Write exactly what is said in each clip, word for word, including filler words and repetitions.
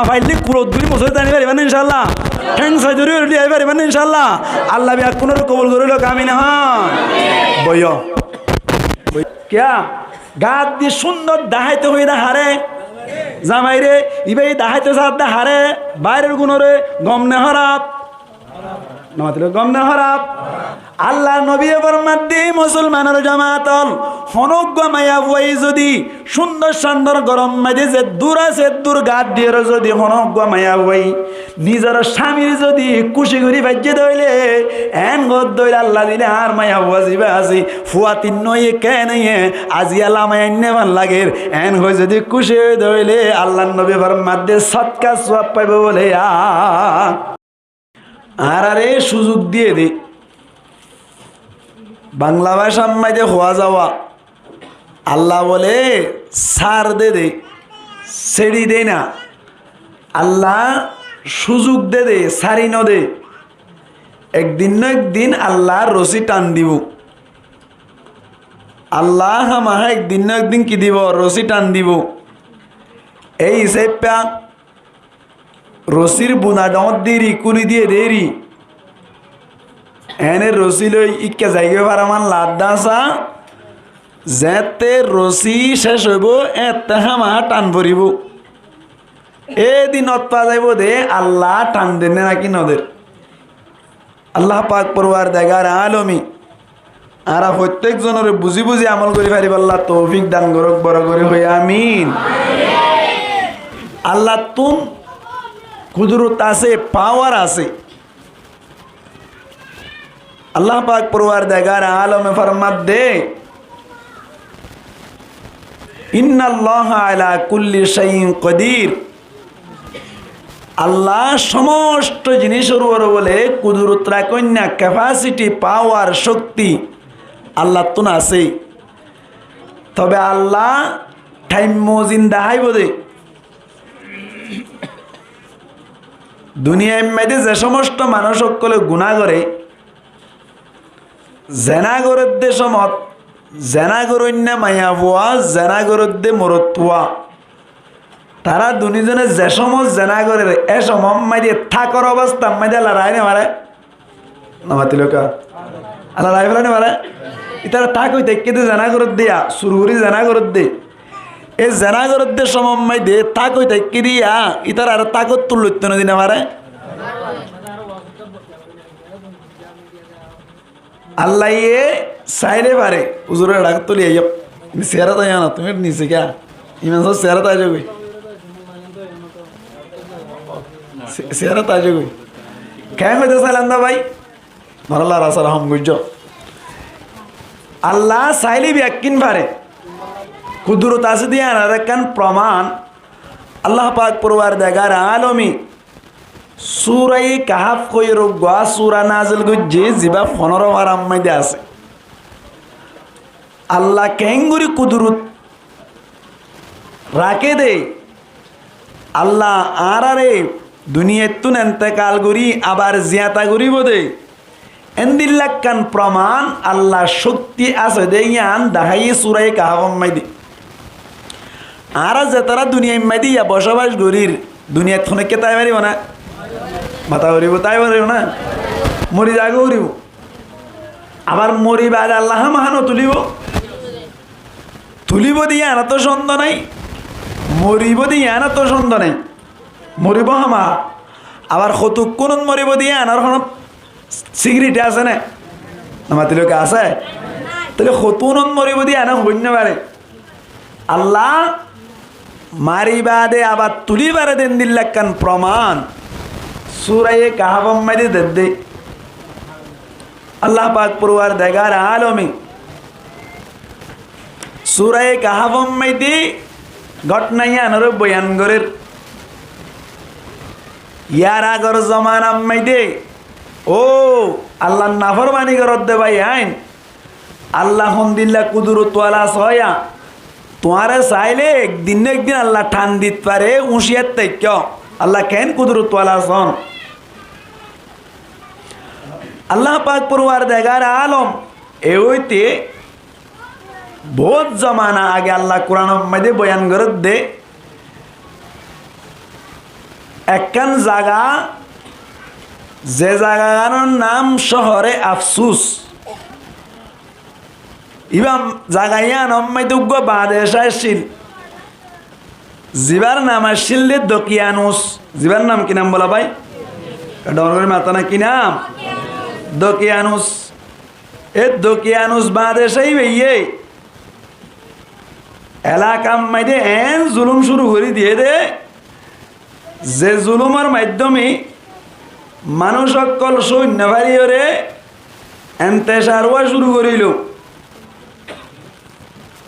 Faillé kurót dóri mosóit zai faribá né, incálla? Théng sai dóri dóri zai faribá né, incálla? Allah beggúnoré kobul gorí louk, amin hoó. Boiyó. Kiyá? Gat di cúndor daháito hoiyé dé haré? Zamairé. Ibá daháito saá dé haré? Bairor gunoré. Gom né hóraf? Nomatiló gom né hóraf? Allar nobiye formaddé, musolmanor jamaat ól, honóggua maiyafuaye zodi cúndor cúndor góror maze zeddúr asé eddúr gat diyóre zodi honóggua maiyafuaye nizor cámir zodi kúci gorí faijjé dé óile, eén hoódde óile, Allah dile añár maiyafua zibá asé, fua tin noóiye, keén óiye, aijja lamai ainné fán lager, eén hoi zodi kúci óiye dé óile, Allar nobi formaddé sódka suab faibó bóle. Añáráre cúzuk diyé dé. Bangla bácar maze hoó zaa, Allah bóle sár de dé, séçi de na. Allah cúzuk de dé, sári no de. Ek din no ek din Allah rosí than dibó. Allah hámahá ek din no ek din ki dibó? Rosí than dibó. Ei hísafe rosír buna dhoóñr deri kúli diyé deri. Eéne rosí loi íkka zaigói faraman laddá sá, zeéñtte rosí céc óibou, éeñtte hámahá than foribóu. Édin ot fa zaibou dé, Allah than der né náki no der? Allah pak forwardegare alome añára fottíek zonoré buzí buzí amol gorí faribálla toufik dan gorouk, boro gorí hoi amin. Allattún kudurot asé, pawar asé. Allah pak forwardegare alome formaddé, "Innallaha ala kulli shay'in qadir." Allah cómosto zinícor uore bóle kudurot rakóinna, kefásiti, pawar, cókti Allattún asé. Tobe Allah thaim mozin daháibou dé. Duniyair maze ze cómosto manúic ókkole guná goré, zená gorédde cómot, zená goróinna maiyafua, zená gorédde morotfua, tará duní zone ze cómot zená gorér, é cómot maze tákor obostár maze Allah raái no faré. Nomatiló kiyá? Allah raái félai no faré? Ítara táki táki de zená gorédde, ya sur gorí zená gorédde. É zená gorédde cómot maze táki táki de ya, ítarare tákottún loitto no di no faré? Allaye sailé faré. Uzurore dhak tuli aiyó. Siyarot aiyó na, tuñí nise kiyá? Iman sóo siyarot aizogói. Si-, siyarot aizogói. Keén hoitó sailam dé bái? Mor Allah rasar hom goijjó. Allah sailé bekkín faré. Kudurot asé dé yíanor ekkán proman. Allah pak forwardegare alome Suraye Kahaf hoiyóre uggwá sura nazil goijjé, zibá fonóro farar maze asé. Allah keéngorí kudurot raké dé, Allah añáráre duniyaittún entekal gorí abar ziyata goríbou dé, endilla ekkán proman Allar cókti asé dé yían daháiye Suraye Kahaf or maze. Añára zetará duniyair maze ya bocóbac gorír, duniyait honókka tái faribó na? Matá foribó, tái faribó na? Mori zagói foribó. Abar mori baade Allah hámahá no tulibó. Tulibó dé yíanottú cóndo nái, moribó dé yíanottú cóndo nái. Moribó hámahá. Abar hotukkúnot moribó dé yíanor honó síkiriti asé né? Nomatiló kiyá, asé? Tóile hotukkúnot moribó dé yían hoói no faré. Allah mari baade abar tuli faré dé endilla ekkán proman Suraye Kahaf or maze dedde. Allah pak forwardegare alome Suraye Kahaf or maze gótna yíanoré boyan gorér. Yar agor zomanar maze, ó, Allar naformani goródde bái ain, Allah hondilla kudurot wala sóiya, tuáñre sailé ek din no ek din Allah than dit faré, úñciyar táikko. Allah keén kudurot wala sóon. Allah pak forwardegare alom, e óite bout zomana age Allah Kuranor maze boyan gorédde, ekkán zaga, ze zagaganór nam cóhore Afsus. Íba zaga yíanor maidé uggúa badecá accíl. Zibár nam accíl de Dokiyanus. Zibár nam ki nam bola bái? Dhoóñr gorí mató na, ki nam? Dokiyanus. E Dokiyanus badecá íbayé elakar maidé eén zulúm cúru gorí diyé dé, ze zulúmor maiddóme manúic ókkol sóin nofaríyoré entecár ówa cúru gorílo.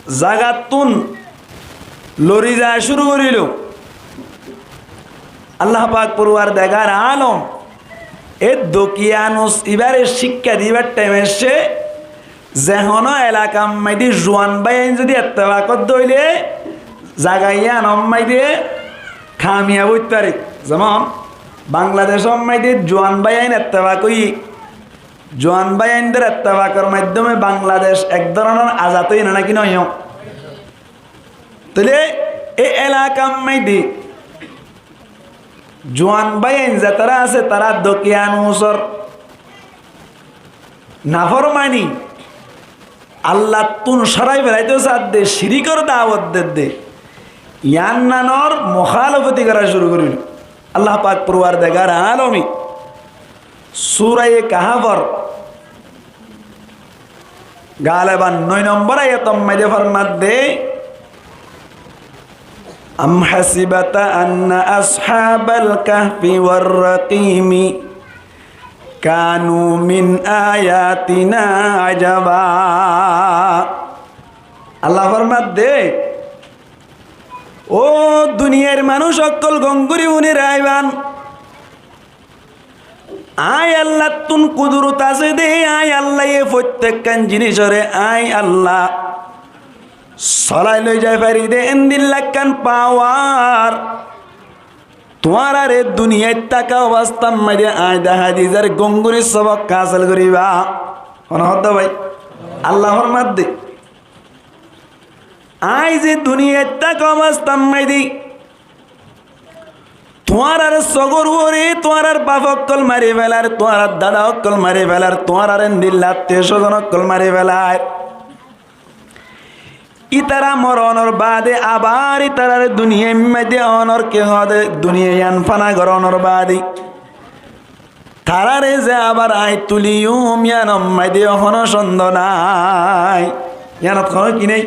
Zagattún lori zaa cúru gorílo. Allah pak forwardegare alom e Dokiyanus ibáre cíkka dibar thaim aiccé, ze honó elakar maidé juan báiyain zodi ettefak ódde óile zaga yíanor maidé kamiyab óit fare. Zemon Bangladecór maidé juan báiyain ettefak óiye, juan báiyaindór ettefakor maiddóme Bangladec ek dóronor azad óiye né náki noóiye? Tóile e elakar maidé juan báiyain zetará asé, tará Dokiyanusor naformani, Allattún sórai felaitó sadde, círikor dawot dedde, yíannanor mukálofoti gorá cúru goríl. Allah pak forwardegare alome Suraye Kahfor galeban noi nombor ayator maidé formadde, أم حسبت أن أصحاب الكهف والرقيم كانوا من آياتنا عجبا. Allah formadde, ó duniyair manúic ókkol, gom gorí fúni raibán. Aññí Allattún kudurot asé dé, aññí Allaye fottekkán jinícoré aññí Allah solai loi zai fari dé, endilla ekkán pawar. Tuáñrare duniyait táka obostár maidé aññí dehái diyí, zar gom gorí sobok hásil goríba. Hone hoódde bái? Allah formadde, aññí ze duniyait táka obostár maidé tuáñrar sogor uore tuáñrar baf ókkol mari felar, tuáñrar dada ókkol mari felar, tuáñrar endilla attiyo sozon ókkol mari felar. Ítara moronor baade abar ítarare duniyair maidé onor ki hoóde, duniya yián fana gorónor baade taráre ze abar aññí tuliyum, yíanor maidé honó cóndo nái. Yíanot honó ki nái?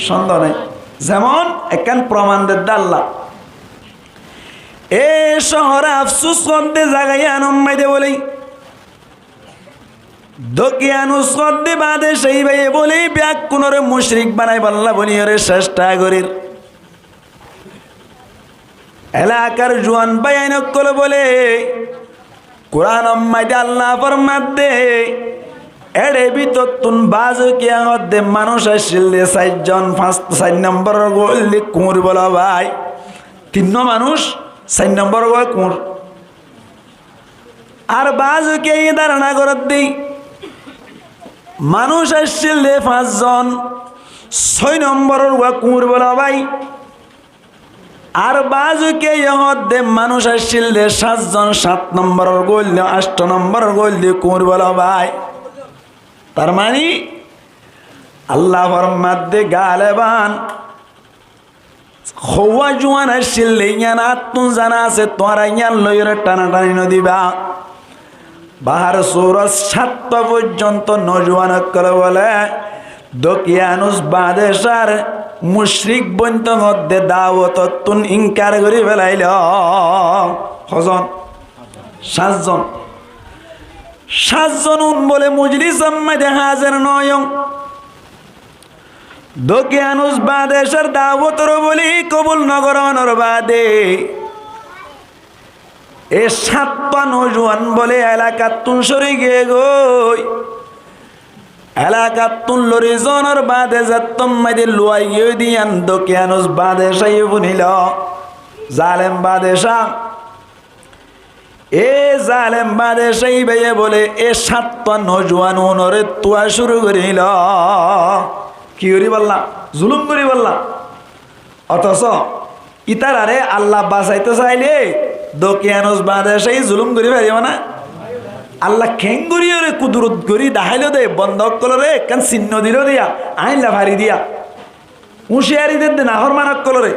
Cóndo nái. Zemon ekkán foroman dedde Allah. E cóhore Afsus hoódde zaga yíanor maidé bóle, Dokiyanus hoódde badecá íbaye bóle beggúnoré mucrik banaibálla bóliyoré cectha gorír. Elakar juan báiyain ókkole bóle, Kuranor maidé Allah formadde, éçe bítottún baázokiya hoódde manúic accíl dé sair zon, fañs, sair nomboror gua óilde kuñr bola bái. Tinnúa manúic, sair nomboror gua kuñr. Ar baázokiya yí dárana gorédde, manúic accíl dé fañs zon, sói nomboror gua kuñr bola bái. Ar baázokiya yó hoódde manúic accíl dé sát zon, sát nomboror gua óilde, añctho nomboror gua óilde kuñr bola bái. Tar mani, Allah formadde galeban houwá juan accíl dé, yían attún zana asé, tuáñra yían loiyóre thanathanit no diba. Bahár Surot sáttwa foijjonto nojuwan ókkole bóle Dokiyanus badecár mucrik bointo hoódde dawotottún inkar gorí felailó. Hozon? Sát zon. Sát zon un bóle mojlisor maidé házer no óiyon. Dokiyanus badecár dawotoré bóle kobul no gorónor baade e sáttwa nojuwan bóle elakattún sóri giyé goi. Elakattún lori zonor baade zettót maidé luwai giyé dé yían Dokiyanus badecáye fúnilo. Zalem badecá. E zalem badecá íbaye bóle e sáttwa nojuwan unoré tuwa cúru gorílo. Ki goríbolla? Zulúm goríbolla. Otoso ítararé Allah basaitó sailé Dokiyanus Badecáye zulúm gorí faribó ná? Allah keéngorí yóre kudurot gorí daháilo dé, bonda ókkolóre ekkán sinno dilo diya, añílla fari diya. Úñciyari dedde nafórman ókkolóre.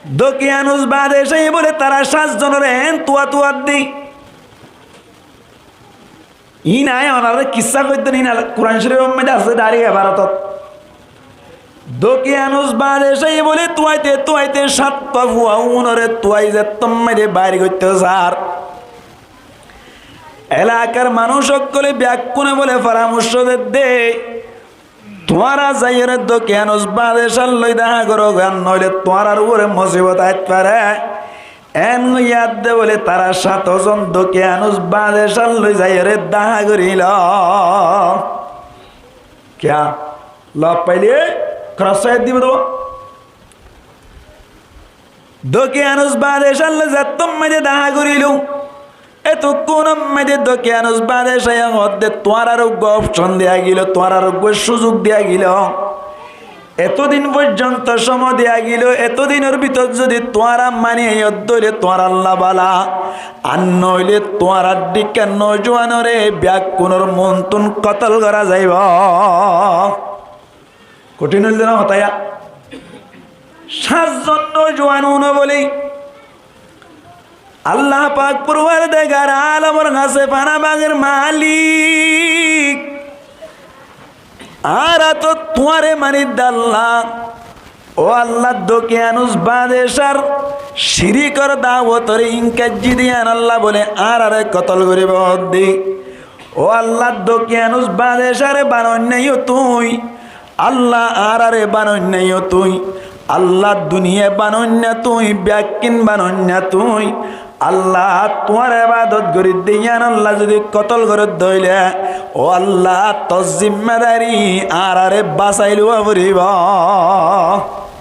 Dokiyanus Badecáye bóle tará sát zonoré eén tuwa tuwa dí. Iín aññí onoráre kissá hoitó, iín Kuran Córifor maze asé, dairek ebarotót. Dokiyanus Badecáye bóle tuwaite tuwaite sáttwa fua unoré tuwai zettót maze bair goittó sar. Elakar manúic ókkolé beggúne bóle foramorcó dedde, tuáñra zaiyóre Dokiyanus Badecár loi dahá goróga, noóile tuáñrar uore mosibot ait fare. Eén hoiyé de bóle tará sáto zon Dokiyanus Badecár loi zaiyóre dahá gorílo. Kiyá? Lof faile kros sair dibó de. Dokiyanus Badecár loi zettót maze dahá gorílo, etukkúnot maze Dokiyanus Badecáye hoódde, tuáñrare uggúa opcon diya giyóilo, tuáñrare uggúa cúzuk diya giyóilo. Etódin foijjonto cómo diya giyóilo, etódinor bútore zodi tuáñra mani aiyó de óile tuáñralla bála, ar noóile tuáñrar dhíkka noujuwanoré beggúnor muúntu kotol gorá zaibó. Kothín óilde ná hotá yá? Sát zon noujuwan uno bóle, Allah pak forwardegare alomor hañsé fana magor malik, añára toóu tuáñre mani de Allah. Ó Allah, Dokiyanus Badecár cirikor dawotoré inkaijji de yían Allah bóle añárare kotol goríbou de. Ó Allah, Dokiyanus Badecáre banoinná yó tuñí, Allah, añárare banoinná yó tuñí, Allah, duniyai banoinná tuñí, beggín banoinná tuñí. Allah, tuáñr ebadot gorídde yían Allah zodi kotol goródde óile, ó Allah, tor zimmadari añárare basai lowa foribó.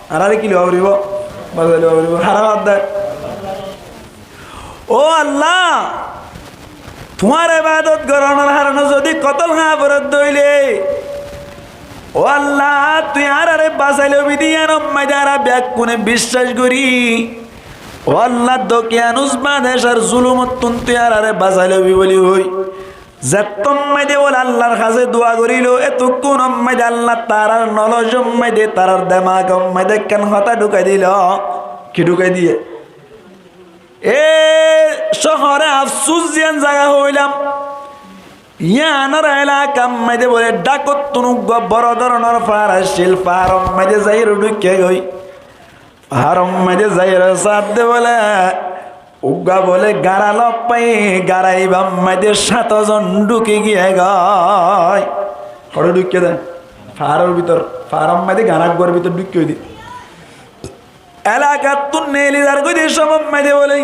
Añárare ki lowa foribó? Basai lowa foribó. Hára bad de. Ó Allah, tuáñr ebadot gorónor haróne zodi kotol há foredde óile, ó Allah, tui añárare basai lobi de yíanot maze añára beggúne biccác gorí. Ó Allah, Dokiyanus Badecár zulumottún tui añárare basai lobi bóli hoi. Zettót maze bóle Allar hañsé dua gorílo, etukkúnot maze Allah tarár nolozot maze, tarár demakot maze ekkán hotá dhukái dilo. Ki dhukái diyé? E cóhore Afsús ziyán zaga hoilam, yíanor elakar maze bóle dhákottún uggúa boro dóronor faár accíl, faáror maze zaiyóre dhúikke goi. Faáror maze zaiyóre saádde bóle, uggúa bóle gañra lof fai, gañra ibár maze sáto zon dhúki giyé goi. Hoçé dhúikke de? Faáror bútore, faáror maze gañra uggúar bútore dhúikke goi de. Elakattún neeli zargói de cómot maze bóle,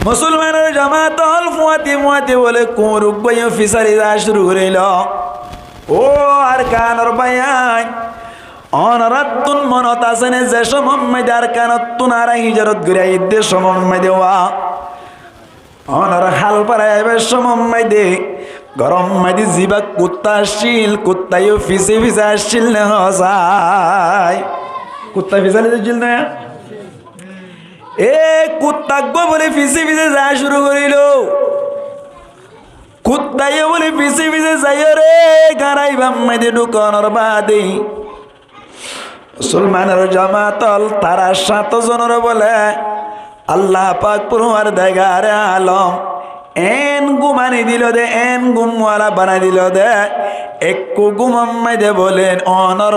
musolmanor jamat ól fuáñti fuáñti bóle kuñr uggúa yó fisái zaa cúru gorílo. Ó Arkanor báiyain, onoráttun monot asé né ze cómot maze Arkanottún añára híjorot gorí aiyér de cómot maze wá, onor hál fara aibár cómot maze góror maze zibá kuttá accíl, kuttá yó fisé fisé accíl né hoó sai? Kuttá fisé fisé accíl né? E kuttá uggúa bóle fisé fisé zaa cúru gorílo. Kuttá yó bóle fisé fisé zaiyóre gañra ibár maze dhúkonor baade musolmanor jamat ól tará sáto zonoré bóle Allah pak forwardegare alom eén gúm aní dilo de, eén gúm wala banai dilo de, ekkú gúmor maze bóle onor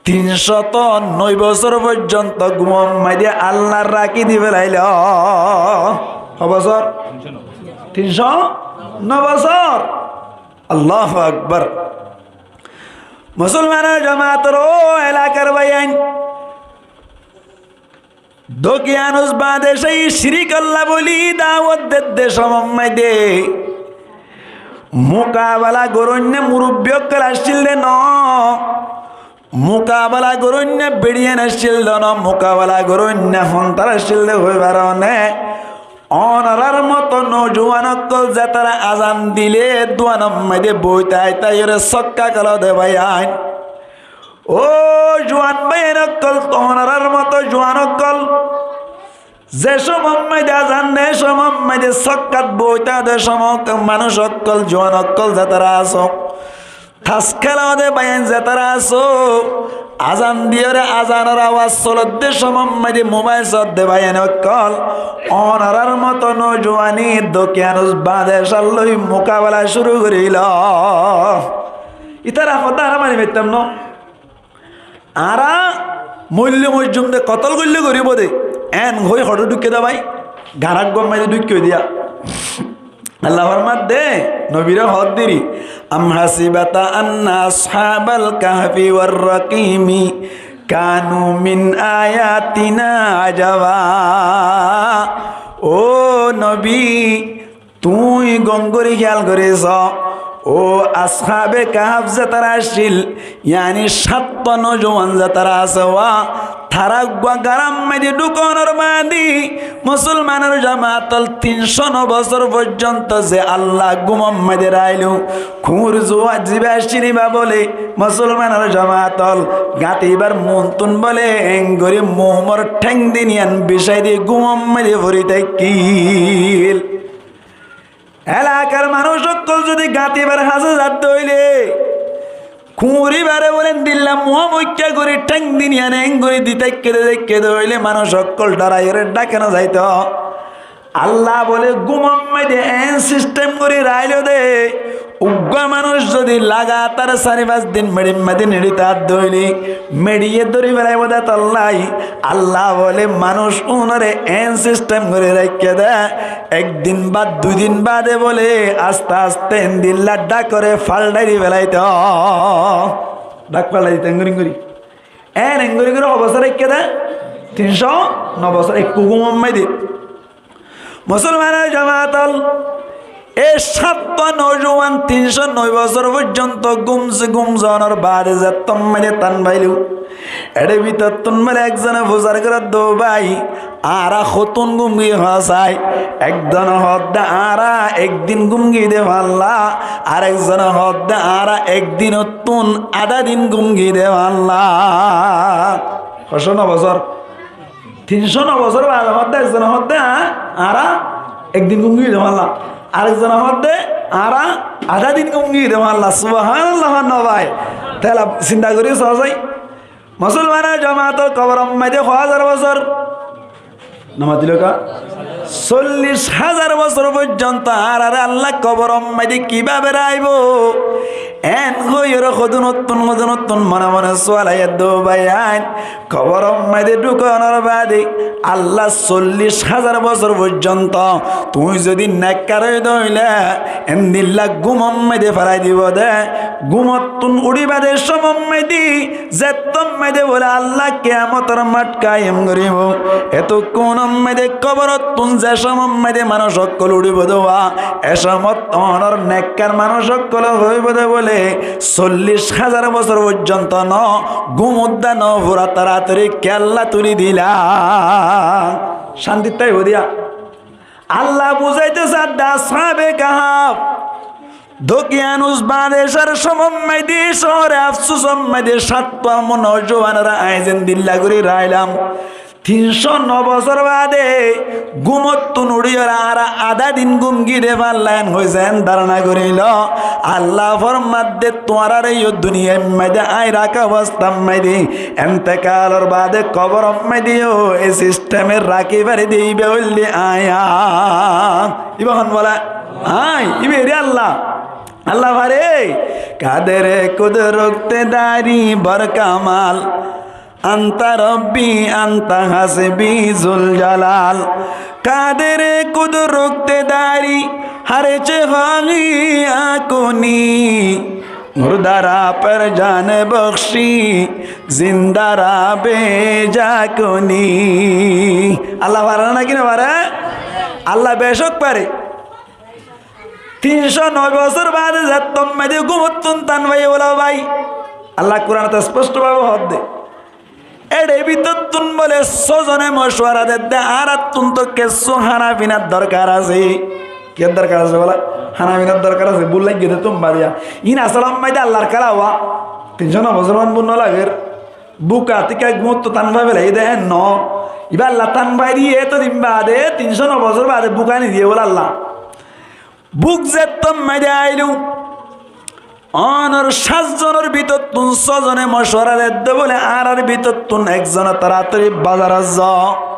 tin cót noi bosór foijjonto gúmor maze Allah rakí di félailo. Ho bosór? Tin cót no bosór. Allahu Akbar. Musolmanor jamat ól, ó elakar báiyain, Dokiyanus Badecáye ciríkolla bóli dawot dedde cómot maze mukabela goróinna murubbi ókkol accíl de noó, mukabela goróinna beçiyain accíl de noó, mukabela goróinna hontar accíl de hoibar one. Onorár moto noujuwan ókkol zetará azan dile duanor maze boi tái táiyore sókka kolo de báiyain. Ó juwan báiyain ókkol, tuáñrar moto juwan ókkol, ze cómot maze azan de, cómot maze sókkat boóita de, cómot manúic ókkol, juwan ókkol zetará asó, tas kéla de báiyain zetará asó, azan diyóre azanor awaz solodde cómot maze mobáil sodde báiyain ókkol, onorar moto nojuwani dokiyanus baade ecár loi mukabela cúru gorílo. Ítara hotá añára mani faittam no. Añára moille moijjum de, kotol goille goríbo de. En hoi hoçé dhukke de bái? Garak gom maze dhukke diya. Allah formadde, nobire hoódde ri, "أم حسبت أن أصحاب الكهف والرقيم كانوا من آياتنا عجبا." Ó nobi, tuñí gom gorí hiyal gorí só, ó ashábe kahaf zetará accíl, yani sáttwa nojuwan zetará asé wa, tará uggwá garar maze dhukonor baade, musolmanor jamaat ol, tin cót no bosór foijjonto ze Allah gumor maze railo, kuñr zuwa ziba accíl íba bóle, musolmanor jamaat ol, gatibar muúntun bóle engorí muúmor théng din iyan bicái di gumor maze fori táikkil. Elakar manúic ókkol zodi gatibar hañsé zadde óile, kuñr íbare bóle endilla muá muikká gorí théng din iyan engorí di táikke de, táikke de óile manúic ókkol dhoraiyóre dháke no zaito. Allah bóle gumor maze en sistem gorí railo de, uggwá manúic zodi lagatar sair fañs din meçir maze neçi táadde óile, meçiye dóri félaibo de tollai. Allah bóle manúic unore en sistem gorí raikké de, ek din ba dui din baade bóle aste aste endilla dhákore faldhái di félaito. Dhák faldhái dito engorí engorí. En engorí gorí ho bosór raikké de? Tin cót no bosór, ekku gumor maze. Musolmanor jamaat ol, e sáttwa nojuwan tin cót no bosór foijjonto gum ze, gum zonor baade zettót maze tan failo, ére bútottún bóle ekzone fusár gorédde, "Ó bái, añára hottún gum giyí?" Hoó sai, ekzone hoódde, "Añára ek din gum giyí de fálla," ar ekzone hoódde, "Añára ek dinottún adá din gum giyí de fálla." Hoçé no bosór? Tin cót no bosór baade hoódde, ekzone hoódde, "Añára ek din gum giyí de fálla," ar ekzone hoódde, "Añára adá din gum giyí de fálla." Subhánallah, no bái? Tela sinta gorí só sai. Musolmanor jamaat ol, koboror maze ho házar bosór? No matilo ká? Sollic házar bosór foijjonto añárare Allah koboror maze kibábe raibo? En hoiyóre hodunottún, hodunottún mone mone sual aiyédde, "Ó báiyain, koboror maze dhukonor baade Allah sollic házar bosór foijjonto tuñí zodi nekkar óido óile, endilla gumor maze félai dibo de, gumottún uçí baade cómot maze, zettót maze bóle Allah kiyamotor math kaiyem goríbo, etókkunor maze koborottún ze cómot maze manúic ókkol uçíbo de wa, e cómot onor nekkar manúic ókkole hoibo de bóle, sollic házar bosór foijjonto no gum udda no fura, toratori kiyólla tuli dila?" Cántit táibo diya. Allah buzáito sadde, ashábe kahaf dokiyanus baade ecár cómot maze, cóore Afsusor maze sáttwa nojuwanore añí zendilla gorí railam, tin cót no bosór baade gumottún uçíyore añára adá din gum giyí de fálla, en hoi ze en dárona gorílo, Allah formadde, "Tuáñrare yó duniyair maze añí raká obostár maze, entekalor baade koboror maze yó e sisteme rakí fari de, íba óilde añí." Íba hon bóla? Añí, íba eri Allah. Allah fare, "قادر قدرت داری بر کمال، انت ربی انت حسبی ذو الجلال۔ قادر قدرت داری، ہر چه خواهی آن کنی، مردہ را پر جان بخشی، زندہ را بے جا کنی۔" Allah fare né náki no fare? Allah becók fare. Tin cót no bosór baade zettót maze gumottún tan faiye bóle, bái, Allah Kuranot esposto bábe hoódde. Ére bútottún bóle sózone mocuwara dedde, añárattún to kessú hána finar dorkar asé. Kiyór dorkar asé bóla? Hána finar dorkar asé. Búk laiggé de tumbá diya. Iín asól ammáide Allar kéla wa. Tincó no bosór man buk no lager. Buk atí kek muttú tan fai felaiyé de, en no. Ibá Allah tan fai diyé, etodin baade, tincó no bosór baade buk ani diyé bóle Allah. Buk zettót maze ailó, onor sát zonor bútottún só zone mocuwara dedde bóle, añárar bútottún ek zone toratori bazarot zo.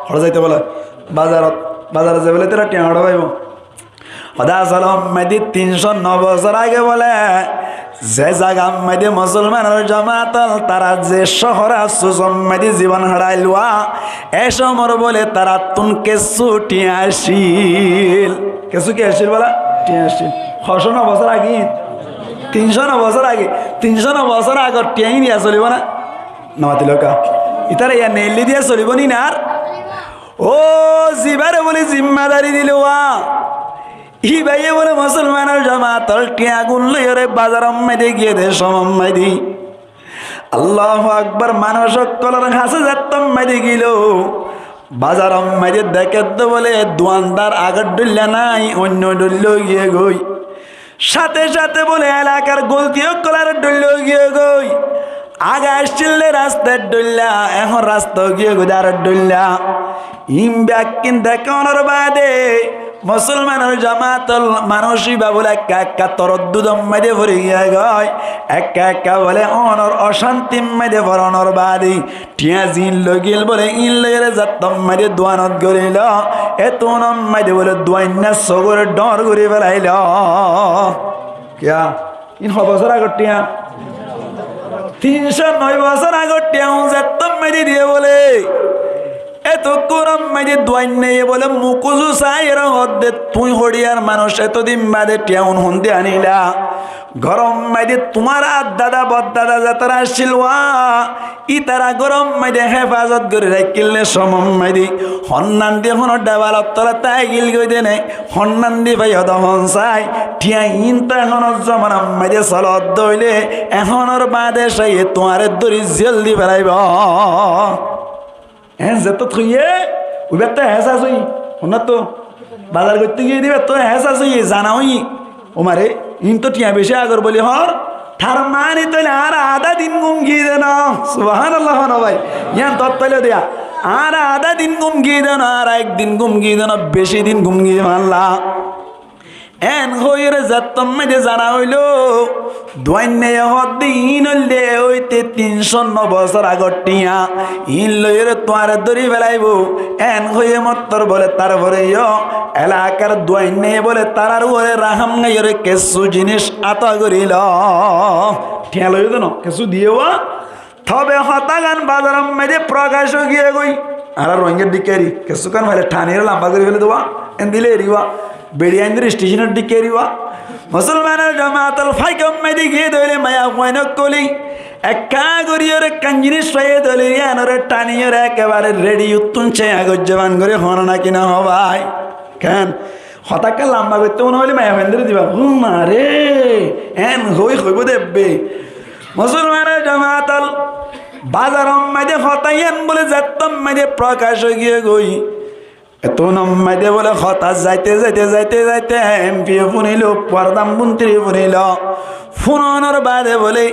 Hoçé zaito bóle? Bazarot. Bazarot zai bóle tara thiañ hoçé faibo? Hoó de asol maze tincó no bosór age bóle, ze zagar maze musolmanor jamaat ol tara ze cóhor afsusor maze zibon hárailwá, e cómor bóle tarattún kessú thiañ accíl. Kessú ki accíl bóle? Thiañ accíl. Hoçé no bosór age? Tincó no bosór age. Tincó no bosór agor thiañ iín ya solibo na? No matiló ka? Ítara ya neillé diya solibo ni na ar? Ó zibáre bóle zimmadari dilwá, íbaye bóle musolmanor jamaat ol thiañ gún loiyóre bazaror maze giyé de cómor maze. Allahu Akbar, manúc ókkolor hañsé zettót maze giyói, bazaror maze dekédde bóle duandar agor dhoilla nái, oinno dhoilla ói giyé goi. Sáte sáte bóle elakar golti ókkol aró dhoilla ói giyé goi. Age accíl de rasta dhoilla, ehón rasta ói giyé goi de aró dhoilla. Iín bekkín dekónor baade musolmanor jamaat ol manúc íba bóle ekka ekka toroddudor maze fori giyé goi, ekka ekka bóle onor ocántir maze foronor baade thiañ ziín loi giyé bóle iín loiyóre zettót maze duanot gorílo, ettún maze bóle duainna sógore dhoóñr gorí felailó. Kiyá? Iín hó bosór agor thiañ? Tincó no bosór agor thiañ un zettót maze diyé bóle. Ettót góror maze duainnaye bóle muk uzu saiyóre hoódde, tuñí hoçiyar manúc, etodin baade thiañ un hondilla aníla? Góror maze tuáñr dada bordada zetará accíl wá, ítara góror maze héfazot gorí raikkíl de cómor maze. Honnán di honó dhebalor tola táigil goi de né, honnán di faiyó de hon sai, thiañ iín to ehónor zomanar maze solodde óile, ehónor baade caiye tuáñre dóri ziyól di felaibo. Eén zettót hoiyé, uibáttu ehsas óiye. Honnáttu bazar goitté giyé de ibáttu ehsas óiye, zana óiye. Ó mare, iín to thiañ bicí agor bóli hoór. Tar mani tóile añára adá din gúm giyé de no. Subhánallah hono bái. Yían tóile diya. Añára adá din gúm giyé de no, añára ek din gúm giyé de no, bicí din gúm giyé fán la. Eén hoiyóre zettót maze zana óilo, duainnaye hoódde iín óilde óite tincó no bosór agor thiañ, iín loiyóre tuáñre dóri felaibo. Eén hoiyé mottor bóle tarfore yó elakar duainnaye bóle tarár uore rahám gaiyóre kessú ziníc ata gorílo. Thiañ loiyó de no, kessú diyé wá. Tobe hotágan bazaror maze frokac ói giyé goi. Añára Rohingyar dhikkári, kessúkkán faile thaniyóre lamba gorí félai de wá, endilla eri wá. Beçi aindór istecónor dhikkári wá. Musolmanor jamaat ol fáikor maze giyé de óile maiyafuain ókkole ekká goríyóre ekkán ziníc faiyé de óile yíanore thaniyóre ekebare rediyottún céña goijjé fán gorí hoó né náki no hoó bái? Keén? Hotá ekkán lamba goitté mone hoilé maiyafuaindóre diba. Ó mare, eén hoi hoibó de ebbe. Musolmanor jamaat ol, bazaror maze hotá yían bóle zettót maze frokac ói giyé goi. Ettún maze bóle hotá zaite zaite zaite zaite empiye fúnilo, pordán montiri fúnilo. Fúnonor baade bóle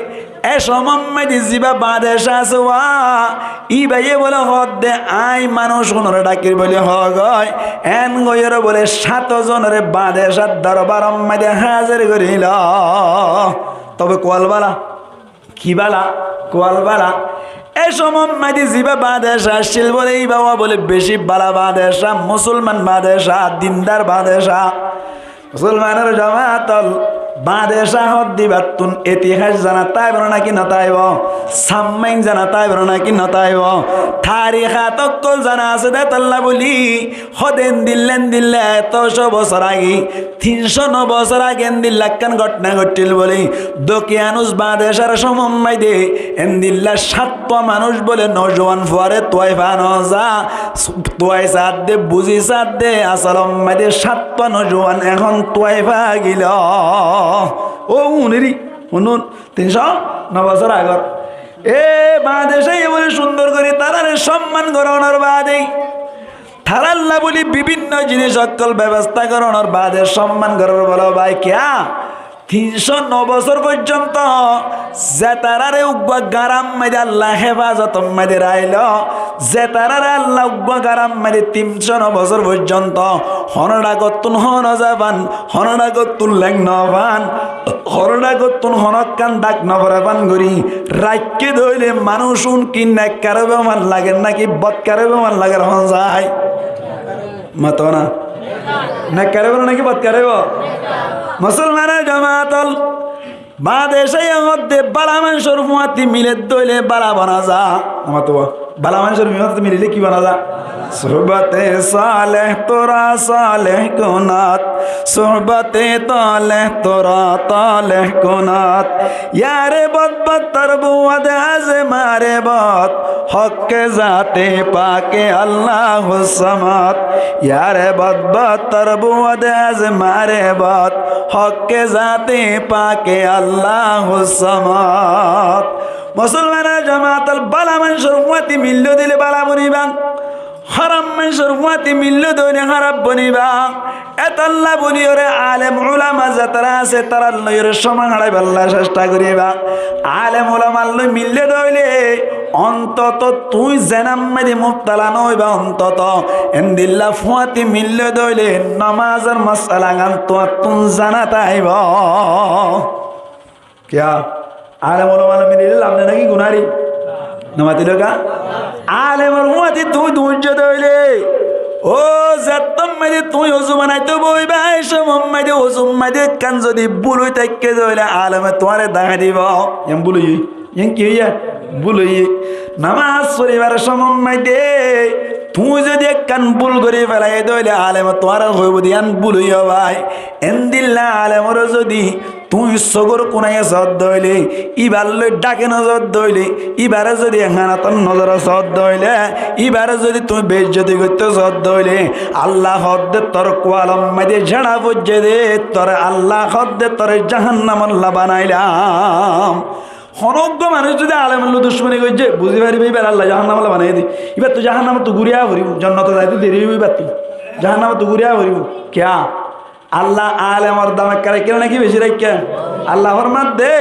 e cómor maze zibá baadecá asé wá, íbaye bóle hoódde aññí manúic únore dhakir bóli hoó goi. Eén goiyóre bóle sát zonore baadecár dorbaror maze házir gorílo. Tobe kuál bála? Ki bála? Kuál bála? E cómor maze zibá baadecá accíl bóle íba wá bóle bicí bála baadecá, musolman baadecá, dindar baadecá. Musolmanor jamaat ol, baadecá hoódde íbattún itihác zana táibo né náki no táibo? Sammain zana táibo né náki no táibo? Tarikát ókkol zana asé de étolla bóli, hoódde endilla endilla etó cót bosór age, tin cót no bosór age endilla ekkán gótna góttil bóli, Dokiyanus baadecár cómor maze endilla sáttua manúic bóle nojuwan fuare tuwai fa no za, tuwai saádde, buzí saádde, asolor maze sáttua nojuwan ehón tuwai fa giló. Ó uniri, unun, tin cót no bosór agor. E baadecáye bóle cúndor gorí taráre cómman gorónor baade, tarálla bóle bibinno jiníc ókkol bebosta gorónor baade cómman gorór bóle bái kiyá? Tin cót no bosór foijjonto zetaráre uggúa garar maze Allah hefazotor maze raiklo, zetaráre Allah uggúa garar maze tin cót no bosór foijjonto hono dhagottún hono zafan, hono dhagottún leng no fan, hono dhagottún honokkán dhak no fore fan gorí raikké de óile manúic ún ki nekkar óibo fan lager náki bodkar óibo fan lager hon sai? Mato na. Nekkar óibo náki bodkar óibo? Musolmanor jamaat ol, baade cé yó hoódde bála maincór fúañti mile de óile bála bana za. Mato, bála maincór fúañti milile ki bana za? صحبت صالح تو را صالح کند، صحبت طالح تو را طالح کند. یار بد بدتر بود از مار بد، حق ذات پاک الله الصمد. یار بد بدتر بود از مار بد، حق ذات پاک الله الصمد. Musolmanor jamaat ol, bála maincór fúañti mile de óile bála boniba. Háraf maincór fúañti mile de óile háraf boniba. Etolla buli yóre alem ulama zetará asé, tarár loi yóre cómot haçaibálla cesta goriba. Alem ulamar loi mile de óile ontoto tuñí zenar maze mubtala no óiba, ontoto endilla fúañti mile de óile nomazor masala gán tuáñttún zanat aibo. Kiyá? Alem ulamar loi milile laf nai náki guná? No matiló kiyá? Alemor fúañti tuñí duñijjó de óile, ó zettót maze tuñí ozu banaito boiba, é cómot maze ozur maze ekkán zodi bul ói táikke de óile aleme tuáñre dahái dibo. Yián bul óiye, yián ki óiye? Bul óiye. Nomaz foribar cómot maze tuñí zodi ekkán bul gori felaiyó de óile aleme tuáñre hoibo de yián bul óiye bái. Endilla alemoré zodi tuñí sógor kunaye sódde óile, íbar loi dháke no sódde óile, íbare zodi hanator nozore sódde óile, íbare zodi tuñí beizzoti goitto sódde óile, Allah hoódde tor kualor maze zeçá foijje de, tore Allah hoódde tore jahannamolla banailam. Honó uggúa manúic zodi alemor loi ducmoni goijje, buzi fariba íbare Allah jahannamolla banaiyé de. Íbattu jahannamottú gúri aá foribó, jonnotot zaito deri óibo íbattu. Jahannamottú gúri aá foribó. Kiyá? Allah alemor dam ekká raikké náki beci raikké? Allah formadde,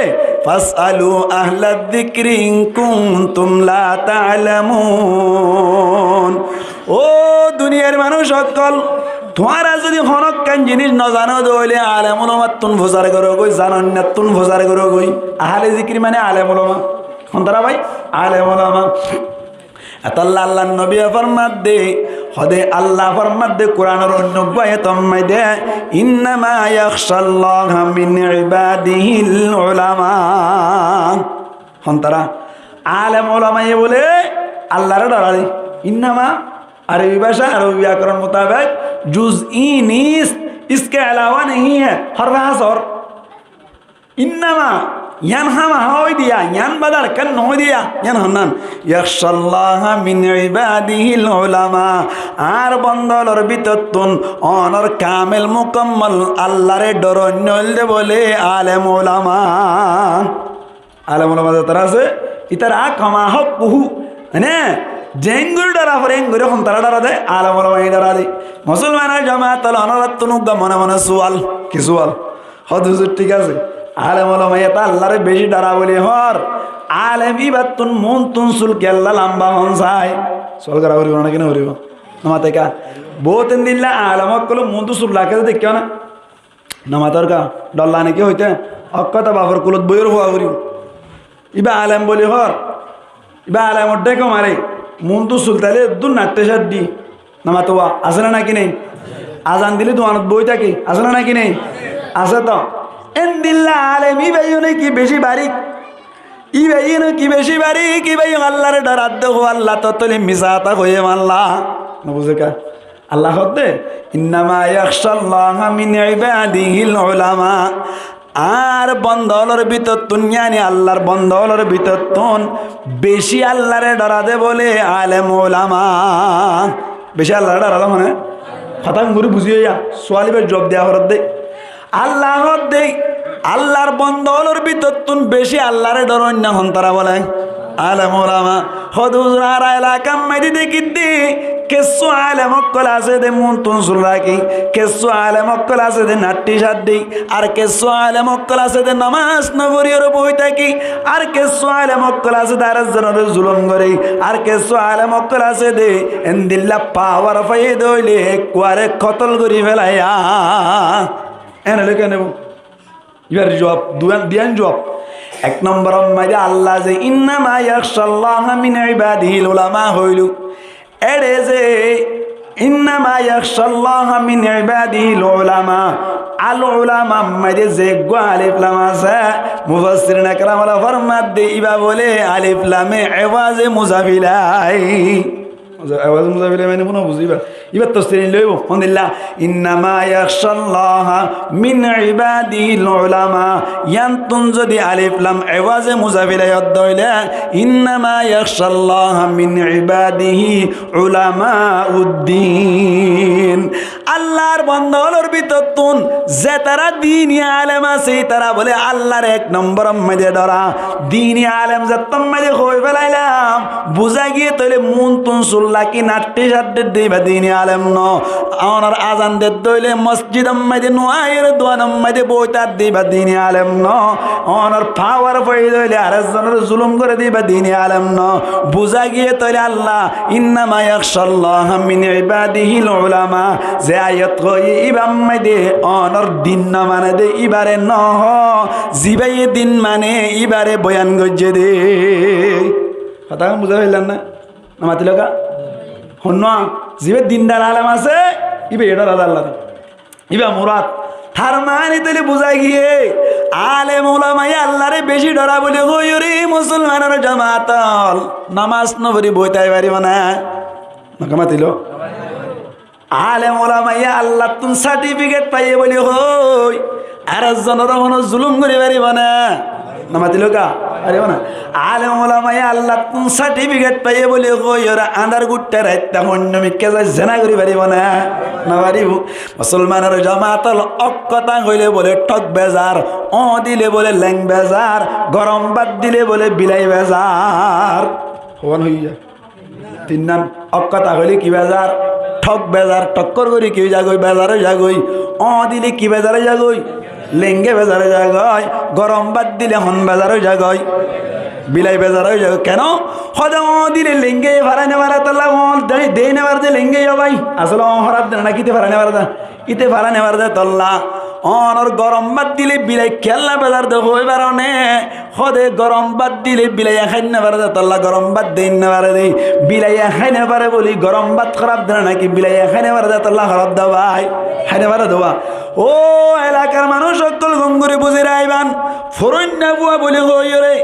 فاسألوا أهل الذكر إن كنتم لا تعلمون. Ó duniyar manúic ókkol, tuáñra zodi honókkán zinis no zano de óile alem ulamattún fusar goró goi, zanoinnattún fusar goró goi. Ahle zikir mane alem ulama. Hon tará bái? Alem ulama. Etolla Allar nobiye formadde, hode Allah formadde Kuranor oinno uggúa ayetor maze, إنما يخشى الله من عباده العلماء. Hon tará? Alem ulamaye bóle Allare dhorá de. Innama, Arobi báca, Arobi byakoron mutabek, juz-i nist, iske alawa nahi hai, horfe hasor. Innama, yián hámaha ói diya, yián bade arekkán no ói diya, yián honnán? يخشى الله من عباده العلماء. Añár bonda ólor bútottún onor kamil mukammal Allare dhoróinna óilde bóle alem ulama. Alem ulama zetará asé, ítara كما حقه, mane, zeéngorí dhorá foré éngorí hontará dhorá de, alem ulamaye dhorá de. Musolmanor jamaat ol, onorattún uggúa mone mone sual, ki sual? Hode huzur, thík asé, alem ulamaye to Allare beci dhorá buli hoór, alem íbattún muúntu sul kiyólla lamba hon sai? Sual gorá foribó né, ki no foribó? No mate kiyá? Bout endilla alem ókkolor muúntu sul raké de deikkó né? No mator kiyá? Dhor lage né ki hoité? Ókkol to bafor kulot boiyóre fua foribó. Íba alem buli hoór, íba alemor dhéko mare, muúntu sul táile eddúr naiththé cáddi. No mato wa, asé né náki nái? Azan dile duanot boói táke, asé né náki nái? Asé to. Endilla alem íbayó né ki beci barik? Íbayó né ki beci barik? Íbayó Allare dhoradde hó, Alla to tóile misá hotá hoiyé malla. No buzó kiyá? Alla hoódde, إنما يخشى الله من عباده العلماء. Añár bonda ólor bútottún, yáni Allar bonda ólor bútottún beci Allare dhorá de bóle alem ulama. Beci Allare dhorá de mane? Hotá engori buzíyo ya, sual íbar juab diya foredde. Alla hoódde, Allar bonda ólor bútottún beci Allare dhoróinna hontará bóle? Alem ulama. Hode huzur, añára elakar maze dekídde, kessú alem alem ókkol asé de muúntun sul rakí, kessú alem ókkol asé de naththí caththí, ar kessú alem ókkol asé de nomás noforiyóre boi táki, ar kessú alem ókkol asé de arekzonoré zulum goré, ar kessú alem ókkol asé de endilla pawar faiyé de óile ekkuare kotol gorí felaiya. Ene loi kene bo? Ibar juab, duyan, diyan juab. Ek nombor ot maze Allah ze, "Innama yakhshallaha min ibadihil ulama" hoilo. Ere ze, "Innama yakhshallaha min ibadihil ulama." Al ulama maze ze gua alif lam asé, mufassirin ekram ola format de iba bole alif lame ewaze muzafilai. Ewaze muzafilai mane mone buziba. Ibar tafsir loibo. Hondilla, "Innama yakhshallaha min ibadihil ulama." Yantun zodi alif lam ewaze muzafilai odda óile, "Innama yakhshallaha min ibadihi ulamauddin." Allar bonda ólor bútottun zetará dini alem asé, itará bole Allar ek nombor ot maze dóra. Dini alem zettót maze hoi felailam, buzá giyé tóile muúntun sul rakí naththí caththí de iba dini alem no. Onor azan dedde óile mosjid ot maze nuaiyóre duan ot maze boi táke de iba dini alem no. Onor pawar faiyé de óile arekzonoré zulum goré de iba dini alem no. Buzá giyé tóile Allah, "Innama yakhshallaha min ibadihil ulama." Ze ayat hoiye ibar maze onor din no mane de ibare no ho, zibaye din mane ibare boyan goijjé de. Hotá buzá faillan na? No matiló ka? Honno, ziba dindar alem asé, iba e dóra de Allaré. Iba murad. Tar mane tóile buzá giyé, alem ulamaye Allaré beci dóra buli hoiyóre musolmanor jamaat ol nomás nofori boi tái faribo na? No ka matiló? Alem ulamaye Allattun certificate faiyé buli hoi, arekzonoré hono zulum gorí faribo na? No matiló ka? Faribo na. Alem ulamaye Allattun certificate faiyé buli hoiyóre andár guththá raitta hoinno mikká zai zena gorí faribo na? No faribo. Musolmanor jamaat ol, ok hotá hoile bole thok bezar, oó dile bole leng bezar, gorom bát dile bole bilai bezar. Hoón hoiye? Tinnan. Ok hotá hoile ki bezar? Thok bezar, thokkor gorí ki ói zagói? Bezar ói zagói. Oó dile ki bezar ói zagói? Lenge bezar ói zagói. Gorom bát dile hon bezar ói zagói? Bilai bezar ói zagói. Keno? Hode oó dile lenge farai no fare tolla, oó de, de no fare de lenge yo bái. Asole oó horaf de na, ki te farai no fare de? Ite fara nebar de tolla, onor gorom bát dile bilai kiyólla bezar de hoi faro né? Hode gorom bát dile bilaiye hái no fare de tolla, gorom bát de no fare de. Bilaiye hái no fare buli gorom bát horaf de na naki? Bilaiye hái no fare de tolla horaf de bái, hái no fare de bái. Ó elakar manúc okkol, gom gori buzi raiban, foróinna fua buli hoiyóre,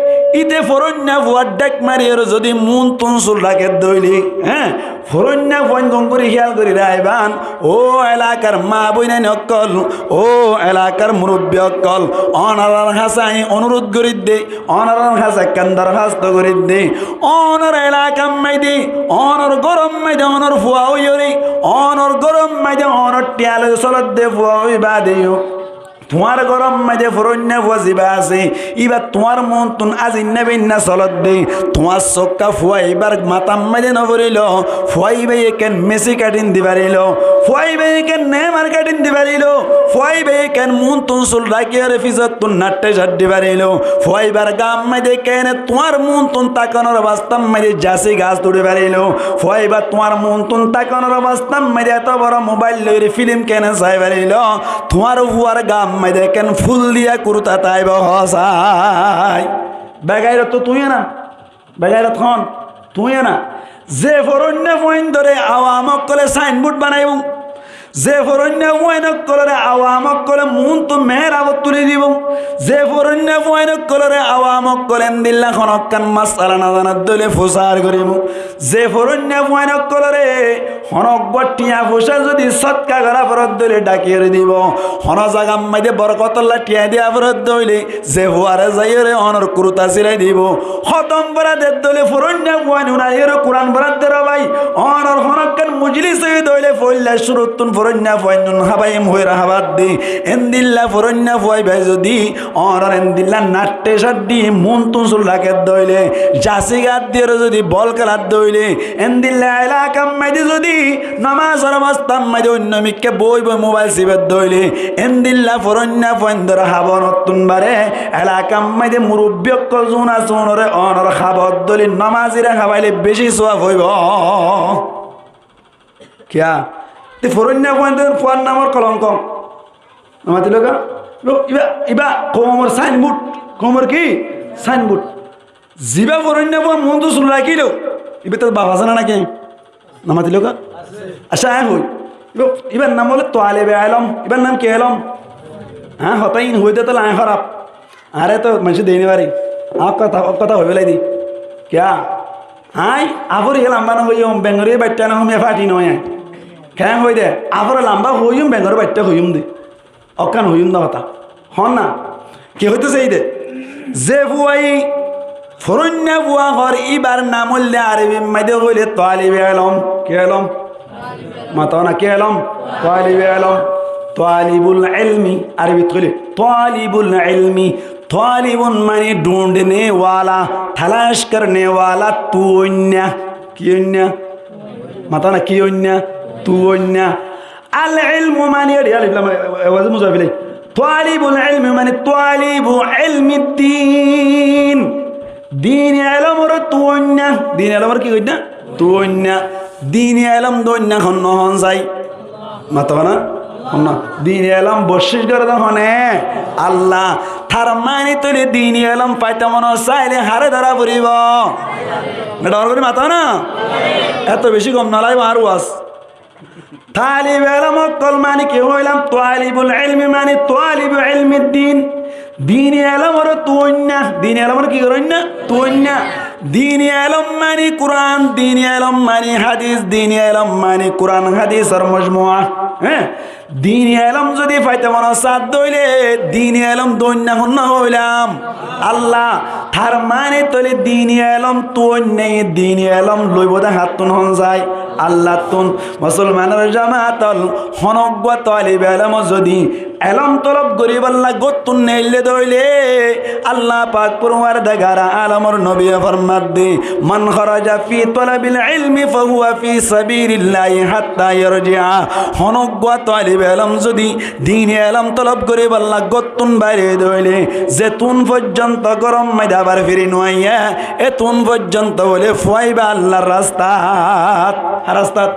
ite foróinna fuar dhek mariyóre zodi muúntun sul rake de óile, hé, foróinna fuain gom gori hiyal gori raiban, ó elakar maa boinain okkol, ó elakar murubbi okkol, onorar hañsé añí onurud gorir de, onorar hañsé ekkán dorhasto gorir de, onor elakar maide, onor gorom maide onor fua óiyore, onor gorom maide onor thiañ loi solor de fua ói bade yó, tuáñr gorom maide foróinna fua ziba asé, iba tuáñr muúntun azinna beinna solor de, tuáñr sokka fua ibar matar maide no forilo, fua ibaye ken mesi katin di farilo, fua ibaye ken nemar katin di farilo, fua ibaye ken muúntun sul rakiyóre fisottun naththá cát di farilo, fua ibar gaar maide kene tuáñr muúntun tákanor obostár maide jasi gas turi farilo, fua iba tuáñr muúntun tákanor obostár maide eto boro mobail loiyóre filim kene sai farilo, tuáñr fuar gaar maide ken ful diya kurta táibo hosai. Begairot to tuñí na, begairot hon, tuñí na. Ze foróinna fuaindóre awam okkole sainbod banaibó, ze foróinna fuain okkolore awam okkole muúntu meherabot tuli dibo, ze foróinna fuain okkolore awam okkole endilla honókkan masala no zana de óile fusar goribo, ze foróinna fuain okkolore honó uggwá thiañ foicá zodi sótka gora forot de óile dhakiyóre dibo, honó zagar maide borkotolla thiañ diya forot de óile ze fuare zaiyóre onor kurta silai dibo, hótom fora de de óile foróinna fuain unaiyóre Kuran forat de re bái, onor honókkan Mojlis óiye dóile foóila cúruttún foróinna fuaindún hábaiyum hoiyóre hábadde. Endilla foróinna fuaibá zodi ónor endilla naththé caddí muúntun sul rakédde óile, jasi gaddíyoré zodi bol kéladde óile, endilla elakar maidé zodi nomazor obostár maidé oinno mikká boói boói mobáil sibedde óile, endilla foróinna fuaindóre hábonottún baré elakar maidé murubbí ókkol zun asé unoré ónor hábot dóli nomaziré hábaile bicí suab óibo. Kiyá? Te foróinna fuaindór fuar namor kolonko. Nomatilóka? Ibá, ibá koumor sainbord. Koumor ki? Sainbord. Zibá foróinna fua muúntu sul rakílo, ibár tó baf asé né náki? Nomatilóka? Accá, aññí hoói. Ibá, ibár nam óile tualibe elóm. Ibár nam ki elóm? Aññí hotá ín hoóide tóile aññí hóraf. Añáre tó maincé deéne bari. Aññí hotá, hotá hoói félai di. Kiyá? Aññí afor yó lamba no hoiyúm, bengor yó baiththá no hoiyúm, yá fathi no ói aññí. Keén hoói de? Afor lamba hoiyúm, bengor baiththá hoiyúm de. Ókkan hoiyúm de hotá. Hoón na? Ki hoitó saiyí de? Ze fuaye foróinna fua hoór, íbar nam óilde Arobir maidé hoilé tualibe elóm. Ki elóm? Mató na, ki elóm? Tualibe elóm. Tualibul elmi, Arobit hoilé tualibul elmi. Tualibun mani dundhne wala, talac karne wala, tuoinna. Ki oinna? Mató na, ki oinna? Tuoinna. Al elmu mani, eçé alif lam, e, e, wazn muzaf ilai. Tualibul elmi mani tualibu elmi din. Dini elómor tuoinna. Dini elómor ki goinna? Tuoinna. Dini elóm doinna hon no hon sai? Mató na? Hon na. Dini elóm boccic goré de hone? Allah. Tar mani tóile dini elóm faito mone sailé haré dóra foribo? Dór gorí mató na? Eto bicí gom no laibo añár waz. Tualibe elóm ókkol mani ki hoilam? Tualibul elmi mani tualibu elmi din. Dini elómor tuoinna. Dini elómor ki goróinna? Tuoinna. Dini elóm mani Kuran, dini elóm mani hadis, dini elóm mani Kuran hadisor mojmua. Hé? Dini elóm zodi faito mone sádde óile, dini elóm doinna hon no hoilam? Allah. Tar mani tóile dini elóm tuoinna, dini elóm loibo de hattún hon sai? Allattún. Musolmanor jamaat ol, honó uggwá tualibe elóm zodi elóm tolob goríbolla góttun neille dóile, Allah pak forwardigare alomor nobiye formadde, "Man kharaja fi talabil ilmi fahuwa fi sabilillahi hatta yarji'a." Honó uggwá tualibe elóm zodi dini elóm tolob goríbolla góttun baire dóile, zetún foijjonto góror maidé abar firi no aiyé, etún foijjonto bóle fuaibá Allar rastat. Hár rastat?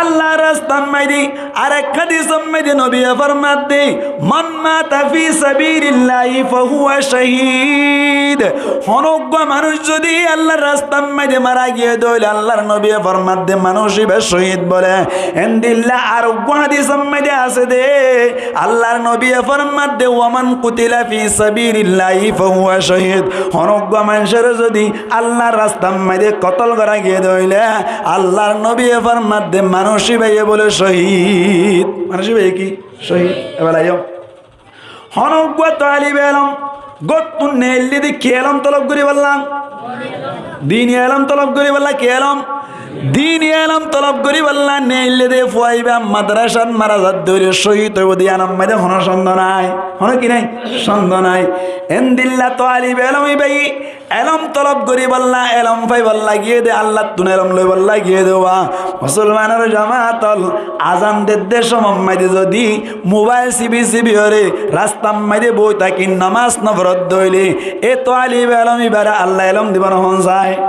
Allar rastat maidé. Arek hadisot maidé nobiye formadde, "Man mata fi sabilillahi fahuwa shahid." Honó uggwá manúic zodi Allar rastat maidé mara giyé dóile, Allar nobiye formadde manúic ibá cóhid bóle. Endilla ar uggwá hadisot maidé asé de, Allar nobiye formadde, "Wa man qutila fi sabilillahi fahuwa shahid." Honó uggwá manúicoré zodi Allar rastat maidé kotol gora giyé dóile, Allar nobiye formadde manúic ibáye bóle cóhid. Manúic ibáye ki? Cóhid. Ebala yó. Honó uggwá tualibe elóm góttun neille de ki elóm tolob goríbolla? Dini elóm tolob goríbolla. Ki elóm? Dini elóm tolob goríbolla neille de fuaibá madrasat mara zadde óile cóhid óibo de, iyanor maidé honó sonde nai. Honó ki nai? Sonde nai. Endilla tualibe elóm ibáye elóm tolob goríbolla, elóm faibolla giyé de, Allattún elóm loibolla giyé de, uwá musolmanor jamaat ol, azan dedde cómot maidé zodi mobail sibi sibi óre rastat maidé boi táki nomás noforedde óile, e tualibe elóm ibáre Allah elóm dibo né hon sai?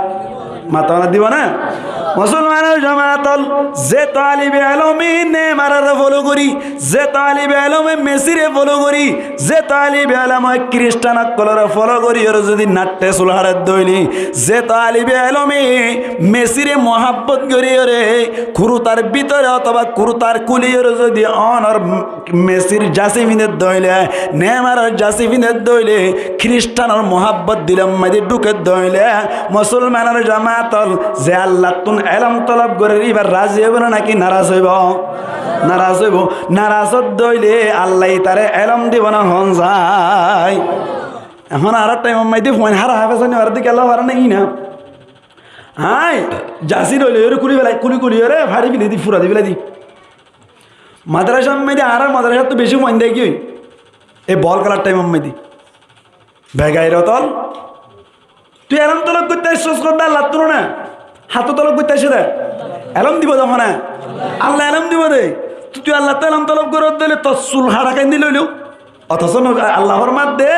Mató na, dibo né? Musolmanor jamaat ol, ze tualibe elóme Neymaroré folo gorí, ze tualibe elóme Mesire folo gorí, ze tualibe elóme Kiristan ókkolore folo gorí óre zodi naththé sul háredde óile, ze tualibe elóme Mesire muhabbot gorí óre kurutar bútore otóba kurutar kúli óre zodi onor Mesir jasi findedde óile, Neymaror jasi findedde óile, Kiristanor muhabbot dilor maidé dhúkedde óile, musolmanor jamaat ol, ze Allattún elóm tolob gorér, ibá razi óibo né náki naraz óibo? Naraz óibo. Naraz ódde óile Allah itaré elóm dibo né hon sai? Ehón añárar thaimor maidé fuain hára háfez ói no faré de, kiyólla faré na, ki na? Aññí jasi dóile óre kúli félai, kúli kúli óre fári félai di, fura di félai di. Madrasar maze, añárar madrasat tó beci fuain dé giyói. E bol kélar thaimor maze. Begairot ókkol. Tui elóm tolob goittó aiccós hoddé, Allattú no né? Háto tolob goittó aiccós dé? Elóm dibo de hone? Allah elóm dibo de. Tui, tui Allattú elóm tolob goródde óile tor sul hára kendi loilo. Otoco no, Allah formar de,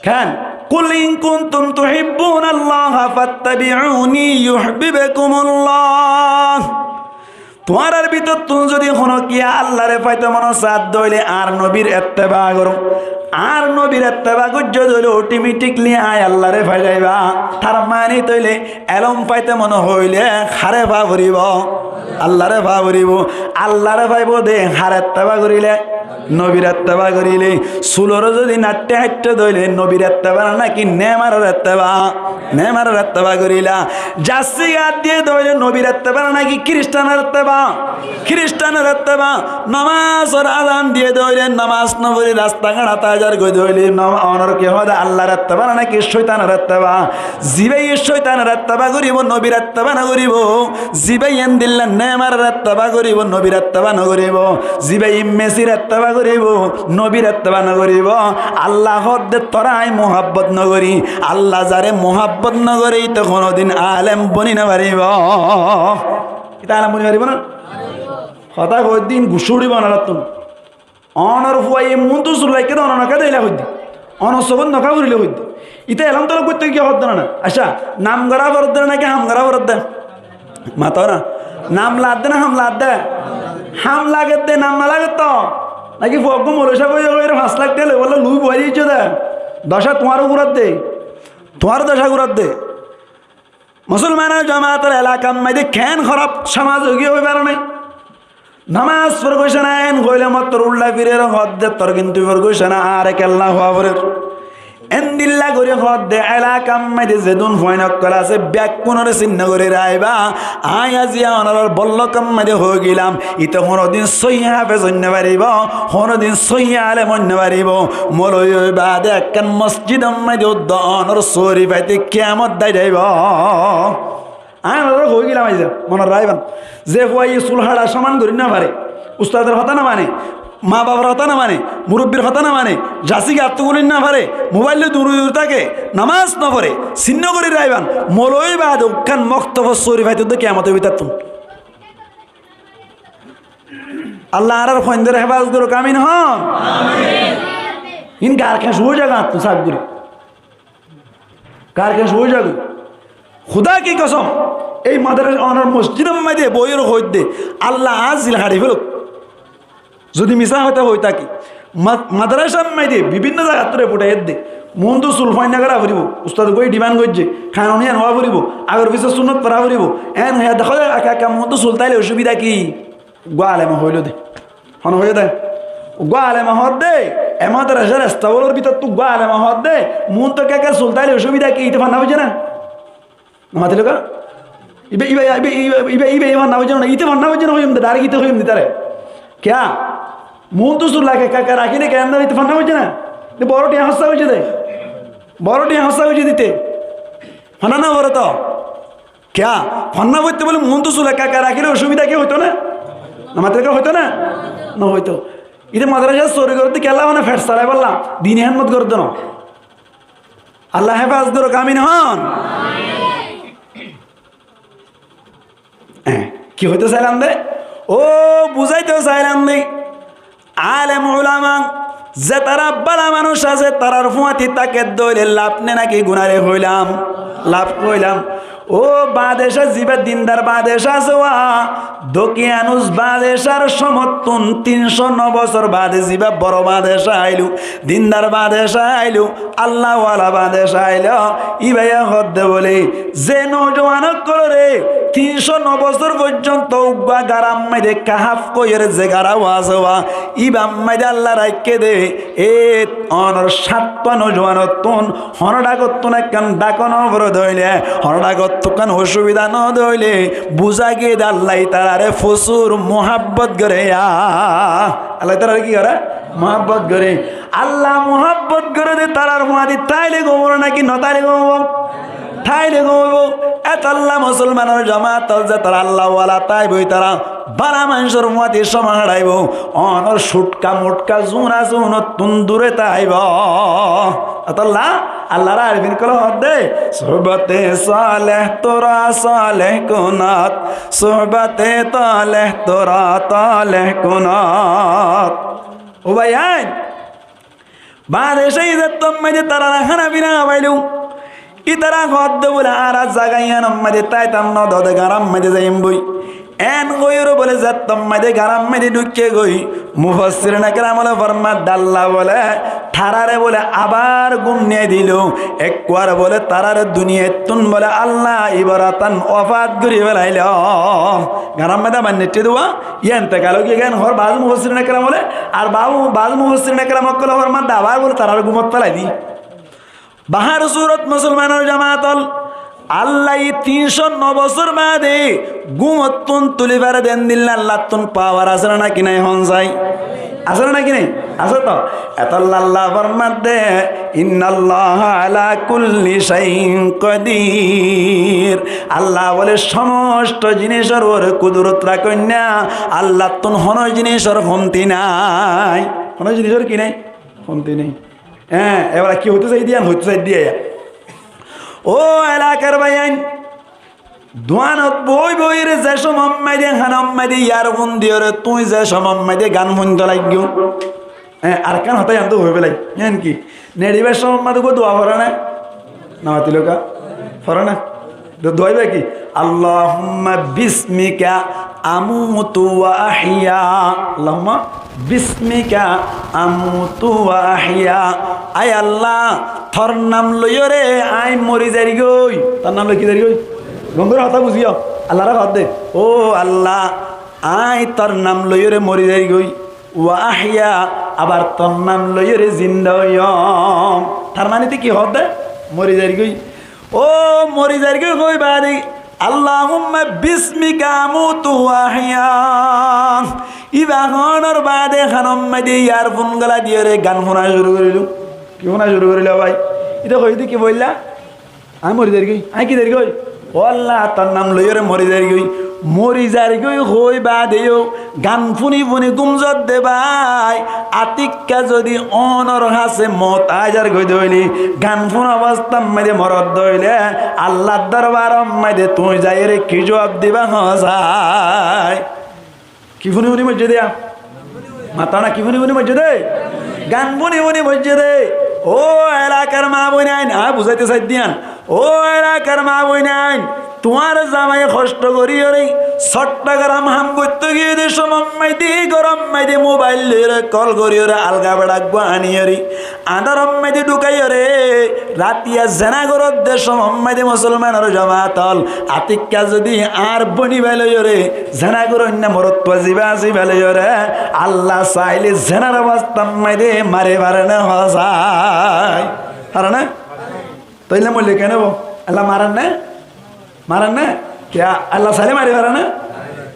ken? قل إن كنتم تحبون الله فاتبعوني يحببكم الله. Tuáñrar bútottún zodi honókiye Allaré faito mone saádde óile añár nobir etteba goró. Añár nobir etteba goijjó de óile otometikli aññí Allaré fai zaiba. Tar mani óile elóm faito mone hoile háre fa foribó? Allaré fa foribó. Allaré faibo de, hár etteba goríle? Nobir etteba goríle. Suloré zodi naiththé háitto de óile nobir etteba na náki Neymaror etteba? Neymaror etteba goríla. Jasi gat diyé de óile nobir etteba na náki Kiristánor etteba? Kiristánor etteba. Nomazor azan diyé de óile nomaz no fori rasta gat ata azar goi de óile nom-, onor ki hoó de, Allar etteba na náki cóitanor etteba? Zibáye cóitanor etteba goríbo, nobir etteba no goríbo. Zibáye endilla Neymaror etteba goríbo, nobir etteba no goríbo. Zibáye Mesir etteba goríbo, nobir etteba no goríbo. Allah hoódde toré aññí muhábbot no gorí. Allah zaré muhábbot no goré, íte honodin alem boni no faribó. Íte alem boni faribó na? Hotá hoóidde guccá uçíbo onorattún. Onor fuaye muúntu sul raikké de, onor noká de eilla hoidde. Onor sokót noká furile hoidde. Íte elóm tolob goittó giyé hoódde na? Accá, nam gorá foredde náki ham gorá foredde? Mató na. Nam laadde na ham laadde? Ham lagedde, nam no lagedde. Náki fuaggúa moloi sáb óiye hoiyóre fañs lak tiyá loi bolla loi buwári aijjó de. Doca tuáñró gúradde. Tuáñró doca gúradde. Musolmanor jomaator elakar maze keén hóraf somaz ói giyé hoi fare nái. Nomaz forgóic ná, en hoile mottor uldha firer hoódde, tor kintu forgóic ná, añáre kella hoó forer. Endilla gorí hoódde elakar maze zedún fuain ókkol asé, bekkúnore sinno gorí raikba. Aññí aziya onorar bollokor maze hoi gilám, íte honodin sóiyi háfez ói no faribó, honodin sóiyi alem ói no faribó. Moloi ói baade ekkán mosjidor maze uddúa onor sóori faite kiyamot dái zaibo. Aññí onorare hoi gilám aijja, mone raikban. Ze fuaye sul háçar soman gorí no fare, ustador hotá no mane, maa bafor hotá no mane, murobbir hotá no mane, jasi gattú gulí no fare, mobail loi duri duri táke, nomaz no fore, sinno gorí raikban, moloi ói baade ekkán moktobor sóori faite de kiyamotor bútottún. Allah añárar fuaindóre hefazot gorouk, amin hoón. Amin. Ín gar keñc ói zagói attún saf gorí. Gar keñc ói zagói. Húda ki kosóm, ei madrasa onor mosjidor maze boiyóre hoóidde, Allah añár zil haçi felouk. Zodi misá hotá hoi táki, ma-, madrasar maze bibinno zagattú report aiyédde, muúntu sul fuain no gorá foribó, ustade goi dhiman goijjé, kanuni en ówa foribó, agor fisor sunnot fora foribó, en hoiyé de, hoiyé de, ekka ekka muúntu sul táile osubida ki? Uggúa aleme hoóilo de. Hone hoiyé de? Uggúa aleme hoódde, e madrasar estafólor bútottu uggúa aleme hoódde, muúntu ekka ekka sul táile osubida ki? Íte fonná foijjé ná? No matiló ká? Iba, iba, iba, iba, iba, iba, iba fonná foijjé ná, íte fonná foijjé ná hoiyum de, dairek íte hoiyum de ítare. Kiyá? Muúntu sul ekka ekka rakíle keén de íte fonná foijjé ná? Íte boro thiañ hóssa óiye de. Boro thiañ hóssa óiye de íte. Fonná no foré to. Kiyá? Fonná foitto bóli muúntu sul ekka ekka rakíle osubida ki óito ná? No matiló ká óito ná? No óito. Íte madrasat sóori gorédde kiyólla, mane fet salaibolla, dini hédmot gorédde no. Allah hefazot gorouk, amin hoón. Eh, ki hoito sailam de? Ó, buzaito sailam de. Alem ulama, ze tará bála manúic asé, tarár fúañti táke dóile laf né náki guná re hoilam? Laf hoilam. Ó badecá, zibá dindar badecá asé, wa dokiyanus badecár cómottún tin cót no bosór bade zibá boro badecá ailó, dindar badecá ailó, Allah wala badecá ailó, íbaye hoódde bóle, ze noujuwan ókkolóre tin cót no bosór foijjonto uggúa garar maze kahaf hoiyóre ze gar asé, wa íbar maze Allah raikké de, e onor cát fua noujuwanottún honó dhakottún ekkán dhako no fore dóile, honó dhakottún ekkán osubida no dóile, buzá giyé de Allah ítarare fusúr muhábbot goré ya. Allah ítarare ki goré? Muhábbot goré. Allah muhábbot goré de tarár fúañti táile gom óibo náki no táile gom óibo? Táile gom óibo, etolla musolmanor jomaat ol zetará Allah wala táibo, itará bála maincór fúañti cómoi haçaibo, onor cútka-mutka zun asé, unottún dure táibo. Etolla Allar arifin ókkole hoódde, "Suhbate saleh tora saleh kunat, suhbate taleh tora taleh kunat." Ó báiyain, baade cé zettót maze tarare hána fina háwailú. Itará hoódde bóle, añára zaga yíanor maze táitam no, dode gañr maze zaiyum goi. Eén hoiyóre bóle zettót maze gañr maze dhuikkegoi, mufassirine keram ókkole formádde Allah bóle tarare bóle abar gúm niyai dilo. Ekkuar bóle tarare duniyaittún bóle Allah ibaratan wafat gorí felailo. Gañr maze abar neittí duwa, yían entekal ói giyé gán hoór baáz mufassirine keram ókkole, ar baáz, baáz mufassirine keram ókkole formádde abar bóle tarare gúmot felai di. Bahár surot musolmanor jomaat ol, Allah ye tin cót no bosór baade gúmottún tuli fare de endilla Allattún pawar asé né náki nái, hoón sai? Asé né náki nái? Asé to. Etolla Allah formádde, "Innallaha ala kulli shai'in qadir." Allah bóle somosto jinisor uore kudurot rakoinna, Allattún hono jinisor homti nái. Hono jinisor ki nái? Homti nái. Eé, ebar ki hoitó saidde, yián hoitó saidde. Ó elakar báiyain, duanot boi boiyóre ze cómot maze, hanot maze earfon diyóre tuñí ze cómot maze gán fúnto laiggó. Eé, arekkán hotá yián to hoi félai. Yián ki? Neçibar cómot maze uggwá dua fore né? Namatilóka fore né? Dua ibá ki? "Allahumma bismika amutu wa ahya." Allahumma bismika amutu wa ahya. Ai Allah, tor nam loiyóre añí mori zargói. Tor nam loi ki zargói? Gom gorí hotá buzíyo. Allaré hoódde, "Ó Allah, añí tor nam loiyóre mori zargói. Wa ahya, abar tor nam loiyóre zinda óiyom." Tar mane te ki hoódde? Mori zargói. Ó mori zargói hoi baade, "Allahumma bismika amutu wa ahya." Ibá hoónor baade hanot maze earfon gala diyóre gán fúna cúru gorílo. Ki fúna cúru gorílo bái? Ite hoiyé de ki bolla? Añí mori zargói, añí ki zargói? Ó Allah, tor nam loiyóre mori zargói. Mori zargói hoi baade yó gán fúni fúni gúm zodde bái. Atikka zodi onor hásé moot aái zargói de óile, gán fúna obostát maze morodde óile, Allar dorbarot maze tuñí zaiyóre ki juab diba hoó sai? Ki fúni fúni moijjé de? Mató na, ki fúni fúni moijjé de? Gán fúni fúni moijjé de. Ó elakar maa boinain, añí buzáito saidde yián. Ó elakar maa boinain, tuáñr zamai hoctho goríyore Sottogram ham goittó giyé de cómot maze, górot maze mobail loiyóre kol goríyore alga beça uggwá aníyore añdárot maze dhukáiyore ratiya zena goródde cómot maze musolmanor jomaat ol, atikka zodi añár bóni bái loiyóre zena goróinna morotfua zibá asé ibá loiyóre, Allah sailé zenar obostát maze mari fare né hoó sai? Fare né? Tóile moille keén óibo? Allah marer né? Marer né? Kiyá Allah sailé mari fare né?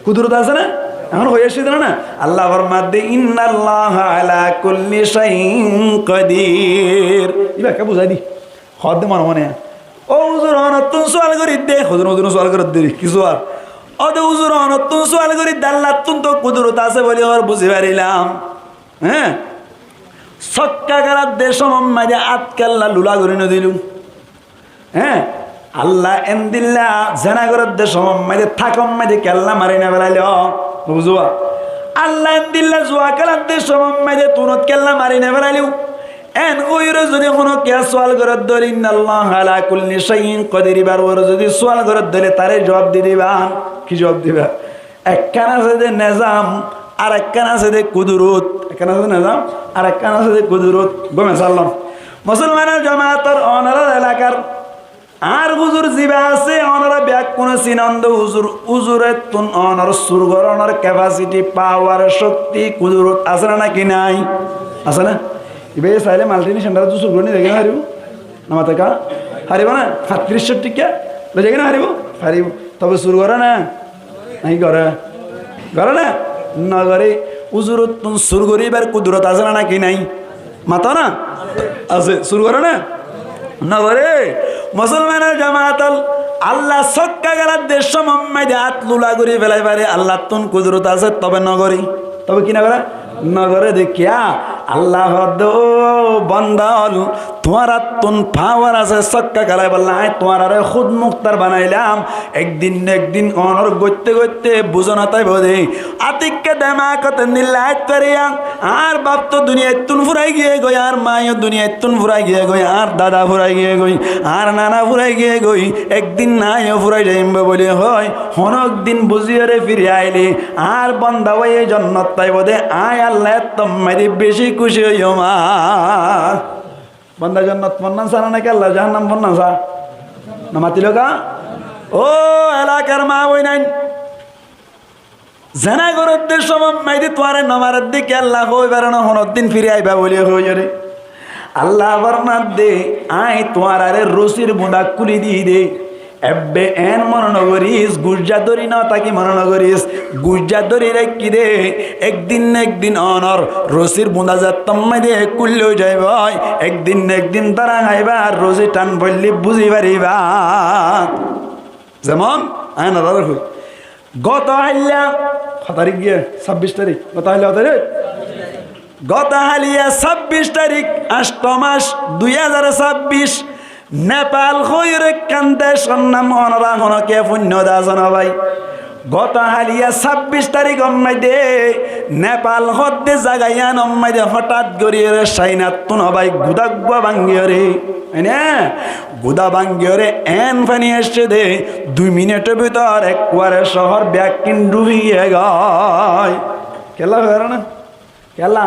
Kudurot asé né? Ehón hoi aiccí de na? Allah formadde, "Innallaha ala kulli shai'in qadir." Ibá ekká buzái di. Hoódde mone mone. Ó huzur, onottún sual gorídde. Huzur, huzur sual gorídde. Ki sual? Ó de huzur, onottún sual gorídde, Allattún to kudurot asé bóli añára buzí farilam. Hé? Sokka keladde cómot maze át kella lula gorí nodilú. Hé? Allah endilla zena gorédde cómot maze tákot maze kella mari nofelailó. Nobuzó? Allah endilla zua keladde cómot maze tunot kella mari nofelailó. Eén hoiyóre zodi honó kiyá sual gorédde óile, "Innallaha ala kulli shai'in qadir," ibár uore zodi sual gorédde óile, taré juab di diba. Ki juab diba? Ekkán asé de nezam, arekkán asé de kudurot. Ekkán asé de nezam, arekkán asé de kudurot. Gom mesal lon. Musolmanor jomaator onorar elakar añár huzur zibá asé, onora beggúne sinon de huzur, huzurottún onor sur gorónor kefasiti, pawar, cokti, kudurot asé né náki nái? Asé né? Ibáye sailé maltini sendarottú sur gorí loi zai no faribó? Namato ká? Faribó na? Fañtiríc cót tikka loi zai no faribó? Faribó. Tobe sur goré na? Nái goré? Goré na? Nogoré. Huzurottún sur goríbar kudurot asé né náki nái? Mato na? Asé. Sur goré na? Nogoré. Musolmanor jamaat ól, Allah sokka gela de somot maze de át lula gorí felai fare, Allahtún kudurot asé, tobe no goré. Tobe ki no goré? No goré de kiyá? Allah hoódde, "Ó banda ól, tuáñrattún pawar asé sokka gela bolla, añí tuáñrare húd muktar banailam." Ek din ne ek din onor goitte goitte buzon táibo de. Atikka demak ot endilla ait fariya, añár baf to duniyaittún furai giyé goi, añár ma yó duniyaittún furai giyé goi, añár dada furai giyé goi, añár nana furai giyé goi, ek din añí yó furai zaiyum buli hoói, hono ek din buziyóre firi aile, añár banda óiye jonnot táibo de, añí Allah ettót maze de beci kúci óiyum. Banda jonnot fonnan sa na naki Allah jahannam fonnan sa? No matilo ka? Ó elakar ma boinain, zena goródde somot maze de tuáñre no maredde kiyólla hoói faro no, hono din firi aiba buli hoiyóre. Allah formadde, añí tuáñrare rosir bunda kúli di de. Ebbe en mone no goris, gujja dóri no táki mone no goris, gujja dóri raikki de. Ek din ne ek din onor rosir bunda zettót maze de kúli ói zaibo, ek din ne ek din dóra haiba, ar rosi than foille buzi fariba. Zemon, añí onorare hoói, goto hailla, ho tarik giyé? Sabbic tarik. Goto hailla ho tarik? Goto hailla sabbic tarik, añcto mac, dui házar sabbic, Nepal hoiyóre ekkán decor nam onora hono kiyé funno de asó no bái? Goto hailla sabbic tarikor maze de Nepal hoódde zaga iyanor maze de hotát goríyore Cainattún no bái guda uggúa bángiyóre, ene guda bángiyóre en faní aiccé de, dui minitor bútore ekkuare cóhor beggín dhubi giyé goi. Kiyólla hoiyóre na? Kiyólla?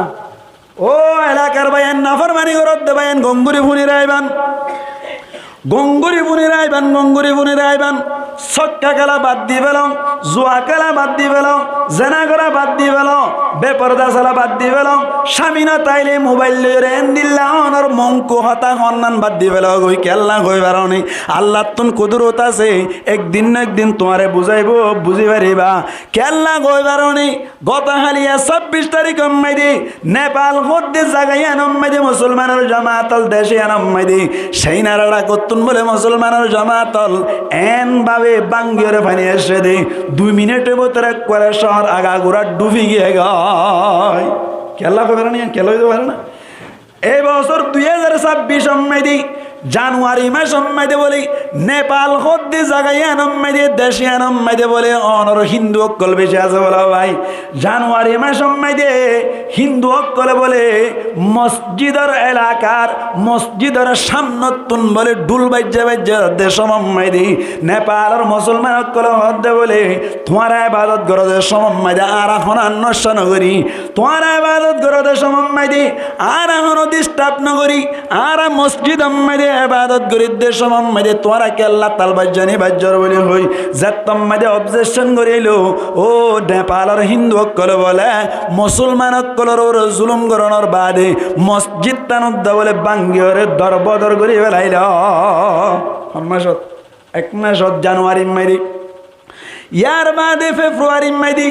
Ó elakar báiyain, naformani goródde báiyain, gom gorí fúni raiban. Gom gorí fúni raiban, gom gorí fúni raiban. Sokka kéla bad di felo, zuwa kéla bad di felo, zena gorá bad di felo, beporda sala bad di felo, cámi no táile mobail loiyóre endilla onor monku hotá honnan bad di felo goi, kiyólla hoi faro ni? Allattún kudurot asé, ek din no ek din tuáñre buzaibo, buzi fariba. Kiyólla hoi faro ni? Goto hailla sabbic tarikor maze de Nepal hoódde zaga iyanor maze de musolmanor jamaat ól dec iyanor maze de Cainare dhakottún bóle musolmanor jamaat ól en bábe bángiyóre faní aiccé de, dui minitor bútore ekkuare cóhor agagura dhubi giyé goi. Kiyólla hoi faro ni? Kiyólla hoi faro na? Ei bosór dui házar sabbicor maze de, januari macor maze de bóle, Nepal hoódde zaga iyanor maze de, dec iyanor maze de bóle, onor Hindu ókkol beci asé bóle bái. Januari macor maze de Hindu ókkole bóle mosjidor elakar, mosjidor cámnottún bóle dhul baijja baijja de somot maze de, Nepalor musolman ókkole hoódde bóle, tuáñra ebadot goródde somot maze de añára honó nocca no gorí. Tuáñra ebadot goródde somot maze de añára honó disturb no gorí, añára mosjidor maze de ebadot gorídde somot maze de tuáñra kiyólla tal baijja ni baijjór buli hoi, zettót maze de objection gorílo, ó Nepalor Hindu ókkole bóle musolman ókkolor uore zulum gorónor baade mosjidtán uddá bóle bángiyóre dor bodor gorí felailo. Hon macot? Ek macot, januarir maze de. Yar baade februarir maze de,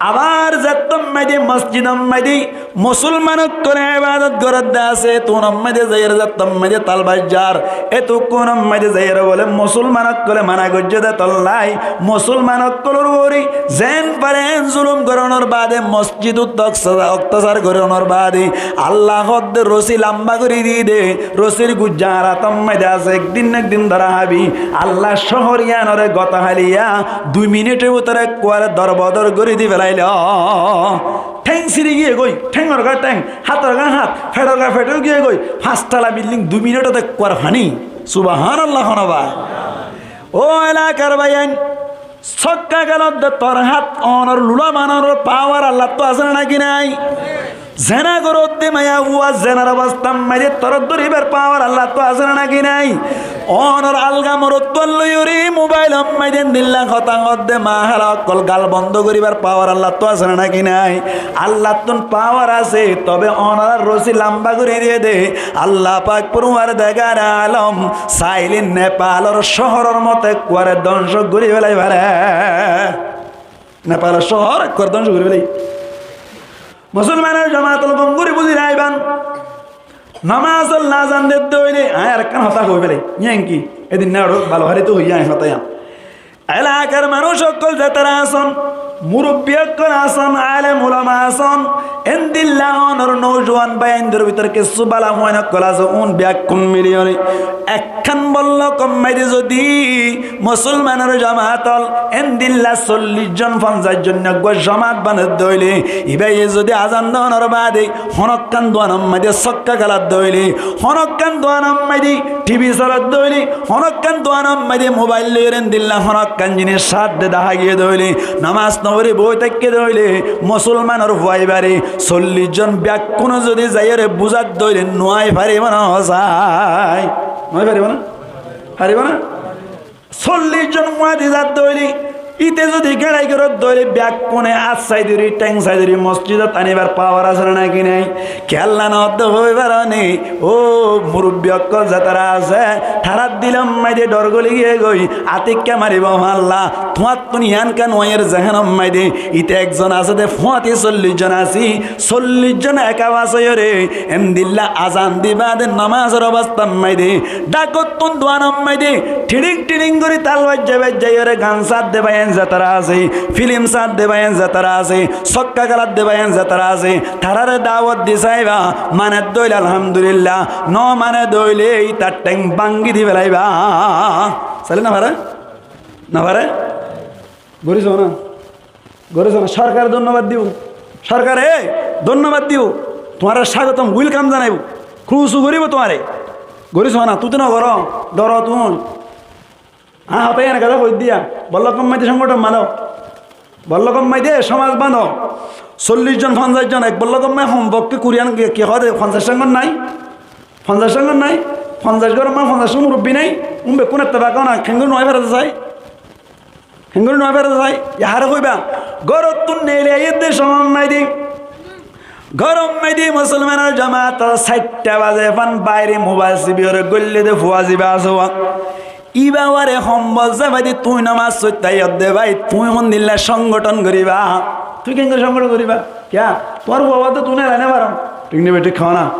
abar zettót maze de mosjidor maze de musolman ókkole ebadot goródde asé, etúnor maze de zaiyóre zettót maze de tal baijjar, etukkúnor maze de zaiyóre bóle musolman ókkole mana goijjé de tollá, musolman ókkolor uore zen fare en zulum gorónor baade, mosjidot oktasar gorónor baade, Allah hoódde rosi lamba gorí di de, rosir gujja añár átor maze de asé, ek din na ek din dóra hábi. Allah cóhor iyanore goto hailla dui minitor bútore ekkuare dor bodor gorí di felailo. Théng siri giyé goi, théngor gá théng, hátor gá hát, feçor gá feç ói giyé goi, fañs tala bilding dui minitot ekkuare faní. Subhánallah hono bái. Ó elakar báiyain, sokka kéla de tor hát onor lula bananor pawar Allattú asé né náki nái? Zena goródde maiyafua zenar obostár maze de toré dóribar pawar Allattú asé né náki nái? Onor alga morotfuar loiyóre mobailor maze de endilla hotá hoódde mahála ókkol gal bondó goríbar pawar Allattú asé né náki nái? Allattún pawar asé, tobe onorár rosi lamba gorí diyé de Allah pak foruwardigare alom sailé Nepalor cóhoror moto ekkuare dóngco gorí felai fare. Nepalor cóhor ekkuare dóngco gorí felai. Musolmanor jamaat ól, gom gorí buzí raiban. Nomaz ól no zande de óile, añí arekkán hotá hoi felai. Yián ki? Edin na aró bála fari to hoiyé añí hotá yián. Elakar manúic ókkol zetará asón, murubbi ókkol asón, alem ulama asón, endilla onor noujuwan báiyaindor bútore kessú bála fuain ókkol asé, un bekkún miliyóre ekkán bollók maze zodi musolmanor jamaat ol endilla sollic zon, fonzaic zon eggúa jamaat banadde óile, ibáye zodi azan donor baade honokkán duanor maze sokká kéladde óile, honokkán duanor maze tibi soladde óile, honokkán duanor maze mobail loiyóre endilla honokkán jinis saádde dahá giyé de óile, nomás no fori boi táikke de óile, musolmanor fua ibáre sollic zon bekkúne zodi zaiyóre buzadde óile, nuái faribó né hosai? Nuái faribó né? Faribó né? Sollic zon muadi zadde óile, íte zodi geçai goródde óile, bekkúne át sai dóri, theng sai dóri mosjidot anibar pawar asé né náki nái? Kiyólla no adde hoi faro né? Ó murubbi ókkol zetará asé, tarár dilor maze dhor góli giyé goi, atikka maribó falla, tuáñttun yián ká nuaiyér zehénor maze, íte ekzon asé de, fuáñti sollic zon así, sollic zon eka bas óiyore, endilla azan di baade nomásor obostár maze, dhákottún duanor maze, thiríng thiríng gorí tal baijjai baijjai óre gan saádde báiyain zetará asé, filim saádde báiyain zetará asé, sokká kéladde báiyain zetará asé, taráre dawot di saiba, mane de óile alhamdulillah, no mane de óile ítar theng báñgi di félaiba. Sailé no fare? No fare? Gorí só na. Gorí só na. Sorkare dónnobad dibo. Sorkare dónnobad dibo. Tuáñre sagotom, welcome zanaibo. Kurusu goríbo tuáñre. Gorí só na. Tui to no goró. Dóro tui. Añí hotá yián gatá hoiddí ya. Bollók maze songgothon bano. Bollók maze somaj bano. Sollic zon, fonzaic zon, ek bollók maze hom fokke kuri an ki hoó de, fonzaic songgot nai? Fonzaic songgot nai? Fonzaic gór maze fonzaic murubbi nai? Um bekkún ettefak ó na, kengóri nuái fare de sai? Kengóri nuái fare de sai? Yá hare hoiba? Górottún neeli aiyér de somot maze, góror maze musolmanor jamaat sairtá baze fán baire mobail sibi óre góille de fua ziba asé wa. Íba uáre hombol zafai di tui nomás foittá aiyós de bái, tui hondilla songgothon goríba? Tui kengóri songgothon goríba? Kiyá? Tuáñr fua bade tui no elai no faro. Thík né bethík hoó na?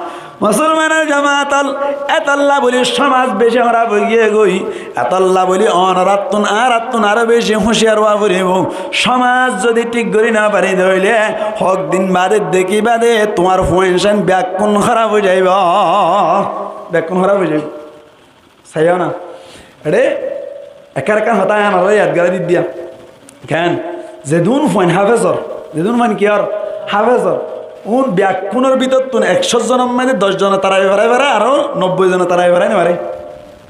Musolmanor jamaat ol, etolla buli somaj beci hóraf ói giyé goi. Etolla buli onorattún, añárattún aró beci húciyar ówa foribó. Somaj zodi thík gorí no fari de óile, hok din bade dekiba de, tuáñr fuain sáin bekkún hóraf ói zaibo. Bekkún hóraf ói zaibo. Saiyó na. Eçé ekkán ekkán hotá añára yad gorái di diya. Ken? Zedún fuain háfez ór, zedún fuain ki ór? Háfez ór. Uún bekkúnor bútottun ekcó zonor maze doc zone tarabi farai fare, aró nobboi zone tarabi farai no fare.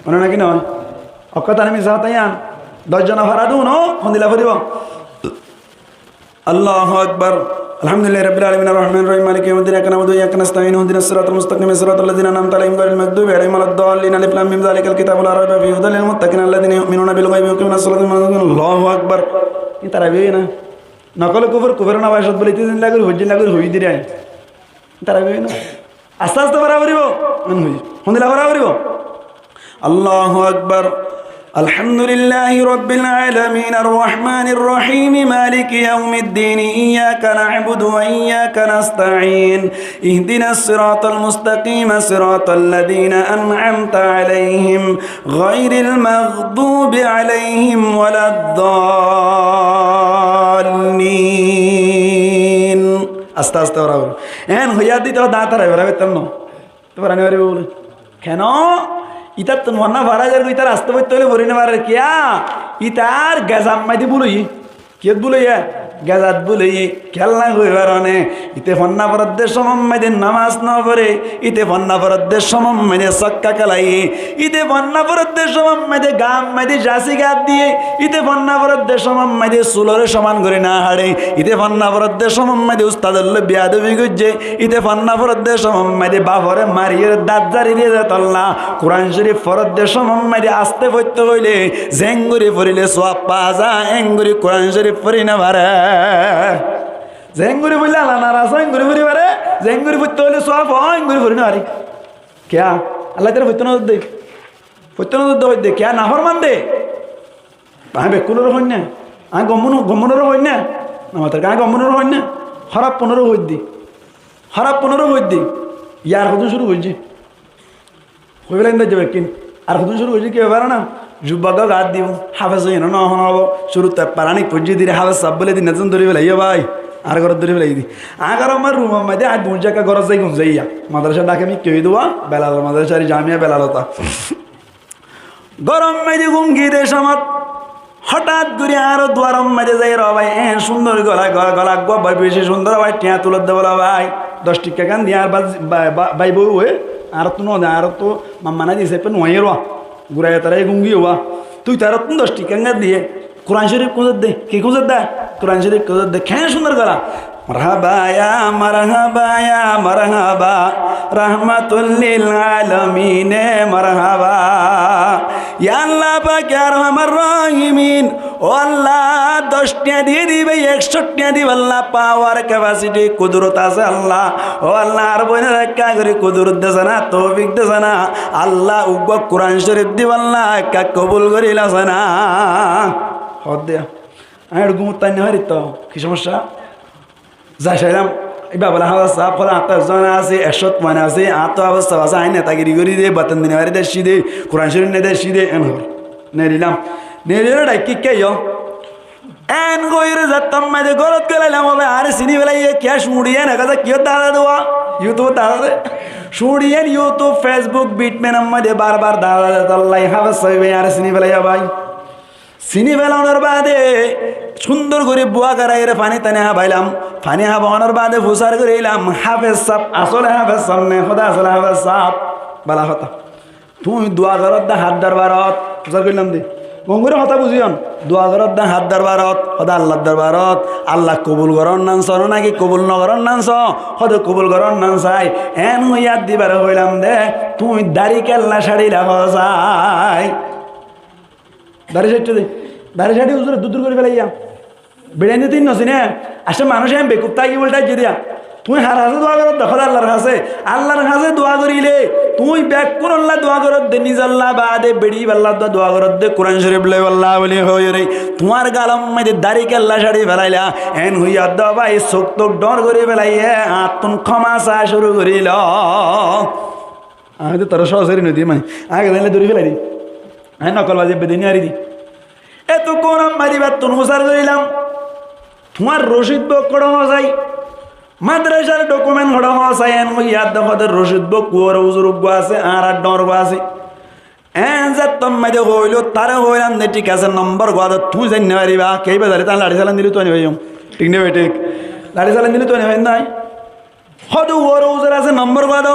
Mone né ki no? Ókkol tani misá hotá yián. Doc zone fara dun ó, hondilla foribó? الله أكبر. الحمد لله رب العالمين، الرحمن الرحيم، مالك يوم الدين، إياك نعبد وإياك نستعين، اهدنا الصراط المستقيم، صراط الذين أنعمت عليهم، غير المغضوب عليهم ولا الضالين، ألف لام ميم، ذلك الكتاب لا ريب فيه، هدى للمتقين، الذين يؤمنون بالغيب ويقيمون الصلاة ومما رزقناهم. الله أكبر. Ín tarabi óiye na? Nokole kufur, kufur na baicot bóli tin din lagir, hujjin lagir, hui dire. Ín tarabi óiye na? Aste aste fora foribó. Hondilla fora foribó. الله أكبر. الحمد لله رب العالمين، الرحمن الرحيم، مالك يوم الدين، إياك نعبد وإياك نستعين، اهدنا الصراط المستقيم، صراط الذين أنعمت عليهم، غير المغضوب عليهم ولا الضالين. Aste aste fora foribó. Eén hoiyá di to dañt tarabi fora faittám no. Tó fora no faribo bóle. Keno? Ítattún fonná fora zar goi, ítar aste foittá óile fori no farer. Kiyá? Ítar gezat maze búl óiye. Kiyót búl óiye? Gezat búl óiye. Kiyólla hoi faro né? Íte fonná foredde somot maze nomás no fore. Íte fonná foredde somot maze sokká kelaiye. Íte fonná foredde somot maze gaat maze jasi gaat diye. Íte fonná foredde somot maze sulore soman gori no haçe. Íte fonná foredde somot maze ustadolloi beyadobi goijje. Íte fonná foredde somot maze bafore mariyóre dat zari diye de tolla. Kuran Corif foredde somot maze aste foittá óile, zeéngori forile suwab fa za, eéngori Kuran Corif fori no fare. Zeéngori foille Allah naraz ó, eéngori fori fare, zeéngori foittá óile suwab ó, eéngori fori no fare. Kiyá? Allah tara foittá no de. Foittá no de hoidde. Kiyá? Naforman de. Añí bekkúnore hoóir na. Añí gommun-, gommunore hoóir na. Namatar añí gommunore hoóir na. Hóraf funore hoóir de. Hóraf funore hoóir de. Yar hodún cúru goijjé. Hoi félai de bekkín. Ar hodún cúru goijjé ki befar na? Jubbak gát dibou, háfez óiye né no hon óibo. Cúrut ekbar aní foijjé diri háfez sáb bóli din ezon dóri felaiyé bái. Añár górot dóri felaiyé dé. Añár górot añár rumor maidé añí duñjja ekká górot zai gúm zaiyá. Madrasar dháke mi ki óiye dé, Belal madrasa, Jamia Belal óta. Górot maidé gúm giyé dé somot hotát gorí añáre duaror maidé zai, "Ó bái, en cúndor gola, gola, gola uggúa bái, beci cúndor bái, thiañ tulot dé bóla bái." Doc thikka gán diyé añár bái, bái, bái, bái bou ói, añárattú no de, añárattú mamma nái de, hísafe nuaiyé ruwa. Guraiyé tará gúm giyé uwá. Tui taráttú doc thikka gán diyé. Kuran Córif kúzet dé, ki kúzet dé? Kuran Córif kúzet dé, keén cúndor gola. Marhaba ya, marhaba ya, marhaba, rahmatul lil alamine marhaba. Ya Allah pak, ya Arhamar Rahimin, ó Allah, doc thiañ diyé dé bái, ekcó thiañ dibálla power, capacity, kudurot asé Allah. Ó Allah, añár boinore ekká gorí kudurot desa na, toufik desa na. Allah, uggúa Kuran Córif dibálla ekká kobul gorí lasa na. Hoó dé. Añí eçé gúmot táinno fari to, ki somosya? Zai sailam, ibá bóle háfez sáb, hoó dé añáttu ekzon asé, ekcót fuain asé, añáttu háfez sáb asé, añí netagiri gorí dé, beton dine fari dé, aiccé dé, Kuran Córif ne dé, aiccé dé, en hoór. Neelilam. Neeliyóre dhaikkí kiyá? En hoiyóre zettót maidé górot gélailam, ó bái, añáre siní felaiyé, kiyá cuñçi en, ekká kiyót dahá dé uwá, YouTube dahá dé. Cuñçi en YouTube, Facebook, Bitmain or maidé bar bar dahá dé, tollai háfez sáb ibá añáre siní felaiyé bái. Siní felonor baade cúndor gorí bua goráiyore faní taní habailam. Faní habaonor baade fusár gorílam, háfez sáb, asóle háfez sáb né, hóde asóle háfez sáb. Bála hotá. Tuñí dua goródde hár dorbarot, fusár gorílam dé. Gom gorí hotá buzíyon. Dua goródde hár dorbarot, hóde Allar dorbarot. Allah kobul gorón nan só náki kobul nogorón nan só? Hóde kobul gorón nan sai. En hoiyá dibare hoilam dé, tuñí dari kella cáçila hosai. Dari cáçiyo dé. Dari cáçi huzure dur dur gorí felaiyá. Beçain dé tin no sine. Accá manúic en bekuf táki ulthá aijjé diya. Tuñí hár hañsé dua goródde, hóde Allar hañsé. Allar hañsé dua goríle, tuñí bekkúnolla dua goródde, nizolla baade beçi íballa dua goródde, Kuran Córif loiballa buli hoiyóre. Tuáñr galor maidé dari kella cáçi felaila. En hoiyá dé bái, suk tuk dhoóñr gorí felaiyé, añáttun kóma saá cúru gorílo. Añí dé toré sózori nodiyum añí. Añí zainle dóri félai dí. Añí nokolbazi ebbe dé niyari dí. Eto kóna mari battún fusár gorílam. Tuáñr rocid buk hoçé hoó sai. Madrasar dokument hoçé hoó sai. En hoiyá dé hóde rocid buk uore uzur uggúa asé, añárar dhoóñr uggúa asé. En zettót maidé hoiló, taré hoilam dé thík asé, nombor uggúa dó, tuñí zainno faribá. Keé ibá zaile, tañí laçi salan dile tuáñi faiyum. Thík né bethík? Laçi salan dile tuáñi faiyum nái. Hóde uore uzur asé, nombor uggúa dó.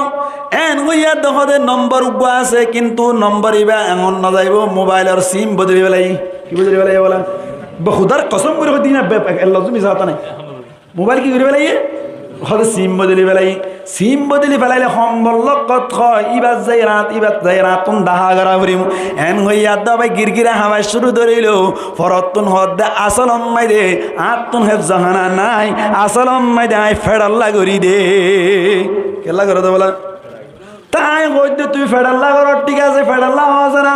En hoiyá dé hóde nombor uggúa asé, kintu nombor ibá eñon no zaibó, mobailor sim bodoli felaiyé. Ki bodoli felaiyé bóla? Be hudar kosom gorí hoó dé na, be, be, ellozum misá hotá nái. Mobail ki gorí felaiyé? Hóde sim bodoli felaiyé. Sim bodoli felaile hombor lokkot hoó, íbat zai rañt, íbat zai rañttún dahá gorá foribó. En hoiyá dé bái girgira habar cúru dóriló. Forottún hoódde asólot maidé añáttun hefzohána nái, asólot maidé aññí feçolla gorí dé. Kiyólla goró dé bóla? Te aññí hoóidde tui feçolla gorós, thík asé, feçolla hoós ná.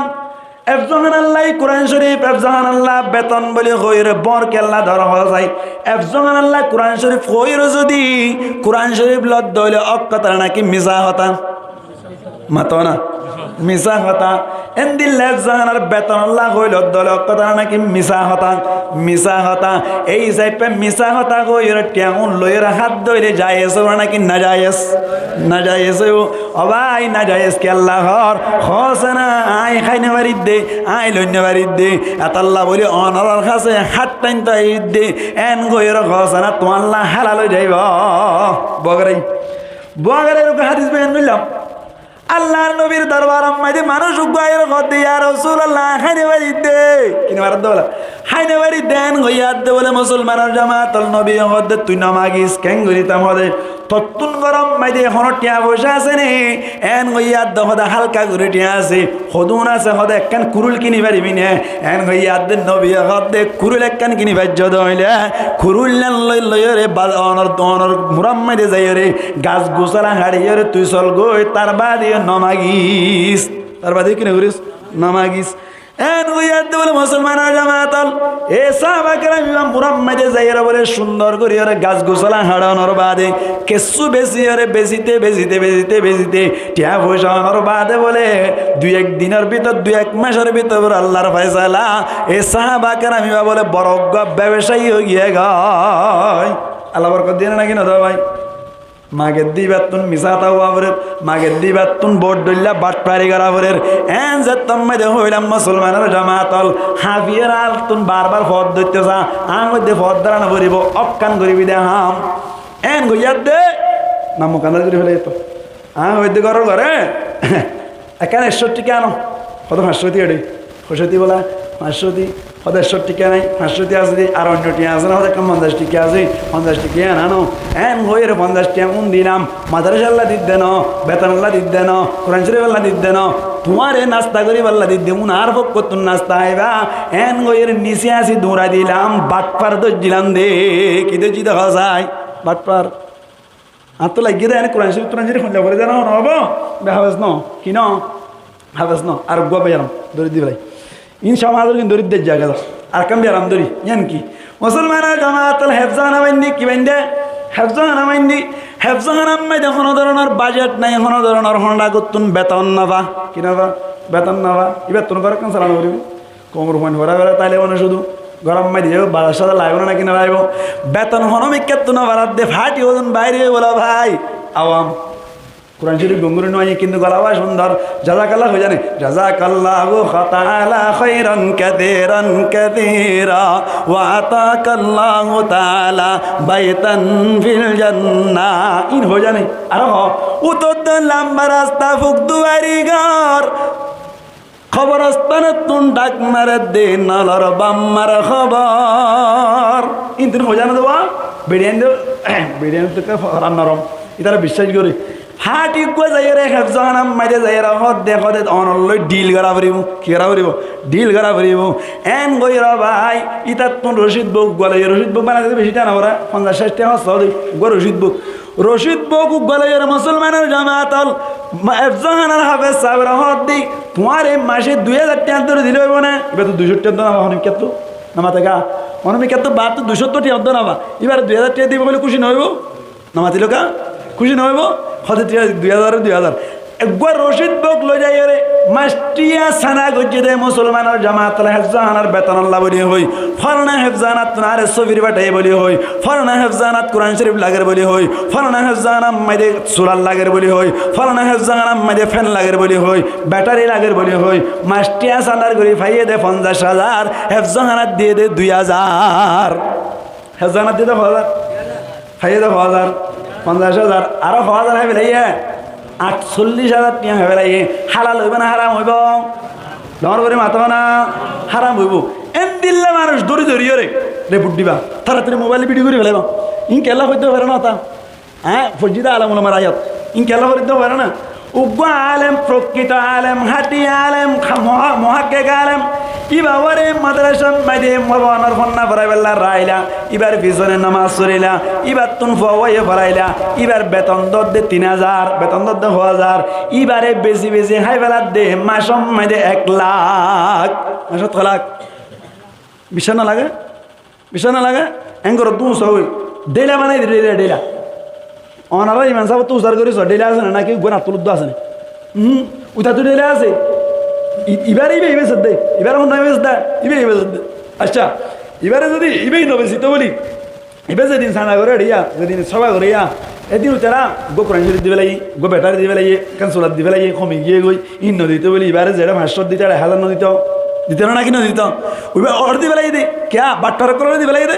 Hefzohánalla Kuran Córif, hefzohánalla beton bóli hoiyóre bóñr kiyólla dóro hoó sai. Hefzohánalla Kuran Córif hoiyóre zodi Kuran Córif lodde óile ók hotá náki misá hotá? Mato na. Misá hotá. Endilla efzohánar betonolla hoilodde óile ók hotá náki misá hotá? Misá hotá. Ei hísafe misá hotá hoiyóre thiañ un loiyóre hát dóile jayes óibo náki najayes? Najayes óibo. Ó bái, najayes kiyólla hoór? Hoóse ná, aññí hái no faridde, aññí loi no faridde. Etálla bóli onorár hañsé hát tháinto aidde. En hoiyóre hoóse ná, tuáñlla hálal ói zaibó. Bua gorái. Bua gorái, erókkom hádis boyan goillám. Allar nobir dorbaror maidé manúic uggúa aiyóre hoódde, "Ya Rosúlallah, hái no faridde." Ki no faridde bóla? Hái no faridde. En hoiyá dé bóle, musolmanor jamaat ol, nobiye hoódde, "Tui no magis." Keéngorí tam hoóde, "Tottún góror maidé honó thiañ foicá asé né?" En hoiyá dé hoóde, "Hálka gorí thiañ asé." "Hodún asé?" Hoóde, "Ekkán kurúil kini faribí né?" En hoiyá dé nobiye hoódde, "Kurúil ekkán kini faijjó dé óile, kurúillán loi loiyóre ba-, onor, onor murar maidé zaiyóre gas gusála haçiyóre tui sol goi, tar baade yó no magis." Tar baade yó ki no goris? No magis. Eén hoiyé de bóle musolmanor jamaat ól, e sáhaba keram ibá murar maze zaiyóre bóle cúndor goríyore gas gusóla haçonor baade kessú besiyóre besite, besite, besite, besite, thiañ foicá onor baade bóle dui ek dinor bútore, dui ek macór bútore bóle Allar faisala, e sáhaba keram ibá bóle boro uggúa bebecai ói giyé goi. Allah borkot diyé né náki no de bái? Magedde ibáttún misá hotá hoó forer, magedde ibáttún bout dhoilla bathfari gorá forer. Eén zettót maze hoilam musolmanor jamaat ól, hafiyóre añáttún bar bar fot dóitto saá, añí hoidde fot dóra no foribó, ókkan goríbi de ham. Eén goijjé de, nam mukandar gorí félaiye to. Añí hoidde góror goré ekkán ekcó thiañ ano, hoó de fañs cóti eçé, hoó cóti bóla, fañs cóti, hoó de ekcó thiañ nái, fañs cóti asé de, ar oinno thiañ asé né, hoó de ekkán fonzaic thiañ asé, fonzaic thiañ ano. Eén hoiyóre fonzaic thiañ un dilam, madrasalla didde no, betonolla didde no, Kuran Córifolla didde no, tuáñre nasta goríballa didde, unar fokkottún nasta háiba, eén hoiyóre nise así duñrai dilam, bathfar dóijjilam de, ki dóijji de hoó sai, bathfar. Añáttu laiggé de, ene Kuran Córif, Kuran Córif hoilla fore de no, no óibo? Be hafez no, ki no? Hafez no, ar uggúa beram dóri di félai. Iín somazor kin dóri de zaga, ar ekkán beram dóri, yián ki? Musolmanor jamaat ól hefzóhana bainde, ki bainde? Hefzóhana bainde. Hefzóhanar maze honó doronor bajet nai, honó doronor honó dhagottún beton no fa, ki no fa? Beton no fa. Ibattún gór ekkán salano foribo. Koumor fuain fora fora taile mane cúdu gór or maze diyó bazar sazar laibo né náki no laibo? Beton honó mikkáttú no farar de, fati ózon bair ói bóla bái. Awam. Kuran Córif gongori no aiyé, kintu gola bái cúndor. Jazakallah hoi zane? Jazakallahu ta'ala khairan kathiran kathira wa atakallahu ta'ala baitan fil jannah. Iín hoi zane? Aró hoó. Utor de lamba rasta, fuk duari gór. Koborostanottún dhak marer de, nolor baf mar hóbor. Iín tún hoi zane de bái? Beçiyain de, beçiyain de horan norom. Ítara biccác gore. Fati uggúa zaiyóre hefzóhanar maze zaiyóre hoó de, hoó de, onor loi dhil gora foribo. Ki gora foribo? Dhil gora foribo. Eén gorí bái, ítattún Rocid bou uggúa loiyóre, Rocid bou banaite beci thiañ no fore, fonzaic cáit thiañ hóros óde, uggúa Rocid bou. Rocid bou uggúa loiyóre musolmanor jamaat ól, ma-, hefzóhanar hafez sábore hoó de, tuáñre mace dui házar thiañ dóri dile óibo né? Ibá to dui cót thiañ dóri no fa, honó mikkáttú. No mate ká? Honó mikkáttú baattú dui cót thiañ dóri no fa. Ibáre dui házar thiañ dibo bóli kúci no óibo? No matiló ká? Kúci no óibo? Hoó de thiañ dui házar, dui házar. Eggúa Rocid bouk loi zaiyóre, mac thiañ sana goijjé de musolmanor jamaat ól hefzóhanar betonolla bóli hoi, fólana hefzóhanattún añáre sófir fathaiyé bóli hoi, fólana hefzóhanat Kuran Córif lager bóli hoi, fólana hefzóhanar maze sular lager bóli hoi, fólana hefzóhanar maze fen lager bóli hoi, bethari lager bóli hoi, mac thiañ sana gorí faiyé de fonzaic házar, hefzóhanat diyé de dui házar. Hefzóhanat diyé de hó házar? Háiye de hó házar? Fonzaic házar. Aró hó házar hái felaiyé? Añccollic házar thiañ hái felaiyé. Hálal óibo né háram óibo? Dóñr gorí mato na, háram óibo. Endilla manúic dóri dóri yóre report diba. Taratari mobail bidiyó gorí felaiba. Iín kiyólla hoitó fare na hotá? Eé, foijjí de alem ulamar ayat. Iín kiyólla foijjí de fare na? Uggúa alem, forokkito alem, háñti alem, há-, muhá-, muhákkek alem. Íba uore madrasar maze Kuranor fonná foraibálla raila, íbar fisóne nomás foraila, íbattún fua uwaiye foraila, íbar beton dódde tin házar, beton dódde hó házar, íbare besi besi hái feladde macór maze ek lak. Macót hó lak? Biccác no lage? Biccác no lage? Eén gorot dúñsa ói. Dhéla banai dile, dhéla, dhéla. Onorá iman sábottú usar gorí só, dhéla asé né náki uggúa nattúl uddú asé né? Uhúm, uitattú dhéla asé. I-, ibáre íba, íba sedde. Ibáre hondilla íba sedde. Íba, íba sedde. Accá, ibáre zodi íba no besito bóli, íba zedin sana goré eçé, zedin sóba goré, edin uitará uggúa Kuran Córif di félaiye, uggúa bethari di félaiye, ekkán sulat di félaiye, homi giyé goi. Ín no dito bóli, ibáre zeçé fañs cót dito, arai házar no dito? Dito na náki no dito? Uibá or di félaiye de. Kiyá? Bathfar ókkolore di félaiye de.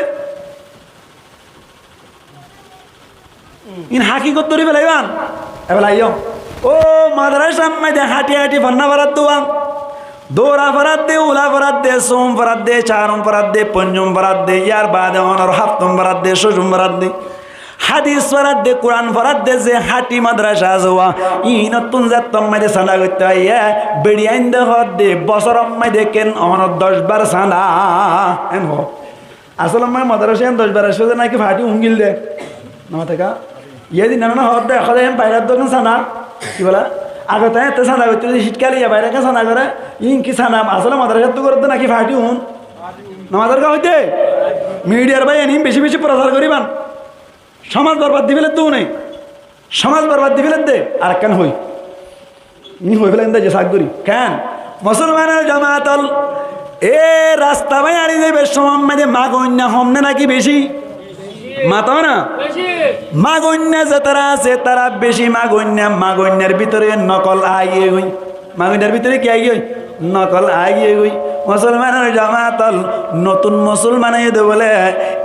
Ín hákikot dóri félaiban? Ebela aiyó. Ó madrasar maze háñti háñti fonná foradde uán. Doura foradde, ula foradde, sum foradde, carum foradde, ponjum foradde, yar baade onor haftum foradde, cocum foradde. Hádis foradde, Kuran foradde, ze háñti madrasa asé uá, iínottún zettót maze sanda goittó aiyé, beçiyain de hoódde, bosórot maze ken onor doc bar sanda, en hoó. Asól maze madrasa iín doc bar aiccé de náki fati ungil de? No mate ká? Yédin nana hoódde, hoódde iín bairar dókan sanda, ki bola? Age to ette sanda goitto de, cítkale ya baire ke sanda gore, iín ki sanda asóle madrasáttu goredde naki farti un? Nomazor ga hoite? Midiyar bái, iín beci beci prosar goriban. Somaj borbad di féledde une. Somaj borbad di féledde. Arekkán hoi. Iín hoi félaiyum de, je sak gori. Ken? Musolmanor jamaat ol, e rasta bái añçi zaibar somot maze magoinna hom ne naki beci? Mato na? Magoinna ze tara asé, tara beci magoinna, magoinnar bútore nokol aigiyói. Magoinnar bútore ki aigiyói? Nokol aigiyói. Musolmanor jamaat ol, notun musolman óiye de bóle,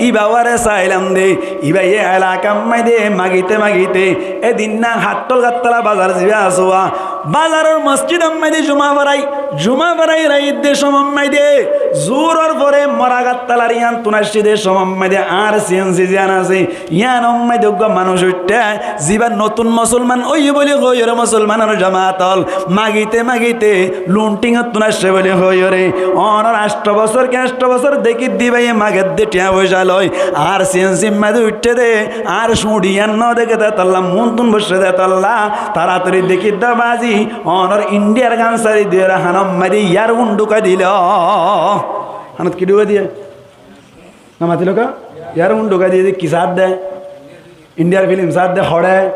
íba uore sailam de, íba e elakar maze magite magite, edinna Hattol Gattala bazar ziba asé uwa, bazaror mosjidor maze juma forai, juma forai raidde somot maze, zuhuror fore Mora Gattalar iyan tun aiccí de somot maze, añár siyensi ziyan asé, iyanor maze uggwá manúic uiththé, ziba notun musolman óiye buli hoiyóre musolmanor jamaat ol, magite magite, lunthing ottún aiccé buli hoiyóre, onor ancto bosór ki ancto bosór dekí de íbaye magedde thiañ foicá loi, añár siyensi maze uiththé de, añár suñçi iyan no deké de tolla, muúntun boiccé de tolla, toratori dekí de bazi, onor Indiyar gan sári diyóre hanor maze iyargun dhukai dilo. Hanot ki dhukai diye? Nomatiló ká? Iyargun dhukai diye de ki sádde? Indiyar filim sádde hoçé?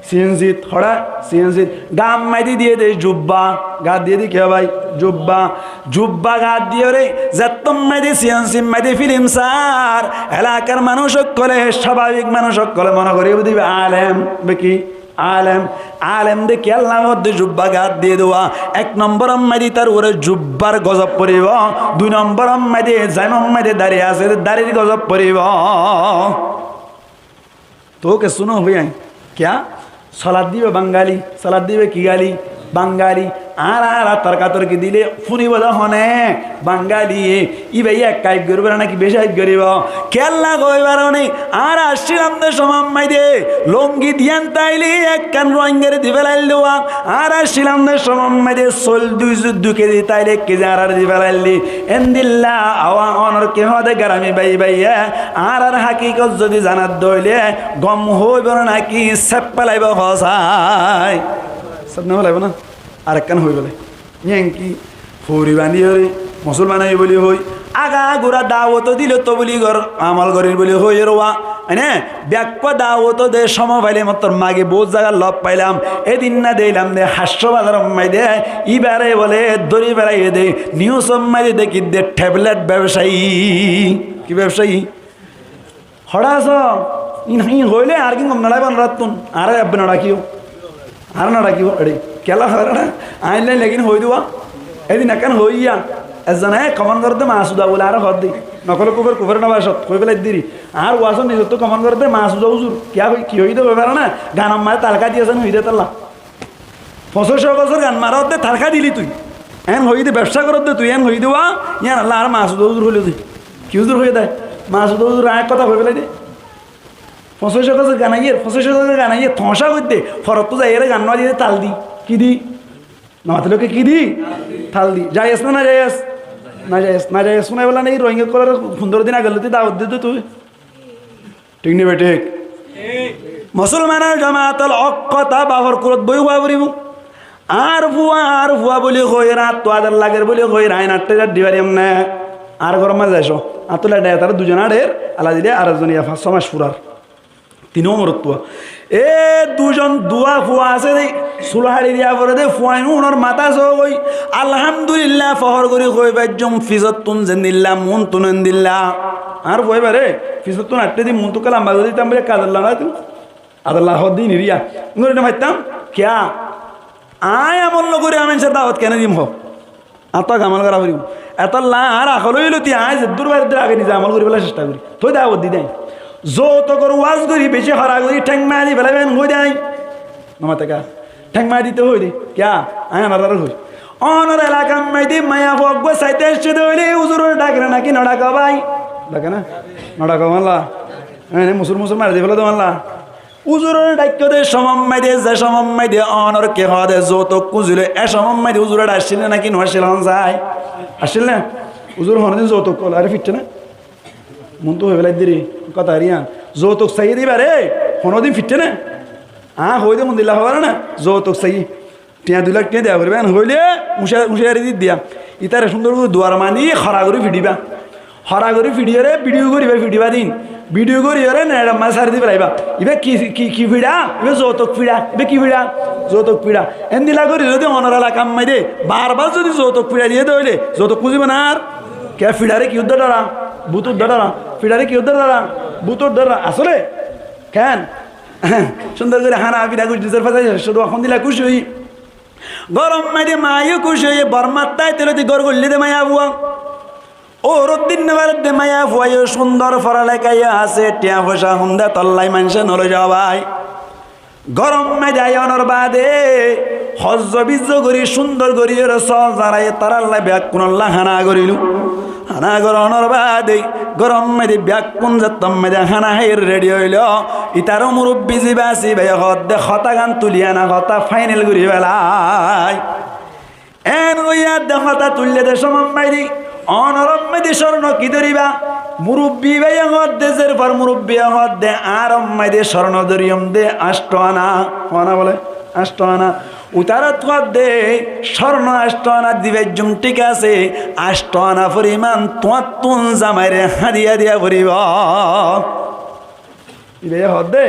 Siyensit hoçé? Siyensit. Gat maze diye de jubba. Gat diye de ki bái? Jubba. Jubba gat diyóre zettót maze siyensit maze filim sár, elakar manúic ókkole, sábabik manúic ókkole mone gorí dibe alem, be ki? Alem, alem de kiyólla hoódde jubba gat diye de uwa. Ek nombor ot maze tar uore jubbar gozob foribó, dui nombor ot maze zaimot maze dari asé de darir gozob foribó. Toóu kessú no hoiyum añí. Kiyá? Solat dibe Bangali, solat dibe ki gali? Bangali. Añára, añára torkatorki dile fúnibo de hone? Bangali. Íba ekka aib goríbo naki beci aib goríbo? Kiyólla hoibar nai, añára accílam de somot maze lungi diyan táile ekkán Ruáingaré di félail de uwa. Añára accílam de somot maze sóil dui zu-, dui kezi táile ek kezi añáraré di félail de. Endilla awa onor ki hoó de garami bái báiye, añárar hakikot zodi zanat de óile gom hoibo naki sép félaibo hoó sai? Sép no félaibo na? Arekkán hoi bole. Ñenki fori bañdiyóre musolman óiye buli hoi, agagura dawot dile tobligor amol gorir buli hoiyóre uwa, ene, bekkúa dawot de somot faile mottor mage bout zagat lof failam, edinna deilam de Haccó bazaror maze de, ibare bole dóri félaiye de, niusor maze dekí de theblet bebsayi. Ki bebsayi? Hoçé asó? Iín, iín hoilé añár ki gom no laibo onorattún? Añáre ebbe no dhakiyo. Añáre no dhakiyo, eçé. Kiyólla hoór na? Aññí lain lekin hoói diba. Edin ekkán hoóiya. Ezzone komon gorédde Masuda buli añáre hoódde. Nokole kufor, kufore no bacot, hoói félai diri. Añár wasor nizottú komon gorédde Masuda uzur. Kiyá hoi-, ki hoói de hoói fare na? Ganor maze talka diyé sen hoói de tolla. Foñsíc bosór gan maródde talka dili tui. Eén hoiyí de bebsá goródde tui, eén hoiyí de wa, yían olla añáre Masuda uzur hoiló de. Ki uzur hoiyé de? Masuda uzur aññí ek hotá hoi félai de. Foñsíc bosór gan aiyér, foñsíc bosór gan aiyér, toóñca goiddé, forottú zaiyóre gan no diyé de tal di. Ki di? No matiló ki, ki di? Tal di. Jayes né na jayes? Na jayes. Na jayes fúnai bolla né, Rohingya ókkolore fundoro din age lóti dawot diyé de tui. Thík né bethík? Musolmanor jomaat ol, ók hotá bafor kurot boi hoó foribó. Añár fua, añár fua buli hoiyóre, añáttu ador lager buli hoiyóre, aññí añáttu zar di fariyum né? Añár góror mazé aiccó. Añáttu ledhe tará duizon añçer, ala dile ar ekzon iya fañs só mac furar. Tin umorottu. E duizon dua fua asé de, sul haçi diya fore de, fuain unor matá sógoi. Alhamdulillah, fohór gorí hoi faijjum, fisottún zendilla, muúntun endilla. Añár fua ibáre fisottún aiththé di muúntu ekká lamba gorí ditam bóli ekká ador lana ditum. Ador la hoó de iniriya. Gorí no faittám. Kiyá? Aññí amol no gorí, aññí maincóre dawot kene dim hoó? Añáttu age amol gorá foribó. Etolla añár akol óilo ti aññí zeddúr fari eddúr age nize amol goríbolla cectha gorí. Toi dawot di de aññí. Zoutokor waz gorí, beci hora gorí, théng maá di félaibo en hoi de aññí. No mate ká? Théng maá dito hoi de. Kiyá? Aññí onoráre hoi. Onor elakar maze maiya fua uggúa saite aiccé de óile uzurore dhake né naki no dhake bái? Dhake na? No dhake malla? Ene musur musur mari di félo de malla? Uzurore dhaikkó de somot maze, ze somot maze onor ki hoó de zoutok kúzilo, e somot maze uzure dhaiccíl né naki no aiccíl hon sai? Aiccíl né? Uzur honodin zoutok hoilé aré fitté né? Muúntu hoi félai diri, hotá eriyan. Zoutok saiyé de ibáre honodin fitté né? Aññí hoi de mundilla hoó na, zoutok saiyé. Thiañ dui lak thiañ diya foribó, en hoilé uñcá-, uñcári di diya. Ítare cúndor gorí duar maní hora gorí fiçibá. Hora gorí fiçiyóre bidiyó goríba, fiçibá din. Bidiyó goríyóre neçar maze sári di felaibá. Ibá ki, ki, ki fiça? Ibá zoutok fiça. Ibá ki fiça? Zoutok fiça. Endilla gorí zodi onor elakar maze bar bar zodi zoutok fiça diyé de óile, zoutok kúzibo ná ar? Kiyá fiçare ki uddá dóra? Bút uddá dóra. Fiçare ki uddá dóra? Bút uddá dóra. Asóle? Keén? Cúndor gorí hána fiça goijjé, zerfa zai, cúdu hondilla kúci óiye. Góror maze maiyó kúci óiye, bor mattá toledi gór goillé de maiyafua. Óuroddin no faredde maiyafua yó cúndor, foraleka yó asé, thiañ foicá hondilla tollai maincé no loi zaibo bái. Góror maze aiyónor baade hozzo bizzo gorí cúndor gorí yóre sóol zaraiyé taralla bekkúnolla hána gorílu. Hána gorónor baade góror maze bekkún zettór maze hána háiyore redi óilo, ítaró murubbi zibá asé íbaye hoódde hotágan tuli ana, hotá fainel gorí felai. En hoiyé de hotá tuille de cómot maze, onoror maze córno ki dóriba? Murubbi íbaye hoódde, zerfar murubbiye hoódde, añáror maze córno dórium de ancto ana. Hoó na bóle? Ancto ana. Utarot hoódde, córno ancto ana di faijjum, thík asé, ancto ana foriman tuáñttun zamaire hádiya diya foribó. Íbaye hoódde,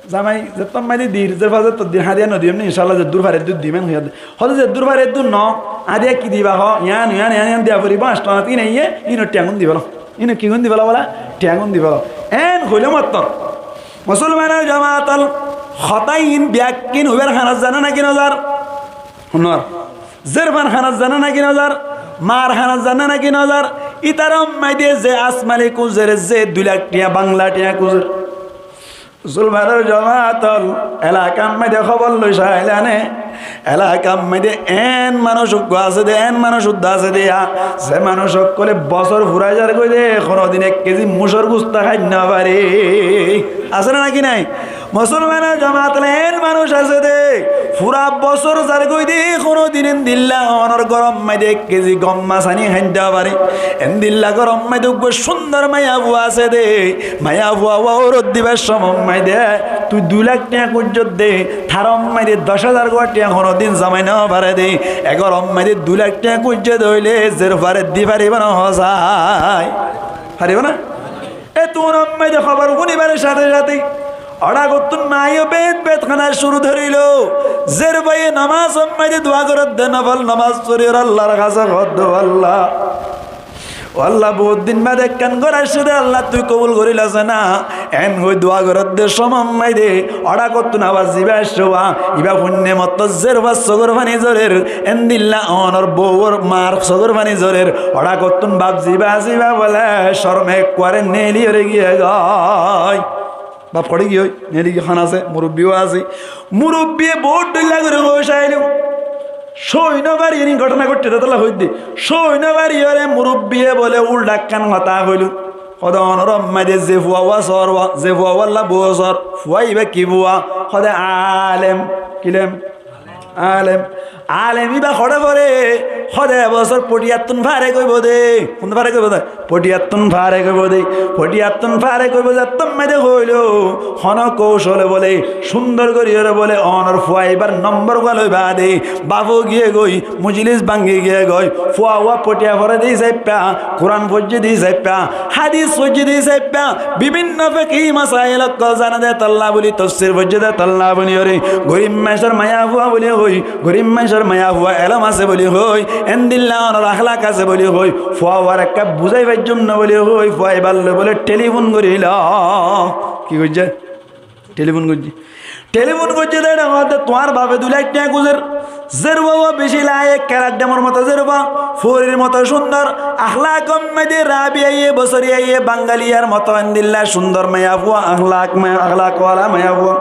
zamai zettór maze dir, zerfa zettór dir hádiya no diyum né, incállah zeddúr fari eddúr dim, en hoiyé de. Hoódde zeddúr fari eddúr no, hádiya ki diba hoó, yián, yián, yián, yián diya foribó, ancto ana tin aiyé, ínor thiañgún di felo. Ínor kigún di felo bóla? Thiañgún di felo. En hoilé mottor. Musolmanor jamaat ol, hotá iín bekkín uibár hanat zar né náki no zar? Honor. Zerfar hanat zar né náki no zar? Mar hanat zar né náki no zar? Ítarar maze ze asmali kúzer, ze dui lak thiañ Bangla thiañ kúzer. Musolmanor jamaat ol, elakar maze hóbor loi sailé né, elakar maze en manúic uggúa asé de, en manúic uddá asé de, ze manúic ókkole bosór furai zargói de, honodin ek kezi mucór gusto hái no fare. Asé né náki nái? Musolmanor jamaat ol, en manúic asé de, fura bosór zargói de, honodin endilla onor góror maze ek kezi gom mas ani hái no fare. Endilla góror maze uggúa cúndor maiyafua asé de, maiyafua uwa óuroddibar cómot maze tui dui lak thiañ kúijjós de, taror maze doc házar gua thiañ honodin zomai no fare de. E góror maze dui lak thiañ kúijje de óile zerfare di faribó né hoó sai? Faribó né? Ettunor maze hóbor fúnibar cáte cáte órakottún maiyó bet bet hána cúru gorílo. Zerfaye nomazor maze dua gorédde, nofol nomaz foríyore Allar hañsé hoódde, "Ó Allah, ó Allah, bout din bade ekkán gór aiccé dé, Allah tui kobul gorílas ná?" En hoi dua gorédde cómot maze órakottún abar zibá aiccé, íba fúinne mottor zerfar sogór faní zorér, endilla onor bouwor mar sogór faní zorér. Órakottún baf zibá asé íba bóle corme ekkuare neeli óre giyé goi. Baf hoçé giyói, neeli giyói, hon asé, murubbi ó asé. Murubbiye bout dhoilla gorí hoi sailó. Sói no fariyóre, in góthona goittó dé tolla hoiddé. Sói no fariyóre murubbiye bóle uldha ekkán hotá hoiló. Hóde onor maze ze fua uwa sor uwa, ze fua uwalla bou sor, fua íba ki fua? Hóde alem, ki lem? Alem. Alem íba hoçé fore? Hóde e bosór Potiyattún farek óibo dé. Hondé farek óibo dé? Potiyattún farek óibo dé. Potiyattún farek óibo zettór maze hoiló, hono koucole bóle, cúndor goríyore bóle, onor fua íbar nombor gua loi bade, baf ó giyé goi, mujlis báñgi giyé goi, fua uwa Potiya fore dé saippá, Kuran foijjé dé saippá, hádis foijjé dé saippá, bibinno fekí masail ókkol zane dé tolla bóli, tofsir foijjé dé tolla bóli óre, gorib mancór maiyafua bóli hoi, gorib mancór maiyafua elóm asé bóli hoi, endilla onor ahlak asé bóli hoi, fua uware ekká buzái faijjum ná bóli hoi, fua íbar loi bóle telifun gorílo. Ki goijjé? Telifun goijjé. Telifun goijjé dé eçé hoódde, tuáñr bafe dui lak thiañ kúzer, zerfua uwa beci laiyek, kerak demor moto zerfua, forir moto cúndor, ahlakor maze Rabiya ye, Bosoriya ye, Bangaliyar moto endilla cúndor maiyafua, ahlak ma-, ahlak wala maiyafua.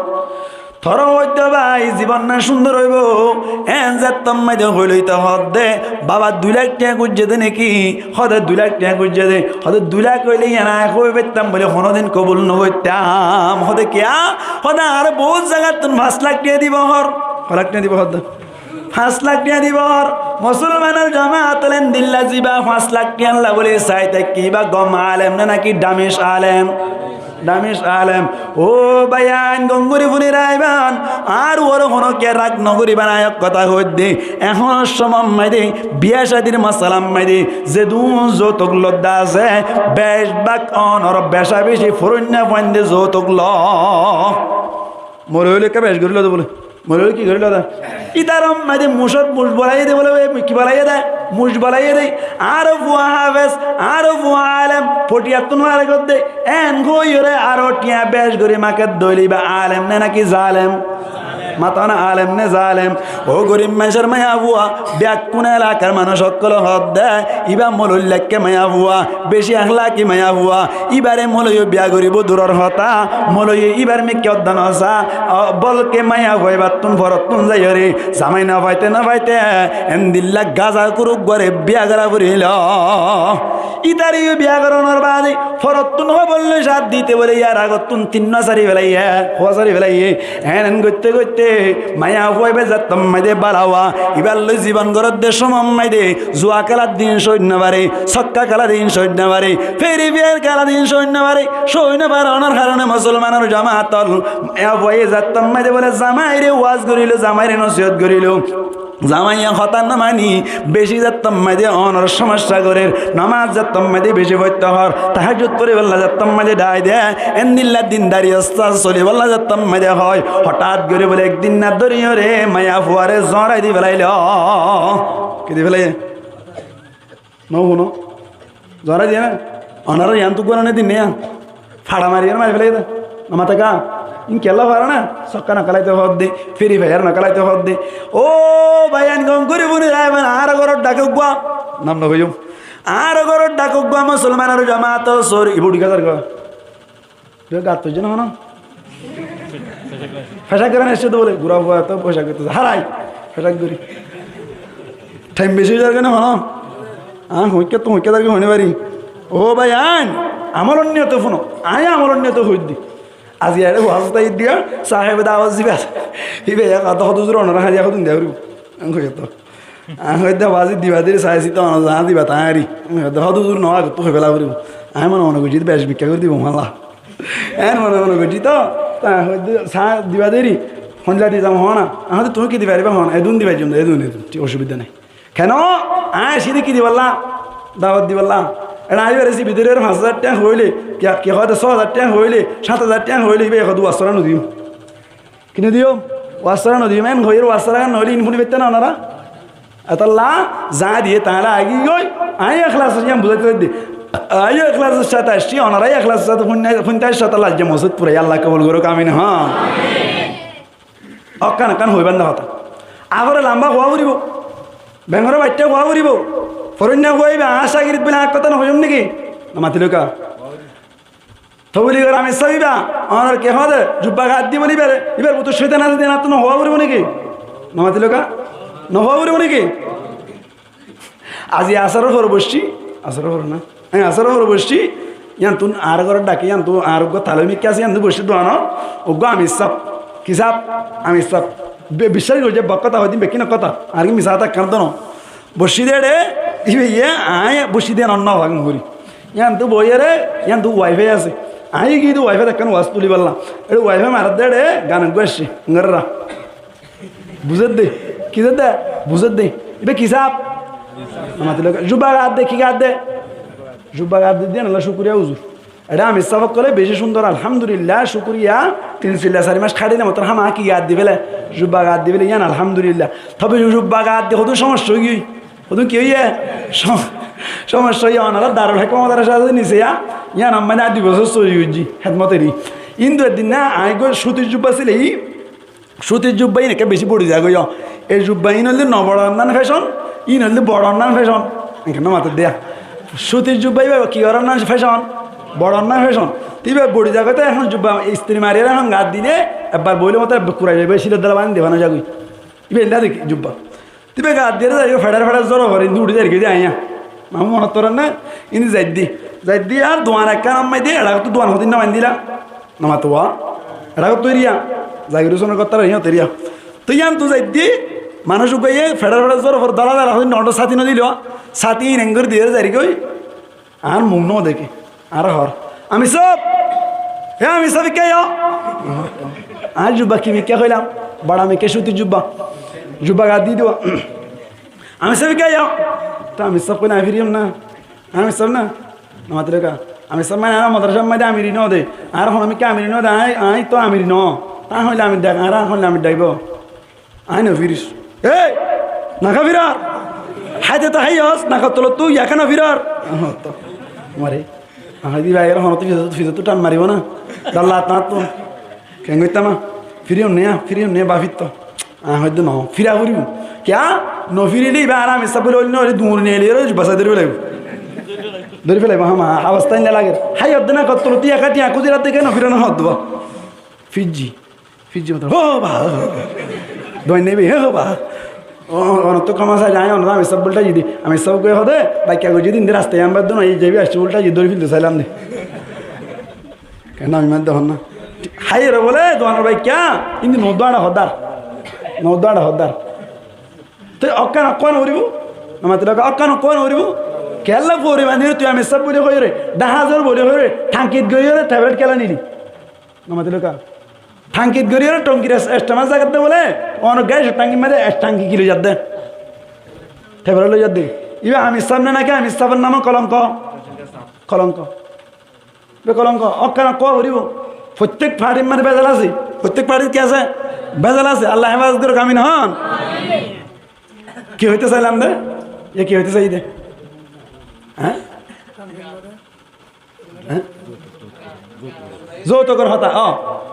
Toré hoóidde bái, zibon ná cúndor óibo. En zettór maze hoiló íte hoódde, baba dui lak thiañ kúijje dé né ki? Hóde dui lak thiañ kúijje dé. Hóde dui lak óile yián aññí hoi faittám bóli honodin kobul no goittám. Hóde kiyá? Hóde añáre bout zagattún fañs lak thiañ dibo hoór. Hó lak thiañ dibo hoódde? Fañs lak thiañ dibo hoór. Musolmanor jamaat ol, endilla zibá fañs lak thiañlla bóli sai táikke, íba gom alem né náki damic alem? Damic alem. Ó báiyain, gom gorí fúni raikban, añár uore honókiye rag nogoríba, aññí ek hotá hoóidde. Ehón somot maze biya cádir mosalar maze zedún zoutuk lodde asé, bec bák onor beca beci furoinna fuainde zoutuk lo. Moulovi ókkole bec gorí lode bóle. Moulovi ki gorí lode? Ítarar maze mucót muc bolaiyé de bóle, ki bolaiyé de? Muc bolaiyé de. Añár fua háfes, añár fua alem, fothiyattún fare goddé. En hoiyóre aró thiañ bec gorí makedde óile íba alem né náki zalem? Matana, alem né zalem? Ó gorib maincór maiyafua, bekkún elakar manúic ókkole hoódde, íba mouloir laikká maiyafua, beci ehlaki maiyafua. Íbare mouloiye biya goríbo duror hotá, mouloiye íbar mikká hoddá nosá, a, bolke maiyafua íbattún forottún zaiyóre zamai nofaite nofaite endilla gaza kuruk uggware biya gora forilo. Ítareyó biya goronor baade forottún hóbor loi cád dite bóle yar agottún tinnúa sári félaiye, fua sári félaiye. En en goitte goitte maiyafua íba zettót maze bála fua, íbar loi zibon goródde somot maze zua kélar din cói nofare, sokka kélar din cói nofare, feri fiyar kélar din cói nofare, cói nofaronor harone musolmanor jamaat ol, maiyafuaye zettót maze bóle zamaire waz gorílo, zamaire nosiyot gorílo. Zamaiye hotá nomani, beci zettót maze onor somosya gorér, nomaz zettót maze beci foitto hoór, tahajjud foribálla zettót maze dhai de, endilla dindari ustaz solibálla zettót maze hoói, hotát gorí bóle ek din na dóriyóre maiyafuare zorai di félailo. Ki di félaiye? No fúno? Zorai diye na? Onorar yián tu gúrane din ne yián? Fara mari yián mari félaiye de. Nomate ka? In kiyólla fare na? Sokka no kélaito hoódde, feri fiyar no kélaito hoódde. Ó báiyain, gom gorí fúni raikban, añár góror dhak uggwá. Nam no hoiyum. Añár góror dhak uggwá musolmanor jamaat ol sór, ibá uçí giyé zargói. Gat foijjé né hono? Fecak gorí aiccí de bóle, gura fua to fecak gorí. Hárai, fecak gorí. Thaim beci ói zargói né hono? Aññí hoikká to hoikká zargói hoói no fari. Ó báiyain, amolor niyote fúno. Aññí amolor niyote hoóidde. Aijja ere waz táikke sahebe dawot ziba. Íba hoó de, huzur, onora háñdi hoddún diya foribó. Aññí hoiyé to. Aññí hoóidde, waz diba deri saái sito, ono zañá diba tañári. Aññí hoóidde, hó huzur, no, agottú hoi féla foribó. Aññí mone mone goijjí de, bec mikká gorí dibo, mala. Aññí mone mone goijjí to, aññí hoóidde, saái diba deri, hondilla di zam hoó na. Aññí hoóidde, tuñí ki di faribá hoó na, edún di faijjum de, edún, edún, thík, osubidá nai. Keno? Aññí aiccí de ki dibálla? Dawot dibálla. Ere aññí íbare zibi deri ere fañs házar tiañ hoóile, ki, ki hoó de, só házar tiañ hoóile, sát házar tiañ hoóile, íba hoó de, wassara no diyum. Ki no diyum? Wassara no diyum, en hoiyóre wassara no óile in fúni faittó na onora? Etolla za diye tañára agi goi, aññí eklasor sáte yián buzáito saidde. Aññí eklasor sáte aiccí, onora eklasor sáte fúnna, fúnta aiccí, etolla aijja mosjid fura, Allah kobul gorouk, amin, há. Ekkán ekkán hoibar de hotá. Agore lamba hoó foribó. Bengore baittá hoó foribó. Foróinna hoiba, añár cágirit bóli aññí ek hotá no hoiyum né ki? No matiló ka? Tobligor amir sáb íba, onor ki hoó de, jubba gaddí bóli íbare, íbar bútore cóitan asé de, enattú no hoó foribó né ki? No matiló ka? No hoó foribó né ki? Aijja asaror fore boiccí, asaror fore na? Hé, asaror fore boiccí, yíantu añár góror dhake, yíantu añár uggwá taloi mikká asé, yíantu boiccí duanot, uggwá amir sáb, ki sáb? Amir sáb. Be-, biccác goijjó, bek hotá hoóidde, bekkún hotá, añár ki misá hotá ekkán to no. Boiccí de ére, íba ye, aññí boiccí de no, no fagum gorí. Yíantu boiyóre, yíantu wifi asé. Aññí giyí de wifi ekkán waz tulibálla. Ére wifi marer de ére, gan uggwá aiccé, ngorra. Buzér de, ki zér de? Buzér de. Íba ki sáb? Amatilóka. Jubba gaddé, ki gaddé? Jubba gaddé de yían ólla cúkuriya huzur. Ére amir sáb ókkole beci cúndor, alhamdulillah, cúkuriya, tin silla sair mac háçile motor háma ki gaddí féle, jubba gaddí féle, yían alhamdulillah. Tobe jubba gaddí hodún cómoccá óigiyoi. Hodún ki óiye? Có-, cómoccá óiye, onorá Darul Hikma madrasa asé nise yá, yían ammá ne dui bosór sóri goijjí, hédmot eri. Kintu eddin na, aññí goi cútir jubba sílai, cútir jubba ín ekká beci bori zagói. E jubba ín óilde no boçor nan fecon, ín óilde boçor nan fecon. Enke no mato de yá. Cútir jubba íba ki gorar nan fecon? Boçor nan fecon. Te íba bori zagói, te ehón jubba istiri mariyóre ehón gat dile, ekbar boile moto ekbar kurai zaibo, cílor dóla bañdí de fana zagói. Íba endilla de jubba. Te íba gat diyóre zaigói, feçar feçar zoro fore, indi uçí zaigói de aññí. Mamu monot forer né? Indi zaidde. Zaidde ar duan ekkán ammá de, eçé gottú duan hodún no bañdíla. No mato wa. Eçé gottú eriya. Zakir Husónor gottá eriya, eriya. Te yíantu zaidde, manúic uggúaye feçar feçar zoro fore, dóla dóla hodún no, sáti no dilo. Sáti ín engori diyóre zaigói. Añár muk no deké. Añáre hoór, "Amir sáb!" E amir sáb, ikká aiyó. Añí jubba ki mikká hoilam? Bora mikká, sutir jubba. Jubba gat di dibo. Amir sáb, ikká aiyó. Te amir sáb hoilé, añí firiyum na. Amir sáb na. Nomatilóka. Amir sáb mane añára modrasar maze amiri no de. Añára hono mikká amiri no de. Añí, añí to amiri no. Añí hoilé amir dak, añára hoilé amir dakbo. Añí no firir. Ei! Naka firar! Háite to háiyos, nakar tolottú yaka no firar! Mare. Añí di bái, honóttu fizottú, fizottú than maribo na. Dalla tañttú. Ken goittám? Firiyum ne, firiyum ne, bafitto. Añí hoidde no, fira foribo. Kiyá? No firile ibá añára amir sáb bóli óile no, óile duñri neeli ore basai dóri felaibo. Dóri felaibo, hama, abostá illa lager. Háiyos de nakar tolottú yaka thiañ kúzir de, ken no firar no hoddúa. Fijji. Fijji motolo, "Ó ba, ó ba." Duain naibi, "Ó ba." Ó, ó, onottu koma sai de, añí onor amir sáb ulta zidi. Amir sáb goi hode, baikka goi zidi, indi rasta yambar dun, ei jebi asci ulta zidi, dóri filde sailam de. Ken ami madde honna. Háiyore bole, duanor baikka, indi no duara hoddar. No duara hoddar. Te okkan okkan uribo? Nomatilóka okkan okkan uribo? Kella fori manire tui amir sáb boli hoiyore, dahazor boli hoiyore, thankit goiyore, tablet kella nili. Nomatilóka. Thankit gorí ore tonkir es-, estemal zagatte bole, onor gari thankir maze es thanki ki loi zadde? Tebel loi zadde. Iba amir sáb na naki amir sábor namo kolonko? Kolonko. Iba kolonko. Okkan okko foribo. Fottek partir maze bezal ase. Fottek partir ki ase? Bezal ase. Allah hefazot gorok, amin hon. Ki hoite sailam de? Ye ki hoite sai de? Há? Há? Zoutukor hotá, ó.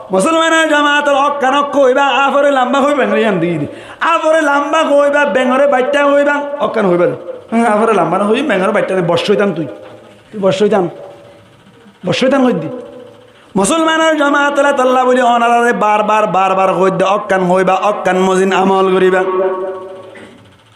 Musolmanor jamaat ol okkan okko hoiba, afore lamba hoi bengore yián di di. Afore lamba hoiba, bengore baitta hoiba, okkan hoiba de. Há, afore lamba no hoi, bengore baitta de, bor cóitan tui. Tui bor cóitan. Bor cóitan hoiddi. Musolmanor jamaat ol tolla buli onarare bar bar, bar bar hoidde, okkan hoiba, okkan mozin amol goriba.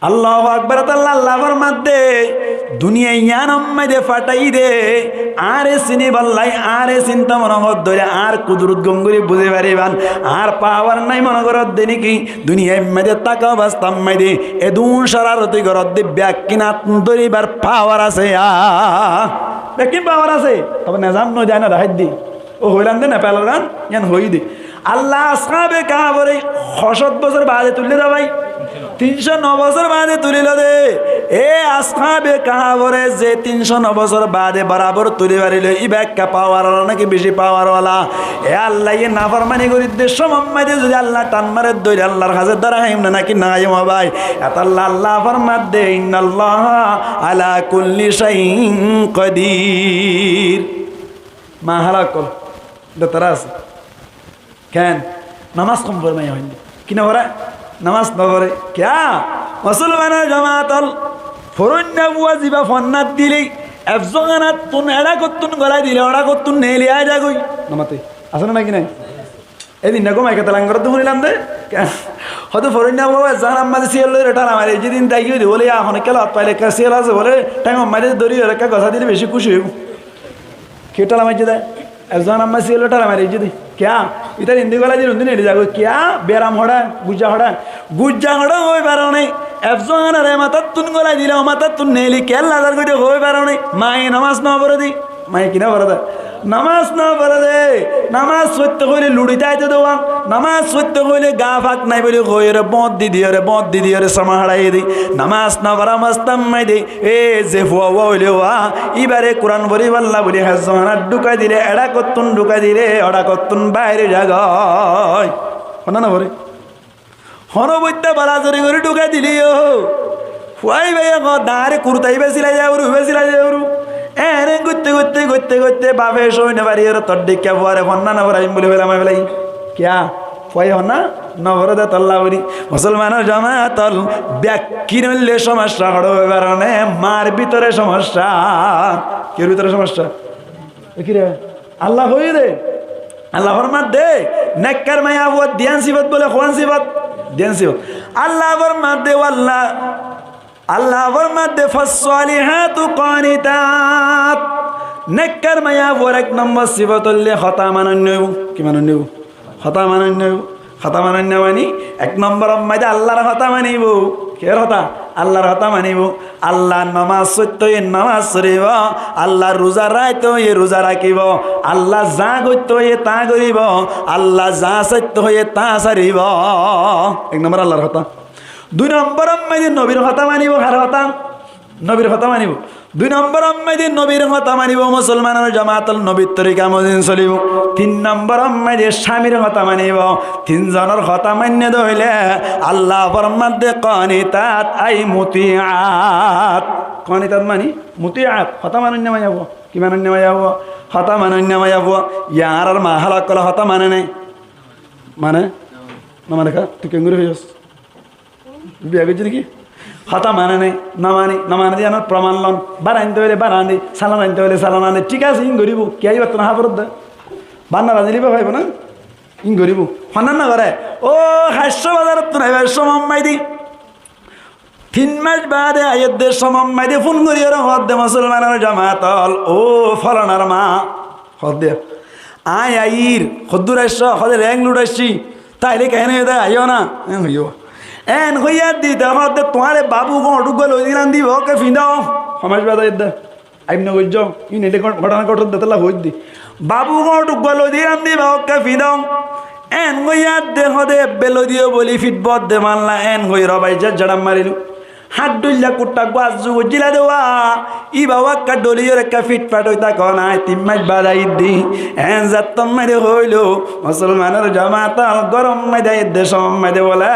Allahu Akbar, tolla Allah formadde, duniya yiánor maze fathai de, añáre sini ballai, añáre sinta mone hoddóre, añár kudurut gom gori buzi fariban, añár pawar nai mone gorodde niki, duniya maze taka obostár maze, edun sararoti gorodde, bekkín at dóribar pawar ase, a. Bekkín pawar ase, tobe nezam no zane, dahai di. Ó hoilam de Nepalor gan, yián hoi de. Allah Ashabe Kahfore hoçot bosór baade tuille de bái? Tin cót no bosór baade tulilo de. E Ashabe Kahfore ze tin cót no bosór baade borabor tuli farilo, iba ekka pawar wala naki beci pawar wala? E Allah ye naformani goridde somot maze zodi Allah tan mare dóri Allahr hañse dóra haiyum na naki no haiyum ó bái? Etolla Allah formadde, "Innallaha ala kulli shay'in qadir." Ma hala okkol. Dotara ase. Ken? Nomaz hom fore maiya hoinde. Ki no fore? Nomaz no fore. Kiyá? Musolmanor jamaat ol. Foronna fua ziba fonnat dile, efzo hanattun, eçakottun golai dile, oçakottun neeli aizagoi. Nomate. Ase na naki nai? Edin na gomai keta langorot funilam de. Ken? Hoto foronna fua efzo hanar maze siyol loi re tala mari, zedin dai goi de bole, ya, hone kela paile ekka siyol ase bole, thengor maze dóri ore ekka gosa dile beci kúci oibo. Ki tala maijje de? Efzo hanar maze siyol loi tala mari zodi. Kiyá? Itar indi golai dile undi neeli zagoi. Kiyá? Beram hoçé, gujja hoçé. Gujja hoçé hoi faro ne. Efzo hanare e matattun golai dile o matattun neeli kella zar goi de hoi faro ne. Maiye nomaz no fore de. Maiye ki no fore de? Nomaz no fore de. Nomaz foitto hoile luçi taito de. Nomaz foitto hoile ga fak nai buli hoi ore, bot di di ore, bot di di ore, soma haçai de. Nomaz no fora obostár maze E ze fua uwa óile uwa, íbare Kuran foribálla buli hefzohánat dhukai dile, eçakottún dhukai dile, oçakottún bair ói zagói. Honna no fore? Hono boitta balazori gori dhukai dile yó, fua íbaye hoó, dañre kurta íba silai zai foribo, íba silai zai foribo. Ene goitte goitte, goitte goitte, bafe sói no fari, ere tor dhikka fuare honna no foraiyum buli felaimai felai. Kiya? Fuaye honna no fore de tolla buli. Musolmanor jomaat ol, bekkín óile somosya hoçé óibar ne, mar bútore somosya. Kiyór bútore somosya? E ki re? Allah hoiye de. Allah formar de, nekkar maiyafuar diyan sifot bole, hoón sifot? Diyan sifot. Allah formar de, o Allah, Allah formar de, "Fassolihatu qonitat." Nekkar maiyafuar ek nombor sifot óile hotá manonno óibo. Ki manonno óibo? Hotá manonno óibo. Hotá manonno mani ek nombor or maze Allahr hotá manibo. Kiyór hotá? Allar hotá manibó. Allar nomaz foitto óiye nomaz foribó. Allar ruza raitto óiye ruza rakibó. Allah za goitto óiye ta goribó. Allah za saitto óiye ta saribó. Ek nombor Allar hotá. Dui nombor ot maze nobir hotá manibó. Har hotá? Nobir hotá manibó. Dui nombor ot maze nobir hotá manibó, musolmanor jamaat ol nobir torika mozin solibó. Tin nombor ot maze camir hotá manibó. Tin zonor hotá mainné de óile Allah formadde qanitat ai mutiat. Qanitat mani mutiat. Hotá manoinna maiyafua. Ki manoinna maiyafua? Hotá manoinna maiyafua. Yar ar ma hálak ókkole hotá mane né? Mane? No mane ká? Tui kengori hoiyos? Biya goijjé niki? Hotá mane né, no mane, no mane de yíanor proman lon. Bára ainte óile bára ande, salon ainte óile salon ande. Thík asé, ín goríbo. Kiyá íbattún háforot de? Bánnar añzeli íba faibo na? Ín goríbo. Honnán no goré? Ó, haccó bazarottún aibar somot maze de, tin mac baade aiyér de somot maze de fún gorí ar hoódde, musolmanor jamaat ol, ó folanar ma, hoódde, aññí aiyír, hoddúr aiccó? Hoódde, Renglur aiccí. Táile keén óiye de, aiyó na? Eén hoiyó. Eén hoiyá dite hoódde, tuáñre babu góñt uggúa loi dilam de, íba ókke fiñdó. Ho mac baade aiyér de. Aib no goijjó. Ín eçé gho-, ghotona ghotódde, tálla hoóidde. Babu góñt uggúa loi dilam de, íba ókke fiñdó. Eén hoiyá de hoódde, ebbe loi diyó bóli fitbódde malla, eén hoi robai zar zaram mariló. Háddoilla kuttá uggúa azzu goijjíla de wa, íba wa ekká dholiyóre ekká fitfat ói táko nái, tin mac baade aiyér de. Eén zettót maze hoóilo, musolmanor jamaat ol, górot maze de aiyér de somot maze de bóle,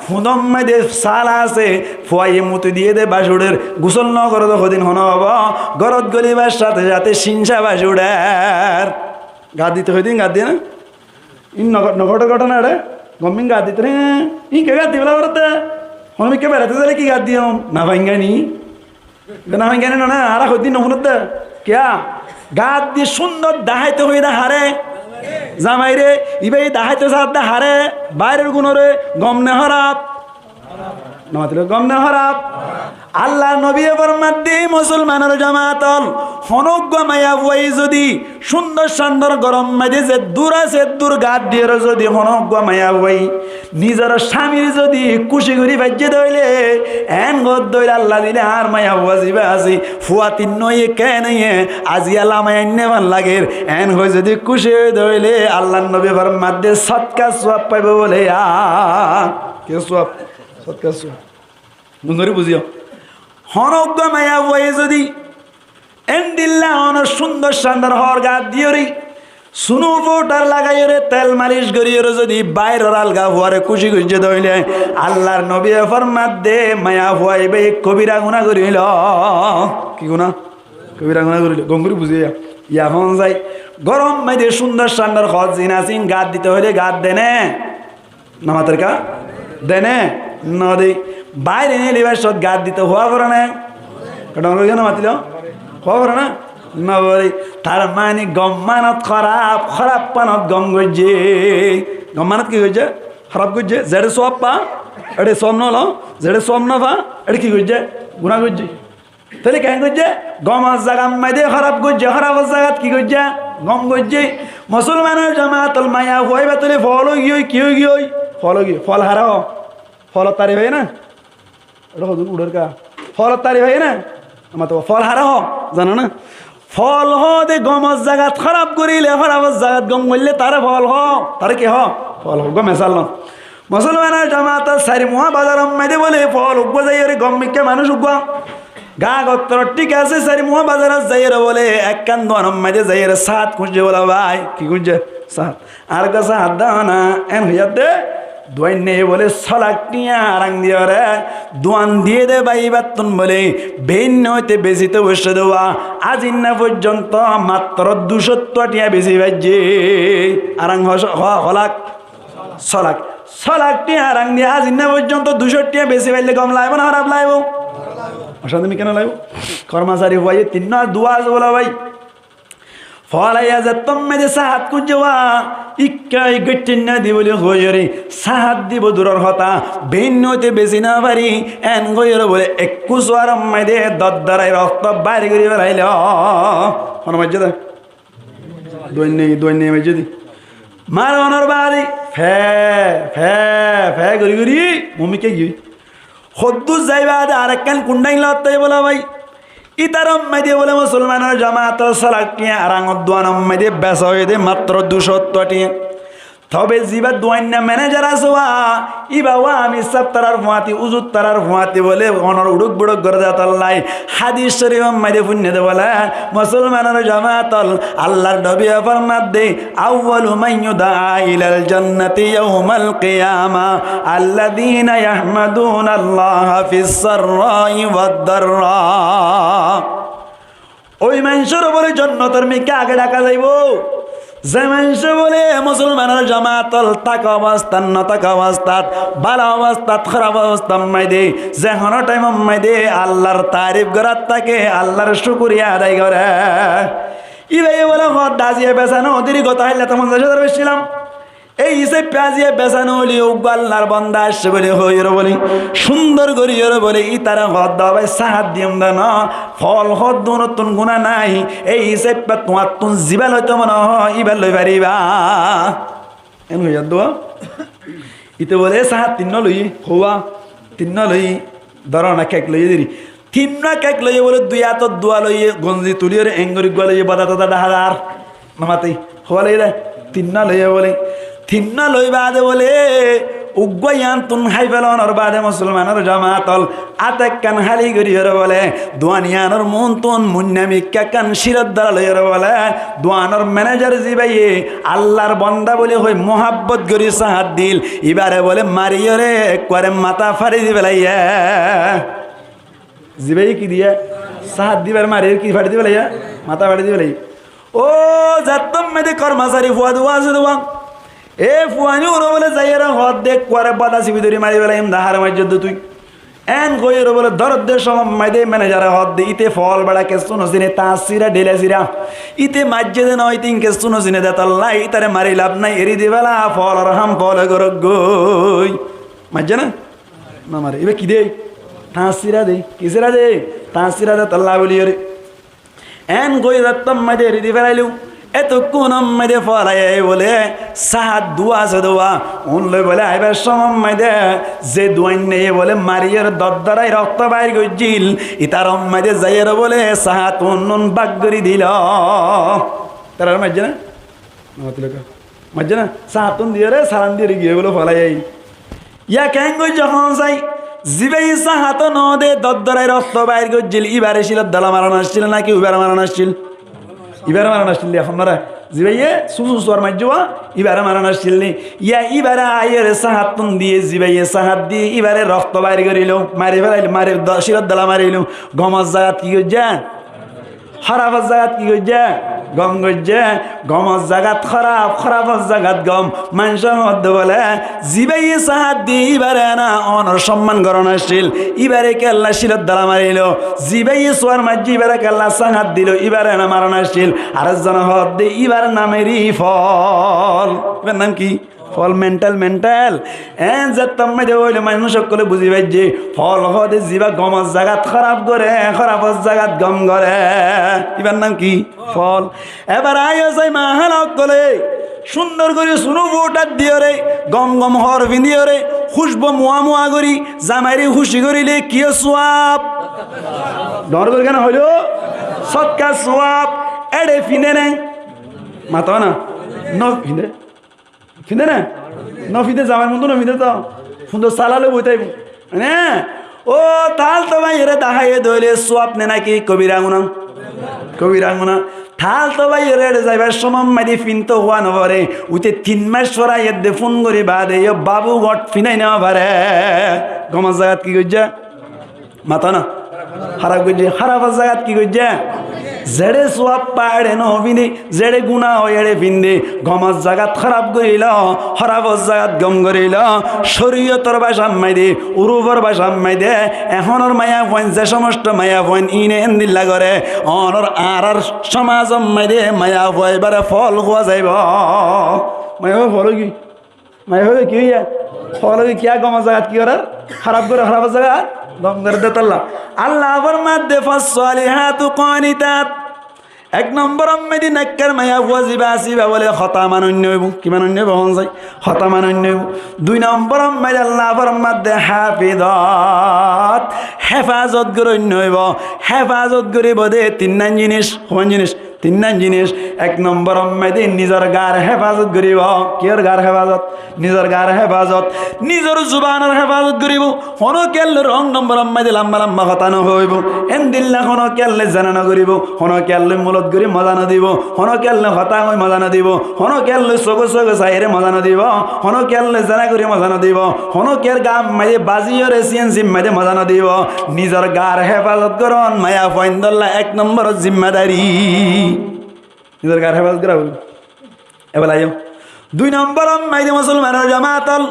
fuñdót maze de sál asé, fuaye muti diyé de bacuçer, gusól no goré de hodin hone óibo, górot gólibar sáte sáte cíncá bacuçer. Gat dito hoidin, gat diye na? Ín no-, no ghotór ghotona eçé, gom ín gat dito né, ín ke gat dibálla goré de? Hono mikká beraité zaile ki gat diyum? Nafaingani. Nafaingani no na, añára hoddin no fúnor de. Kiyá? Gat di cúndor daháito hoiyé de haré? Zamairé. Íba daháito saádde haré? Bairor gunóre. Gom né hóraf? No matiló, gom né hóraf? Allar nobiye formadde, musolmanor jamaat ol, honó uggúa maiyafuaye zodi cúndor candor górot maze de zeddúr asé eddúr gat diyóre zodi honó uggúa maiyafuaye nizor cámir zodi kúci gorí faijjé de óile, eén hoódde óile, Allah dile añár maiyafua zibá asé, fua tinnúa óiye keén óiye, aijja lamai ainné fán lager, eén hoi zodi kúci óiye de óile, Allar nobiye formadde sódkar suab faibo bóle. Yá, ki suab? Sódkar suab. Gom gorí buzíyo. Honó uggúa maiyafuaye zodi endilla honó cúndor candor hoór gat diyóre, sunó foudar lagaiyóre, tel malic goríyóre zodi bairor alga fuare kúci goijjé de óile, Allar nobiye formadde maiyafua íba kobira guná gorílo. Ki guná? Kobira guná gorílo. Gom gorí buzíyo. Yá fon zai. Górot maze de cúndor candor hoór zin asé ín gat dito hoile gat de né? No mater ká? De né? No de. Baire nelibar cót gat dito fua fore né? Kotó no matiló? Fua fore na? No fore. Tar mani gom manot hóraf, hóraf manot gom goijjé. Gom manot ki goijjé? Hóraf goijjé. Zeçé suab fa, eçé suab no lo. Zeçé suab no fa, eçé ki goijjé? Guná goijjé. Tóile keén goijjé? Gomor zagat maze de hóraf goijjé, hórafor zagat ki goijjé? Gom goijjé. Musolmanor jamaat ol, maiyafua íba tóile fol ói giyói, ki ói giyói? Fol ói giyói. Fol haré hoó? Folor tarif óiye na? Eçé hodún uçór ká? Folor tarif óiye na? Amar to fol haré hoó, zano na? Fol hoó de gomor zagat hóraf goríle, hórafot zagat gom goillé taré fol hoó. Taré ki hoó? Fol hoó. Gom mesal lon. Musolmanor jamaat ol, Sairmuhá bazarot maze de bóle fol uggúa zaiyóre, gom mikká manúic uggúa. Gagottor thík asé, Sairmuhá bazarot zaiyóre bóle ekkán duanor maze zaiyóre sáat kúñijjé bóle bái. Ki kúñijjé? Sáat. Ar uggúa sáat dó na, eén hoiyé de. Duainnaye bóle só lak thiañ arang diyóre duan diyé de bái, íbattún bóle beinna óite besi to boiccé de wa, aijinna foijjonto mattro dui cót thiañ besi faijjé. Arang ho-, ho-, ho lak? Só lak. Só lak thiañ arang diye aijinna foijjonto dui cót thiañ besi faille gom laibo na hóraf laibo? Ocanti mikká no laibo? Kormosari fuaye tinnúa dua asé bóle bái. Fol aiyá zettót maze de sáat kúñijjé wa, ikká goittínna di bóli hoiyóre, sáat dibo duror hotá, beinna óite besi no fari, eén hoiyóre bóle ekku suaror maze de dor dorai rokto bair gorí felailo. Hono maijjé de? Duainnaye, duainnaye maijjé de. Maronor baade fe, fe, fe gorí gorí mumikká giyói. Hoddúr zai baade arekkán kundhain lottái bóle bái. Ítarar maze bóle musolmanor jamaat ol, sóla thiañ, ar añor duanor maze besa óiye de matro dui cót thiañ. Tobe ziba duainna menejar asé wa, íba wa amir sáb tarar fuañti, uzur tarar fuañti bóle onor uçuk buçuk goré de tolla. Hádis corifor maze fúinne de bóle, musolmanor jamaat ol, Allar nobiye formadde, أول من يدعى إلى الجنة يوم القيامة الذين يحمدون الله في السراء والضراء. Ói maincóre bóle jonnotor mikká age dhaka zaibo, ze maincé bóle musolmanor jamaat ol táka obostát, no táka obostát, bála obostát, hóraf obostát maze, ze honó thaimor maze Allar tarif gorát táke, Allar cúkuriya adai goré. Íbaye bóle hoódde aijja besa no óile, goto háilla to fonzaic házar beiccilam. Ei hísafe aijja besa no óile uggwá Allar bonda aiccé bóle hoiyóre bóle, cúndor goríyore bóle, ítare hoódde bái sáhat diyum de no, fol hoódde unottún guná nái, ei hísafe tuáñttún zibá loito mone hoó, íba loi faribá. Eén hoiyé dé. Íte bóle sáhat tinnúa loiyé, hoówa tinnúa loiyé, dóro na kek loiyé deri. Tinnúa kek loiyé bóle dui átot duwa loiyé, gonzi tuliyóre eñgori uggúa loiyé, boda toda dhahadar. No mate, hoówa loiyé dé? Tinnúa loiyé bóle. Tinnúa loi baade bóle, uggúa yiántun hái felonor baade musolmanor jamaat ol, át ekkán háli goríyore bóle, duan yiánor muúntun muinna mikká ekkán cílor dóla loiyóre bóle, duanor menejar zibáye Allar bonda bóli hoi muhábbot gorí sáhat dil, íbare bóle mariyóre ekkuare matá fari di felaiyé. Zibáye ki diyé? Sáhat di íbare mariyóre ki fari di felaiyé? Matá fari di felaiyé. Ó, zettór maze kormosari fua duwa asé duwa. E fuain uno bóle zaiyóre hoódde ekkuare bada sibi dóri mari felaiyum de, hár maijjós de tui. Eén hoiyóre bóle dórodde cómot maze menejare hoódde íte fol beça kessú no sine, tañr sira, dheila sira. Íte maijjé de no, íte kessú no sine de tolla, ítare mari laf nái, eri di fela, folor ham fole gorók goi. Maijjé na? No mare. Íba ki de? Tañr sira de. Ki sira de? Tañr sira de tolla bóliyoré. Eén gorí zettór maze eri di felailum. Etukkúnor maze folaiye bóle sáhat duwa asé duwa. Uún loi bóle aibar cómot maze ze duainnaye bóle mariyóre dordorái rokto bair goijjíl, ítarar maze zaiyóre bóle sáhat unnún bák gorí dilo. Ítarar maijjé na? No, tilaka. Maijjé na? Sáhattún diyóre, salam diyóre giyé bóle folaiye. Yá keéngorí zehón sai, zibáye sáhat no de dordorái rokto bair goijjíl, íbare cílor dóla marana accíl náki uibare marana accíl? Íbare marana accíl de, ehón mara. Zibáye susu suar maijjé wa, íbare marana accíl ni? Yá íbare aiyóre sáhattún diyé, zibáye sáhat diyé, íbare rokto bair gorílo, mari felailo, mari do-, cílor dóla marilo, gomor zagat ki goijjé? Hórafor zagat ki goijjé? Gom goijjé. Gomor zagat hóraf, hórafor zagat gom. Maincé hoódde bóle, zibáye sáhat diyé íbare na onor cómman gorón accíl, íbare kiyólla cílor dóla marilo? Zibáye suar maijjé íbare kiyólla sáhat dilo, íbare na marón accíl? Ar ezzone hoódde íbar nam eri fol. Íbar nam ki? Fol mental, mental. Eén zettór maze óile manúic ókkole buzí faijjé. Fol hoóde zibá gomor zagat hóraf goré, hórafor zagat gom goré. Íbar nam ki? Fol. Ebar aiyó sai mahala ókkole. Cúndor gorí sunú fouthar diyóre, gom gom hoor findiyóre, kúcbu muá muá gorí, zamaire kúci goríle kiyó suab? Dor gorí kene hoiló? Sodkar suab. Éçe findé né? Mato na. No findé. Findé né? No findé, zamair muúntu no findé to. Fundor sala loi boi táibo. Né? Ó, tal to báiyoré daháiye dóile suab né náki kobira guná? Kobira guná. Tal to báiyoré éçe zaibar cómot maze finto huá no foré. Uite tin mac forai edde fún gorí baade yó babu góñt finai no faré. Gomor zagat ki goijjé? Mato na. Hóraf goijjé, hórafor zagat ki goijjé? Zeçé suab fa éçe no findé, zeçé guná ói éçe findé, gomor zagat hóraf gorílo, hórafor zagat gom gorílo, córiyotor bácar maze, urufor bácar maze, ehónor maiyafuain, ze cómosto maiyafuain iíne endilla goré, onor añárar cómazor maze maiyafua ibáre fol huá zaibo. Maiyafua fol ki? Mane hoiye ki hoiye? Hoóle ki, kiyá gomor zagat ki gorer? Hóraf gorer, hórafor zagat gom gorer de tolla. Allah formadde, "فالصالحات قانتات." Ek nombor ot maze nekkar maiyafua ziba asé íba bóle hotá manoinna óibo. Ki manoinna óibo? Hon sai. Hotá manoinna óibo. Dui nombor ot maze Allah formadde hafizot, hefazot goróinna óibo. Hefazot goríbo de tinnán jinis. Hon jinis? Tinnán jinis. Ek nombor ot maze nizor gar hefazot goríbo. Kiyór gar hefazot? Nizor gar hefazot, nizor zubanor hefazot goríbo. Honókiyalloi rong nombor ot maze lamba lamba hotá no hoibo. Endilla honókiyalloi zena no goríbo. Honókiyalloi mulot gorí moza no dibo. Honókiyalloi hotá hoi moza no dibo. Honókiyalloi sóge sóge saiyóre moza no dibo. Honókiyalloi zena gorí moza no dibo. Honókiyar gat maze baziyóre siyensi maze moza no dibo. Nizor gar hefazot gorón maiyafuaindólla ek nombor zimmadari. Nizor gar hefazot gorá bóle. Ebela yó. Dui nombor ot maze musolmanor jamaat ol,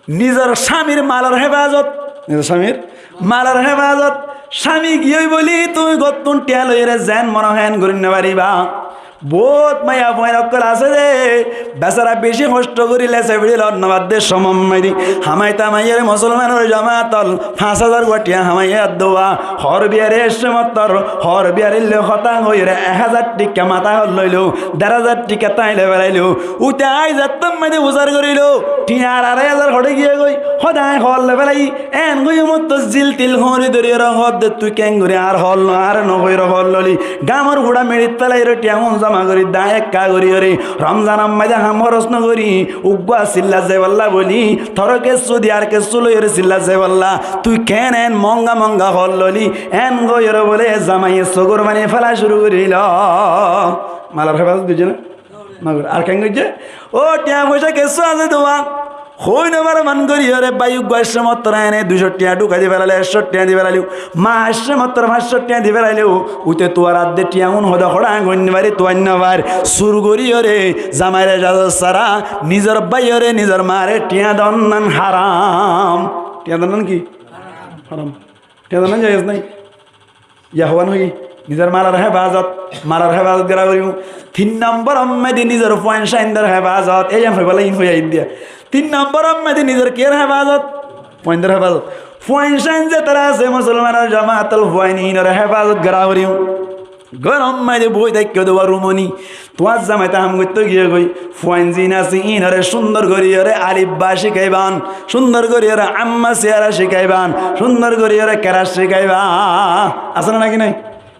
nizor camir malor hefazot. Nizor camir malor hefazot. Cami giyói bóli tui gottún thiañ loiyóre zen mone hoó en gorí no fariba. Bout maiyafuain ókkol asé de, besara beci hoctho gorí lese fiçi lor no fadde somot maze. Hamai tamai ore musolmanor jamaat ol, fañs házar gua thiañ hamai adduwa. Hoór biyari aiccé mottor, hoór biyari loi hotá hoiyóre ek házar thikka matá hoór loilo, der házar thikka táile felailo. Ute aijja zettót maze usar gorílo, thiañ ar arai házar hoçé giyé goi, hoóde añí hoór loi felai, en goiyó mottor zil til hoóri dóriyóre hoódde tui keéngorí añár hoór lo-, añáre no hoiyóre hoór loli, gamor fuça meçit felaiyóre thiañ un zoma gorí dá ekka goríyóre, Romzanor maze ham horos no gorí, uggúa silla zaibólla bóli, toré kessú di ar kessú loiyóre silla zaibólla, tui keén en monga monga hoór loli, en goiyóre bóle zamaiye sógor faní fela cúru gorílo. Malor hefazot goijjé né? No goijjé. Ar keén goijjé? Ó, thiañ foicá kessú asé tuáñr. Hoi no faro man goríyóre bái uggúa aiccé mottor ene duicó thiañ dhukai di felailo, ekcó thiañ di felailo. Ma aiccé mottor fañs cót thiañ di felailo. Ute tuáñr adde thiañ un hoóde hoçé gorí no fari, tuáñr no fari. Sur goríyóre, zamair ejazot sára, nizor báiyore, nizor maáre thiañ donnán haram. Thiañ donnán ki? Haram. Thiañ donnán jaiz nái. Yá hoówan hoiyí, nizor malor hefazot, malor hefazot gorá foribó. Tin nombor ot maze nizor fuain cáindor hefazot, ei yián hoibólla iín hoiyí aiyér de. Tin nombor ot maze nizor kiyór hefazot? Fuaindor hefazot. Fuain cáin zetará asé musolmanor jamaat ol, fuain iínor hefazot gorá foribó. Góror maze boi táikko de uwá rumoni, tuáñr zamai te ham goitto giyé goi, fuain ziín asé, iínore cúndor goríyore alif ba cíkaiban, cúndor goríyore amma siyara cíkaiban, cúndor goríyore keras cíkaiban. Asé né náki nái?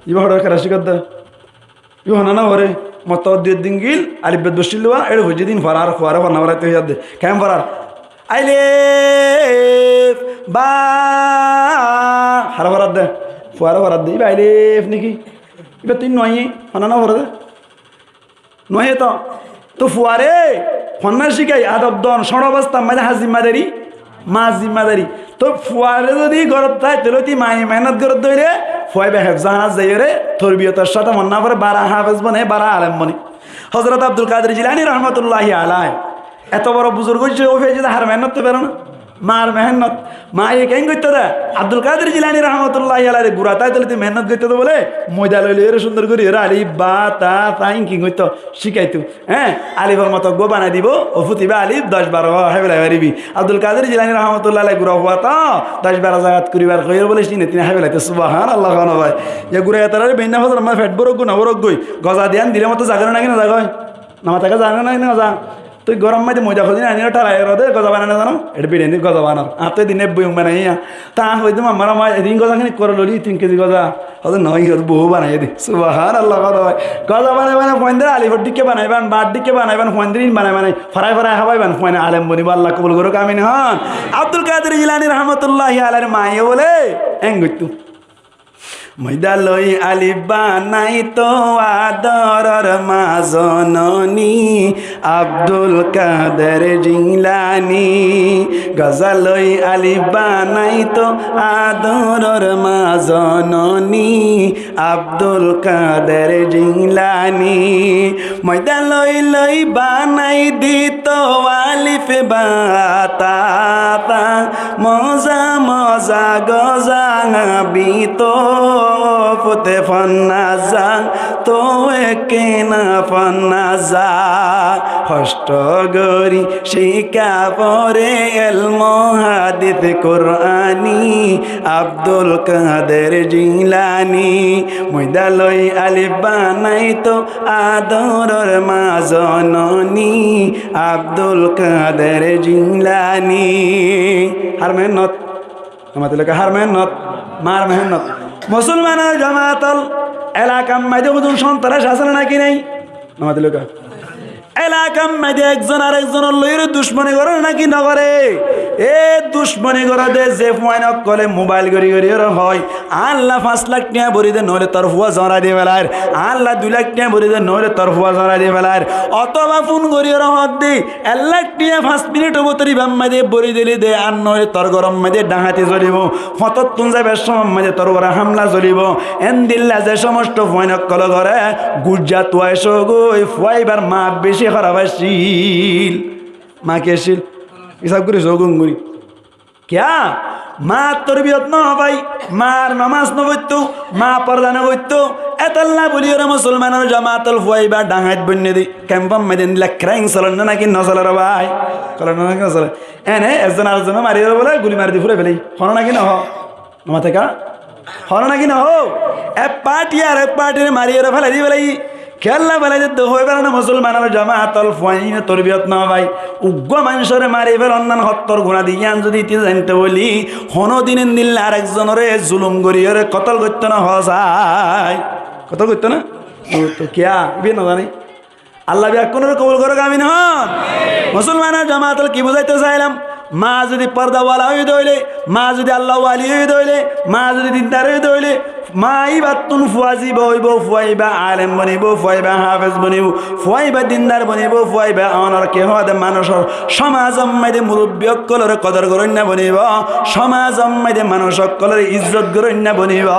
Ibá hoçé keras cíkadde? Ibá honna no foré, mottor dui din gil, alif bet boccíl de uwá, éçe foijjé din fora ar fuare fonna foraitto hoiyé de. Keén forar? Alif, ba, haré forar de, fuare forar de. Ibá alif náki? Ibá to noó, honna no foré de. Noó to. To fuare honna cíkai, adob don, cóñço obostár maze hár zimmadari? Mar zimmadari. To fuare zodi górot táite lóti maye mehénnot goródde óile, fua ibá hefzóhanat zaiyóre torbiyotor sáte mone no foré, bara hafez bone, bara alem bone. Hozrot Abdul Kadir Jilani rahmatulláhi alaih eto boro buzurg óiye, ó fiyajje de har mehénnot to fere na. Mar mehénnot. Maye keén goittó de? Abdul Kadir Jilani rahmatulláhi alaihre gura táite lóti mehénnot goittó de bóle, moida loi loiyóre cúndor gorí ore alif, ba, ta, sa iín ki goittó? Cíkaitó. Hé, alifor moto uggúa banai dibo, ó fútiba alif doc baro hái felai faribi. Abdul Kadir Jilani rahmatulláhi alaih gura fua to, doc baro zagat kuribar hoiyóre bóle cíne tine hái felaito. Subhánallah, hono bái. Yá gura etarare beinna fozor maze fet bóroggoi no bóroggoi, goza diyan dile moto zagói né náki no zagói? Namaz táke zagói né náki no zagói? Tui góror maze moida hodin aní thalai ro de, goza banai no zano? Eçé biryani goza banar. Añár to edin buyum banaiye. Ta añí hoidum ammár ammá edin goza kini kore loli tin kezi goza. Hoó de noó, iyót bohú banaiyé de. Subhánallah, hoó de bái. Goza banai banai fuaindóre alifor dhikká banaiban, bar dhikká banaiban, fuaindóre iín banai banai forai forai hábaiban, fuain alem bonibo, Allah kobul gorouk, amin hon. Abdul Kadir Jilani rahmatulláhi alaihir maye bóle en goittó. Moida loi alif banaito adoror ma zononi, Abdul Kader Jilani. Goza loi alif banaito adoror ma zononi, Abdul Kader Jilani. Moida loi loi banai dito alif ba ta ta, moza moza goza bito fute fonna za. Toh ekkena fonna za, hosto gori cíka fore elmo hadis Kurani, Abdul Kader Jilani, moidaloi alif banaito adoror ma zononi, Abdul Kader Jilani. Har mehénnot. Nomati loiká, har mehénnot, mar mehénnot. Musolmanor jamaat ol, elakar maze hodún sontaras asé né náki nái? Nomati loiká. Elakar maze ekzon arekzonor loi ducmoni goré né náki no goré? E ducmoni goré de ze fuain okkole mobail gori gori ore hoó, "Añálla fañs lak tiañ bori de, noóile tor fua zorai di felair. Añálla dui lak tiañ bori de, noóile tor fua zorai di felair." Otóba fun gori ore hoó de, "Ek lak tiañ fañs minit or bútore ibár maze bori dile de, ar noóile tor góror maze dahati solibo, fotóttun zaibar somot maze tor uore hamla solibo." Endilla ze somosto fuain okkole goré, gujja tuai sógoi, fuaibar ma beci hóraf accíl. Ma ki accíl? Isab gori sógoi gori. Kiyá? Mar torbiyot no fai, mar nomaz no foitto, ma porda no foitto. Etolla buli ore musolmanor jamaat ol fuaiba dahait boinne de. Kemfor maze endilla krain soler né náki no soler bái? Soler né náki no soler? Ene ekzon arekzonore mari ore bole guli mari di furai felai. Hoó né náki no hoó? Nomati loiká. Hoó né náki no hoó? Ek parti arek partire mari ore felai di felai. Kiyólla felai de de hoibar na, musolmanor jamaat ol fuaine torbiyot no fai. Uggwá manúcore mari felon nan hottor guna de, yián zodi ite zainto buli, honodin endilla arekzonore zulum gori ore kotol goitto na hoó sai? Kotol goitto na? Goitto. Kiyá? Ibe no zane. Allah bekkúnore kobul gorouk, amin hoón. Musolmanor jamaat ol, ki buzaito sailam? Ma zodi porda wala óiye de óile, ma zodi Allah wali óiye de óile, ma zodi dindar óiye de óile, ma ibattún fua ziba óibo, fua iba alem bonibo, fua iba hafez bonibo, fua iba dindar bonibo, fua iba onor ki hoó de manúcor somazor maze murubbi okkolore kodor goróinna bonibo, somazor maze manúc okkolore izzot goróinna bonibo.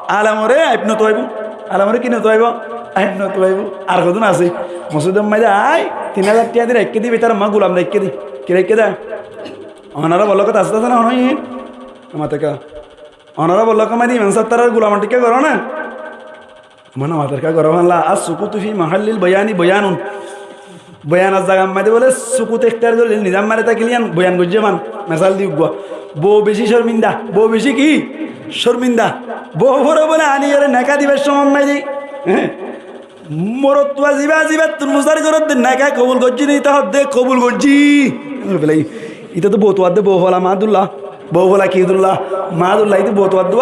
Alemore aib no tuaibo, alemore ki no tuaibo? Aib no tuaibo. Ar hodún asé, mosjidor maze ai tin házar tiañ di raikké de, bútore ma gulam raikké de. Ki raikké de? Onora bolo hotá asé, asé na, hono iín? Nomati loiká. Onora bolo hotá maze imam sáb tarar gulam thíka goró na? Mane matar ká goró fán la, "As-sukutu fi mahallil bayani bayanun." Boyanor zagar maze bole sukut ektiyar gorile, nizam mari tákile yián boyan goijjé fán. Mesal di uggwá, bou beci corminda, bou beci ki? Corminda. Bou fore bole ani ore neka dibar somot maze, hé? Morotfua ziba zibattún fusar gorer de, neka kobul goijjí né? Ite hoó de kobul goijjí. Ite to bout tuwar de bou fola, maádulla. Bou fola ki dulla, maádulla, ite bout tuwar de.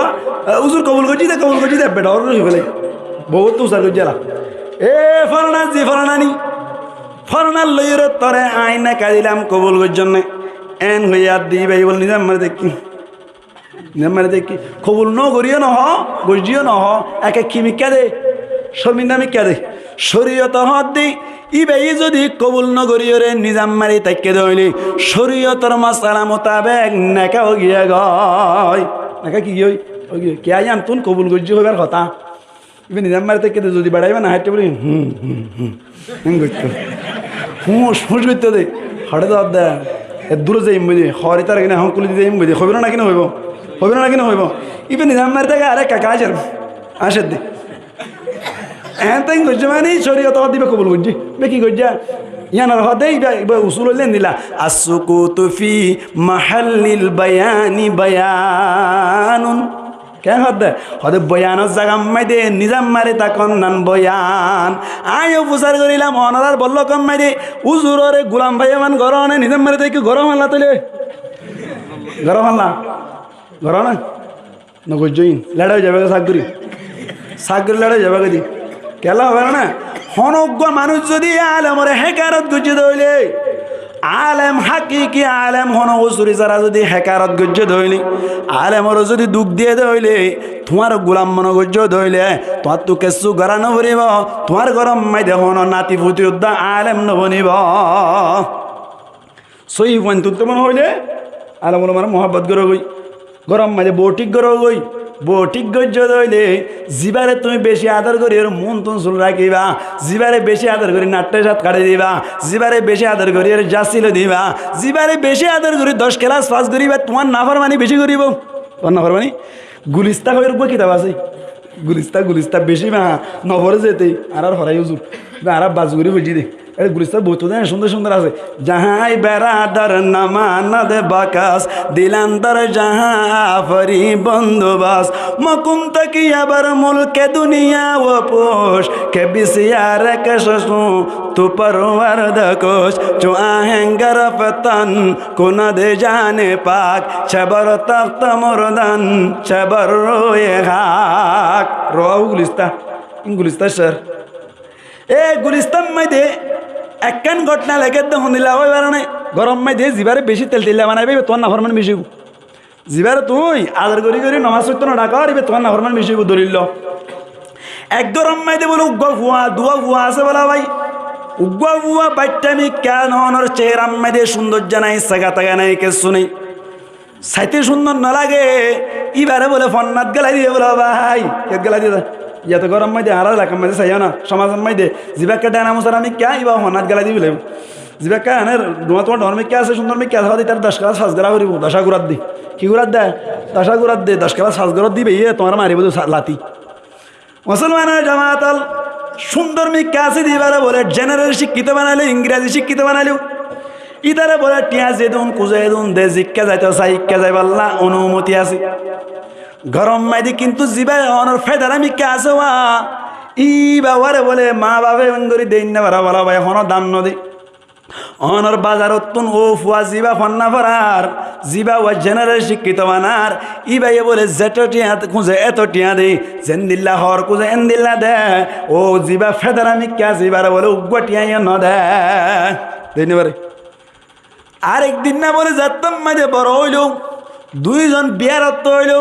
E, uzur kobul goijjí de, kobul goijjí de, beda ór hoi fele. Bou to fusar goijjí la. E, folana zi folana ni. Folanar loi ore tore añí neka dilam, kobul goijjós né? En hoiyé de iba bole nizam mari tákké. Nizam mari tákké, kobul no goríyo no hoó, goijjíyo no hoó, eke ki mikká de? Corminda mikká de. Coriyot hoó de, iba ye zodi kobul no goríyore nizam mari táikke de óile, coriyotor mosala mutabek neka ói giyé goi. Neka ki giyé goi? Ói giyé goi. Kiyá, yián tún kobul goijjé hoibar hotá. Iba nizam mari táikke de, zodi beça iba no háitte bóli, hum, hum, hum, hum goitto. Fús, fús goitto de. Hoçé de, de, eddúr zaiyum bóli, hoóri tar gine hon kuli di zaiyum bóli, hoibo na náki no hoibo? Hoibo na náki no hoibo? Iba nizam mari táikke, are kaka acer, acer de. Eén tain goijjé mani, coriyot hoó de iba kobul goijjé. Iba ki goijjé? Yián ar hoó de iba, iba usul óilde endilla. As-sukutu fi mahallil bayani bayanun. Keén hoó de? Hoó de boyanor zagar maze nizam mari tákon nan boyan. Añí yó fusar gorílam, onorar bollokor maze uzurore gulam faiye fán goró né, nizam mari táikke goró fán la tóile? Goró fán la? Goró na? No goijjó iín. Leçá ói zaibói sak gorí. Sak gorí leçá ói zaibói de. Kiyólla hoibo na? Honó uggwá manúic zodi alemore hekarot goijjé de óile, alem, hakiki alem honó usuri sára zodi hekarot goijjé de óile, alemore zodi duk diyé de óile, tuáñre gulam mone goijjé de óile, tuáñttu kessú gorá no foribo, tuáñr góror maze honó nati futi uddá alem no bonibo. Sóiyi fuaintú mone hoilé alem ulamare muhábbot goró goi. Góror maze bou thík goró goi. Bou thík goijjó de óile, zibare tuñí beci ador gorí ar muúntun sul rakíba, zibare beci ador gorí natthe cáñt kaçí diba, zibare beci ador gorí ar jasi loi diba, zibare beci ador gorí doc kelas fas goríba, tuáñr naformani beci goríbo. Tuáñr naformani? Gulista hoiyóre uggwá kitab asé. Gulista, gulista beci ba, no fore zete, añárar horai huzur. Ba añára bazu gori foijji de. Ere gulista bout de cúndor cúndor asé. Jahái beradar namánad bakas, dilán dar jahá afari bondobas. Mokun taki abar mulke duniya o posh, ke bisiyar kashashu, tu parwar dakosh, chu ahengar fetan, kunad jane pak, chebar taxt murdan, chebar roye hak. Rowahu gulista. Ín gulista sher. E gulistan maide ekkán gótna lekédde hondilla óibar ne. Górom maide zibare beci teltella banaiba, iba tuáñr naforman beci óibo. Zibare tuñí ador gori gori nomás foitto no dhakor, iba tuáñr naforman beci óibo. Dolil lo. Ek górom maide bole uggúa fua, duwa fua asé bole bái. Uggúa fua baiththá mikká, onor ceherar maide cúndoijja nai, sega tega nai, kessú nai. Saite cúndor no lage, ibare bole fonnat gélai diye bole, bái, kiyót gélai diye? Yate górom maide, añárar elakar maide saiyó na, somazor maide, zibá ekka dheña musara mikká, iba fonnat gélai diye bole. Zibá ekka ene duwa tuwa dhoñr mikká asé, cúndor mikká asé, hoóde itar doc kelas fas gora foribo, doca gurat de. Ki gurat de? Doca gurat de, doc kelas fas gora dibe, iye tuáñre maribo de sa-, lati. Musolmanor jamaat ol, cúndor mikká asé de ibare bole general cíkkito banailó, ingrazi cíkkito banailó. Ítare bole thiañ zedún, kuzedún de, zikká zaito sai, ikká zaibolla onumoti asé. Górom maide kintu zibá onor fedara mikká asé wa, iba ware bole maa bafe engori dein no fare bole bái, hono dam no de. Onor bazarottún ó fua zibá fonna forar, zibá wa general cíkkito banar, ibaye bole zeto thiañ kúze eto thiañ de, zendilla hoor kúze endilla de, ó zibá fedara mikká asé ibare bole uggúa thiañyo no de. Dei no fare. Arek dinna bole zettót maide boro óilo, duizon biyar otto óilo,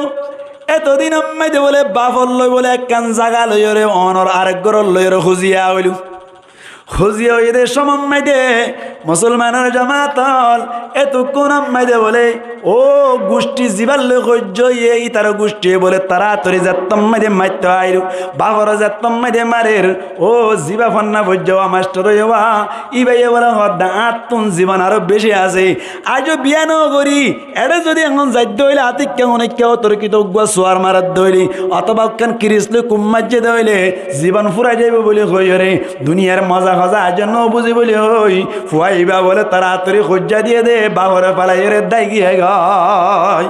eto dinot maide bole bafor loi bole ekkán zaga loiyore onor arek góror loiyore huziya óilo. Huziya óiye de somot maide, musolmanor jamaat ol, etukkúnot maide bole, ó gucthi zibár loi hoijja óiye, ítar gucthi bole toratori zettót maide maitto air, bafore zettót maide marer, ó zibá fonna foijja wa mastor óiye wa, ibaye bole hoódde añáttun zibon aró beci asé. Aijjó biya no gori, eçe zodi ehón zaidde óile, atikka honikka otorkito uggúa suar maradde óile, otoba ekkán kiris loi kum maijje de óile, zibon furai zaibo buli hoiyore, duniyar moza hoza aijjó no buzi buli hoi, fua iba bole toratori hoijja diye de, bafore felaiyore dai giyé goi.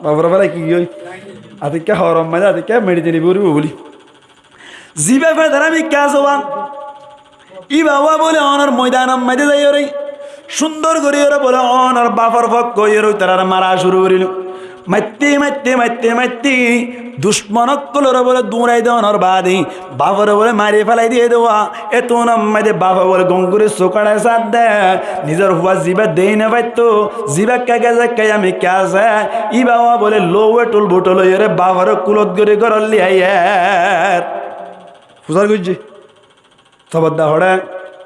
Bafore felai ki giyé goi? Atikka horom maze, atikka medicine furibo buli. Zibá fedara mikká asé wa, íba wa bole onor moidanor maze zaiyore, cúndor goriyore bole onor bafor fokko óiyore ítarare mara cúru gorilo. Maitte, maitte, maitte, maitte, ducmon ókkolore bole duñrai de onor baade, bafore bole mari felai diye de wa, etúnor maze bafe bole gom gori suk arai sadde, nizor fua zibá dei no faitto, zibá ekka geza ekka ya mikká asé, íba wa bole lou etul butul óiyore bafore kulot gori górot loi aiyer. Fusar goijje. Tobadda hoçé,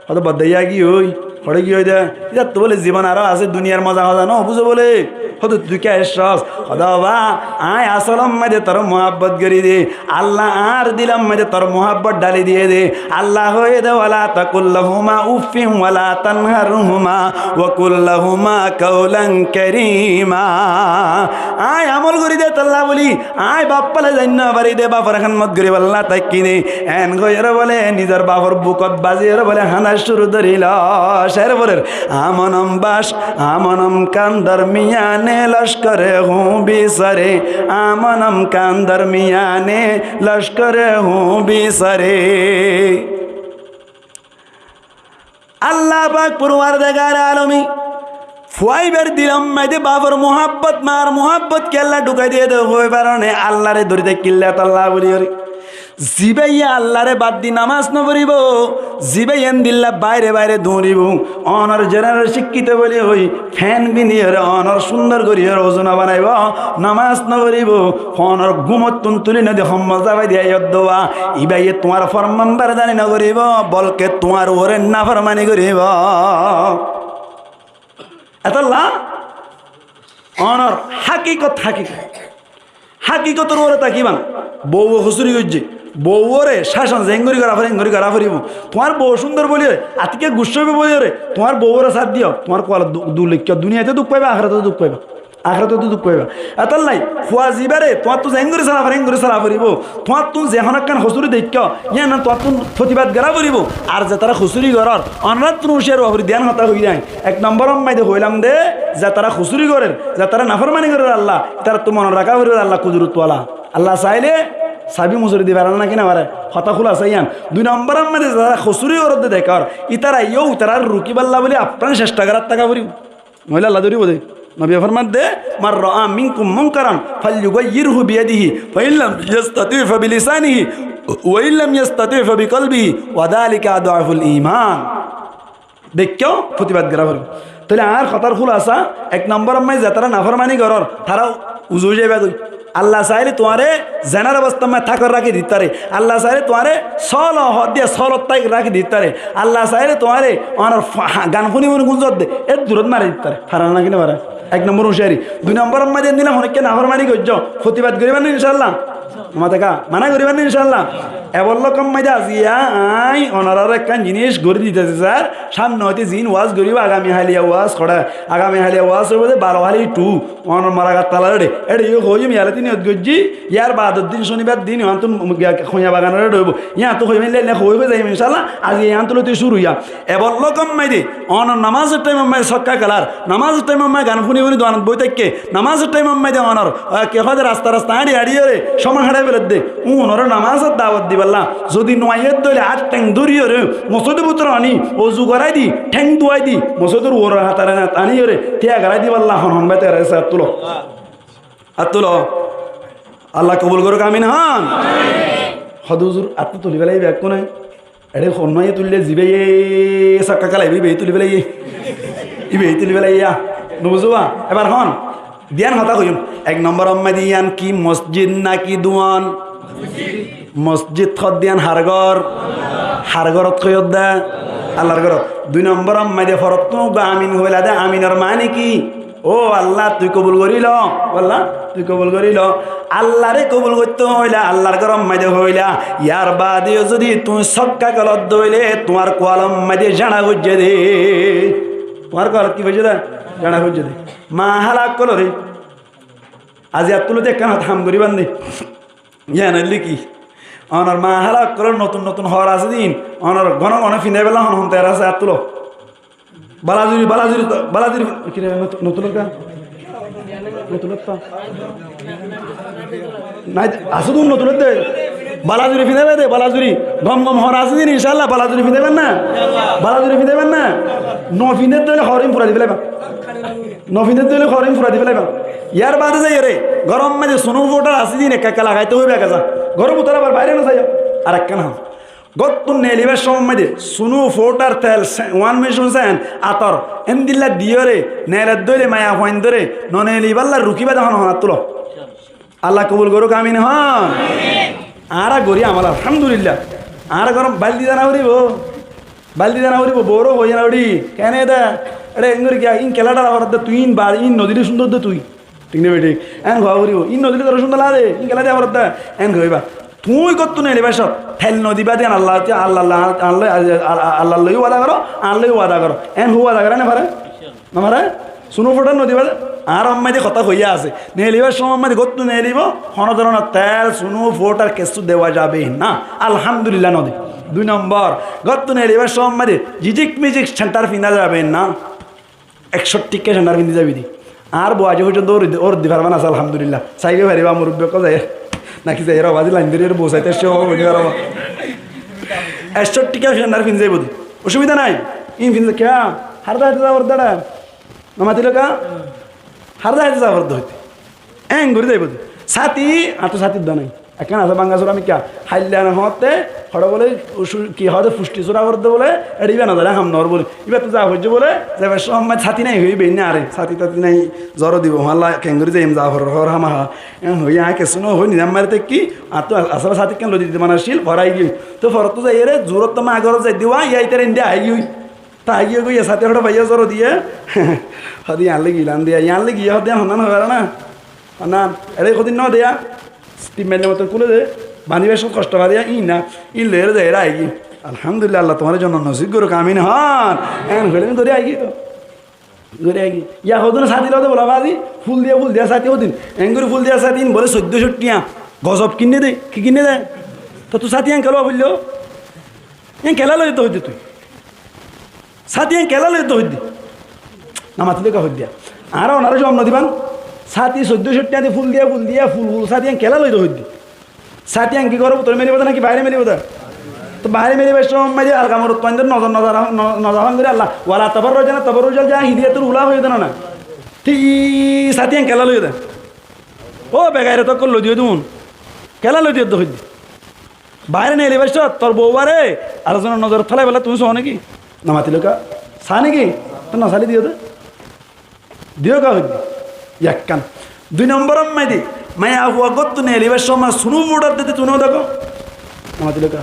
hoto badda ya giyói, hoçé giyói de. Itattú bole zibon aró asé, duniyar moza hoza no buzo bole. Hoto tui ki aiccós? Hoda ba, añí asolor maze tore muhabbot gori de. Allah añár dilor maze tor muhabbot dhali diye de. Allah hoiye de, "Wala takul lahuma uffin wala tanharhuma wa kul lahuma kaulan karima." Añí amol gori de tolla buli, añí baf félai zai no fari de, bafor hédmot gori bolla táki de. En hoiyore bole nizor bafor bukot baziyore bole hánda cúru dorilo. Cér boler, "Amonam bac, amonam kan dormiyane lockore hum bisare, amonam kan dormiyane lockore hum bisare." Allah pak porwardigare alome fua ibar dilor maze bafor muhabbot, maar muhabbot kiyólla dhukai diye de hoi faro né, Allahre dóri tákile tolla buli yore. Zibáye Allahre bad di nomás no foribo, zibáye endilla baire baire duñribo, onor jeneral cíkkito buli hoi, fen findiyore onor cúndor goriyore uzu no banaibo, nomás no foribo, onor gumottún tuli no di hommo zabai diya yoddowa, ibáye tuáñr forman bardari no goribo, bolke tuáñr uore naformani goribo. Etolla onor hákikot, hákikot. Hákikotor uore tákiba na. Bouwe hosúri goijje. Bouwore cácon ze engori gora fore, engori gora foribo. Tuáñr bou cúndor buli hoi, atikka guccá óibo buli hoi, tuáñr bouwore sár diyo, tuáñr kuwal du-, dulekka, duniyait duk faiba, ahératot duk faiba. Akératóttu duk faiba. Etólla fua zibáre tuáñttú zeéngorí sala fare, éngorí sala foribó. Tuáñttú ze honókkán hosúri deikkó, yían tuáñttú fotibad gorá foribó. Ar zetará hosúri gorór, onoráttu ucíyar ówa foribó de yían hotá hoiyí de aññí. Ek nombor ot maze hoilam de, zetará hosúri gorér, zetará naformani gorér Allah, ítarattú mone raká foribó de Allah kudurot wala. Allah sailé sabi musori di fare né náki no fare? Hotá kúlasa yían. Dui nombor ot maze zetará hosúri gorér de dekór, ítara yó ítara rukíballa buli afrán cectha gorát táka foribó. Noóile Allah dóribo de. Nobiye formar de, "من رأى منكم منكرا فليغيره بيده، فإن لم يستطع فبلسانه، وإن لم يستطع فبقلبه، وذلك أضعف الإيمان." Deikkó, fotibad gorá foribó. Tóile añár hotár kúlasa, ek nombor ot maze zetará naformani gorór, tará uzu ói zaibá goi. Allah sailé tuáñre zenar obostár maze tákor rakí difare. Allah sailé tuáñre sólo hoódde sólot tákor rakí difare. Allah sailé tuáñre onor fa-, ha-, gan fúni fúni gúnzodde e durot mari difare. Fare né náki no fare? Ek nombor ucíyari. Dui nombor ot maze endilla honókka naformani goijjó, fotibad goríba né incállah? Matáka, mana goríba né incállah? Ebor lokor maze aziya aññí onoráre ekkán jiníc gorí ditaisí sar, sámne óite ziín waz goríbo, agami háliya waz hoçé, agami háliya waz óibo de baro háli thu. Onor maragat tala éçe, éçe yó hoiyum, yalé tin niyot goijjí, yar baador din, cónibar din, yiántu, mm, mm, Koiña Baganor éçe óibo. Yiántu hoiyum, éilla éilla hoi hoi zaiyum, incállah, aijja yiántu lóti cúru óiya. Ebor lokor maze, onor nomazor thaimor maze sokká kelar, nomazor thaimor maze gan fúni fúni duanot boi táikke, nomazor thaimor maze onor, ah, ki hoó de, rasta rasta áñçi áñçi yóre, cómoi hárai feledde, unoré nomazor dawot dibálla, zodi no aiyé de óile át theng dóri yóre, mosóidor bútore aní, ozu gorái di, theng duwái di, mosóidor uore hatare aní yóre, tiya gorái dibálla hon hon bái tiyar asé, át tulo. Át tulo. Allah kobul gorók, amin hon. Hóde huzur, át tulí félaiye bekkúne. Eçé honnúa tulle zibáye sokká kelaibo, íbaye tulí félaiye. Íbaye tulí félaiye. Nobuzó ba? Ebar hon. Diyan hotá hoiyum. Ek nombor ot maze diyan ki mosjid náki duan? Mosjid hoódde yián har gór? Har górot hoiyódde? Allar górot. Dui nombor ot maze forottú uggúa amin hoilá de, aminor mani ki? Ó Allah, tui kobul gorí lo. Ó Allah, tui kobul gorí lo. Allaré kobul goittó hoilé Allar góror maze hoilá. Yar baade yó zodi tui sokká kelódde óile tuáñr kualor maze zeñça foijjé de. Tuáñr kualot ki foijjé de? Zeñça foijjé de. Ma hála ókkolóre. Aijja át tulóde ekkán hotá ham goríban de. Yián óilde ki? Onor ma hála ókkolór notun notun hoor asé de ín, onor góno góno fiñdáibálla hon hon teyar asé, át tulo. Balazuri, balazuri, balazuri, ki re, notun, notun ókka? Notun ókka? Nai, asé de notun ókka de. Balazuri fiñdáiba de, balazuri. Gom gom hoor asé de ín, incállah, balazuri fiñdáiba na? Balazuri fiñdáiba na? No fiñdé de óile hoor ín fura di félaiba. No fiñdé de óile hoor ín fura di félaiba. Yar baade zaiyóre, góror maze sunú fouthar asé de ín ekka ekka lagaito hoibo, ekka za. Góror bútore abar baire no zaiyo. Ar ekkán hotá. Góttu neelibar cómor maze sunú fouthar tel, se-, one mission sen, ator, endilla diyóre, neeledde óile maiyafuaindóre, no neelibálla rukíba de hon hon, át tulo. Allah kobul gorók, amin hon. Añára gorí amol, alhamdulillah. Añára górot baldi zana foribó. Baldi zana foribó, bouré hoiyé na uri. Kene de, ere engori kiya, ín kela dara horat de tui, ín bar, ín nodile cúndor de tui. Thík né bethík? Eén hoó foribó. Ín nodile tor cúndor lage de, ín kela dara horat de. Eén hoiba. Tui góttu neelibar cómot tel nodiba de, Allah, Allah, Allah, Allah, Allah loi wada goró, Allah loi wada goró. Eén hoó wada goró né fare? No fare? Sunú fouthar nodiba de, añár ammá de hotá hoiya asé. Neelibar cómot ammá de góttu neelibo, honó dóronor tel, sunú fouthar kessú dewa zabe na. Alhamdulillah nodi. Dui nombor, góttu neelibar cómot ammá de jijik mijik senthar finda zabe na. Ekcó thikka senthar findi zabi de. Añár bou aijjó foijjonto ór di, ór di faribá na asé, alhamdulillah. Saiba fariba, murubbi ókkol zaiyóre. Naki zaiyóre, obazi lain dóri ór bou saite asé, ór bou fariba. Ekcó thikka senthar findi zaibo de. Osubida nai. Ín findi kiya? Harda harda zabar dara. No matilo ka? Harda harda zabar dara. Eén gorí zaibo de. Sáti, añáttu sátir dóu nai. Ekkán asé Bángasúra mikká. Háilla no hoótte, hoçé bóle, usu-, ki hoóde, fusti súra gorédde bóle, eçé íba no zaile ham no ór bóle. Íbattu za foijjé bóle, zaibar cómot sáti nai hoiyé, bein nai aré. Sáti táti nai, zoro dibo, Allah, keéngorí zaiyum, za hoór hoór hámaha. Eén hoiyé, aññí kessú no hoói, nizam mari táikki, añáttu asé sáti ekkán loi dito mana accíl, fore aigiyói. Toi forottú zaiyóre, zuhuror time górot zaidde wá, yá ítara endilla aigiyói. Tá aigiyói goi, sáti hoçé faiyé zoro diyé. Hoóde yián loi giyé, yián loi giyé, hoóde yián honnán hoi fare na. Honnán, eçé hodin no deya. Tin mailla moton kúle de, bañdíbar cómot hoctó fare, ín na, ín loiyóre zaiyóre aigiyé. Alhamdulillah, Allah tuáñre jonnot nosib gorók, amin hon. Eén hoilé mi dóri aigiyé to. Gorí aigí. Yá hodún sáti lóde bola bazi, ful diya, ful diya sáti hodún. Engori ful diya sáti in bole soiddó cót tiya. Gozob kinné de, ki kinné de? Tottú sáti en kelá foilló? En kelá loi de hoidde tui. Sáti en kelá loi de hoidde. Namatilóka hoidde. Añára onaré jobab no diban. Sáti soiddó cót tiya di ful diya, ful diya, ful, ful sáti en kelá loi de hoidde. Sáti en ki goró, bútore melibo de naki baáre melibo de? Tó baáre melibar somot de alkamor tuáindir nozor, nozor, no-, nozor hon gorí Allah. Wala tabarrajna tabarrujal jahiliyatil ula hoiyé de na na. Ti sáti en kelá loi de. Ó begairot ókkol loi diyó de un. Kelá loi diyó de hoidde. Baáre neelibar somot tor bouware ar zonor nozor félai bela tuñí só naki? Namatilóka. Sá naki? Tó no sailé diyó de. Diyó ká hoidde. Ekkán. Dui nombor ot maidi, maiyafuwa góttu neelibar somot suno fudar de tuñí no dekó. Namatilóka.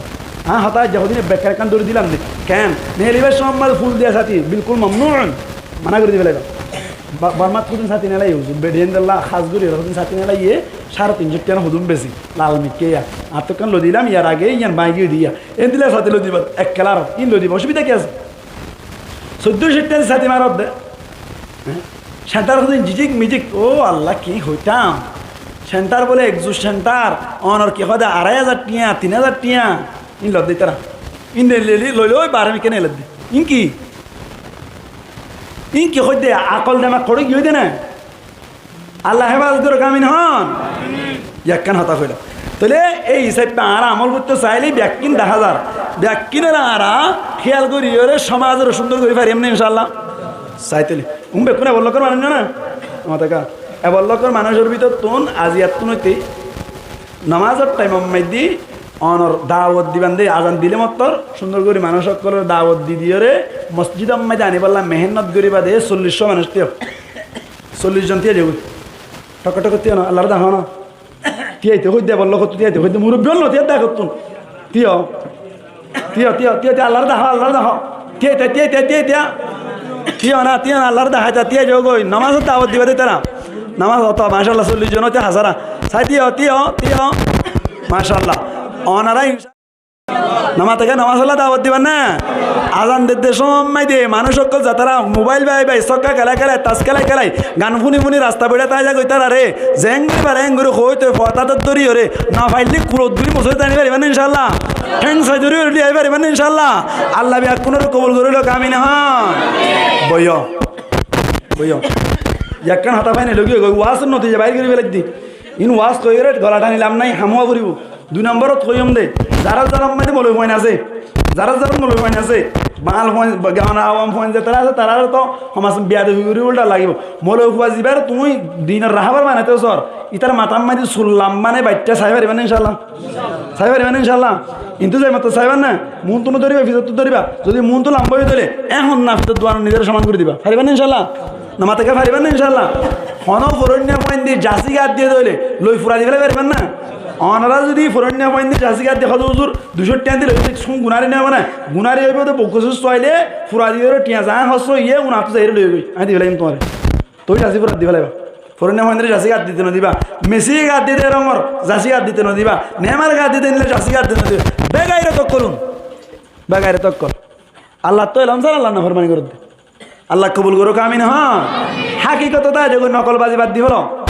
Añí hotá aijja hodún bekkár ekkán dóri dilam de. Ken? Neelibar somot ful diya sáti bilkul mamnu. Mana gorí di félaiba. Ba-, Bormat hodún sáti neelaiye, huzur, bedi endilla hás gorí hodún sáti neelaiye, sáre tin cót tiya hodún besi, lal mikká ya. Añáttu ekkán loi dilam, yar age iyan báñgi giyói de ya. Endilla sáti loi diba, ek kelar, in loi diba, osubida ki asé? Soiddó cót tiya sáti marat de. Hé? Sentar hodún jijik mijik, ó Allah, ki hoitam? Sentar bole ek zur sentar, onor ki hoó de arai házar tiya, tin házar tiya, in loi de tará. In loi loi, loi loi, baáre mikká neelai de. In ki? In ki hoidde, akol demak hoçé giyói de na? Allah hefazot goró, amin hon. Ekkán hotá hoilám. Tóile ei hísabe añára amol goittó sailé bekkín dahá zar. Bekkín ore añára héyal gorí ore somazore cúndor gorí farim né, incállah? Sai tóile. Um bekkún ebar lokor manúc na? Amar taka. Ebar lokor manúcor bútottún aijja ettún óite nomazor thaimor maidde onor dawot diban de, azan dile mottor cúndor gorí manúc ókkolore dawot di diyóre mosjidor maidde aníbolla mehénnot goríba de, sollic cót manúc tíyo. Sollic zon tíyo zagói. Thok thok tíyo na, Allaré dahá na. Tíyo ite hoidde, ebar lokottu tíyo ite hoidde, murubbi ókkol no tíyo dahá kottún. Tíyo. Tíyo, tíyo, tíyo, tíyo, Allaré dahá, Allaré dahá. Tíyo ite, tíyo ite, tíyo ite. Tíyo na, tíyo na, Allaré dahá, tíyo zagói. Nomazor dawot diba de tará. Nomaz oto, macállah, sollic zon óite hasára. Sai tíyo, tíyo, tíyo. Macállah. Onora in- Nomaz táke, nomazolla dawot dibar na? Azan dedde somot maidde manúc ókkol zatará mobail bai bai, sokka kelai kelai, tas kelai kelai, gan fúni fúni rasta boiya táki zagói tarare, zengori fare engori hoói toi fotá dóri ore, no faille kulot dóri musóit zai fariba né, incállah? Théng sai dóri ore loi ai fariba né, incállah? Allah bekkúnore kobul gorí louk, amin hon. Boiyó. Boiyó. Ekkán hotá fainal ói giyói, wazor notija bair gorí felaidde. In waz hoiyóre gola tani laf nai, ham ówa foribó. Dui nombor ot hoiyum de, zará zarár maze moulovi fuain asé, zará zarár moulovi fuain asé, baal fuain, ba-, gana awam fuain zetará asé, tarare to homaz beyadobi gorí uldha lagibo. Moulovi fua zibare tuñí dinor rahábar banaito sor, itar matar maze sul lamba ne baiththá sai fariba né, incállah? Sai fariba né, incállah? Kintu zai mottor saiba na, muúntu no dóriba, fisottu dóriba. Zodi muúntu lamba ói táile, ehón na fisot duwano nizore soman gorí diba. Fariba né, incállah? Nomaz táke fariba né, incállah? Honó foróinna fuain di zasi gat diye de óile, loi fura di félai fariba na? Onora zodi foróinna fuain di zasi gat diye, hoó de huzur, dui cót tiya di loi, sún gunari no óibo na? Gunari óibo de, bokko sus soile, fura diyóre tiya za horos óiye, un áttu zaiyóre loi óibo. Añí di felaiyum tuáñre. Toi zasi fura di félaiba. Foróinna fuain di zasi gat dite no diba. Mesi gat dite rongor, zasi gat dite no diba. Neymar gat dite nile zasi gat dite no diba. Begairot ókkol un. Begairot ókkol. Allattú elám sar, Allar naformani goródde. Allah kobul gorouk, amin hon. Hákikot ot aijja nokol bazi bad di félo.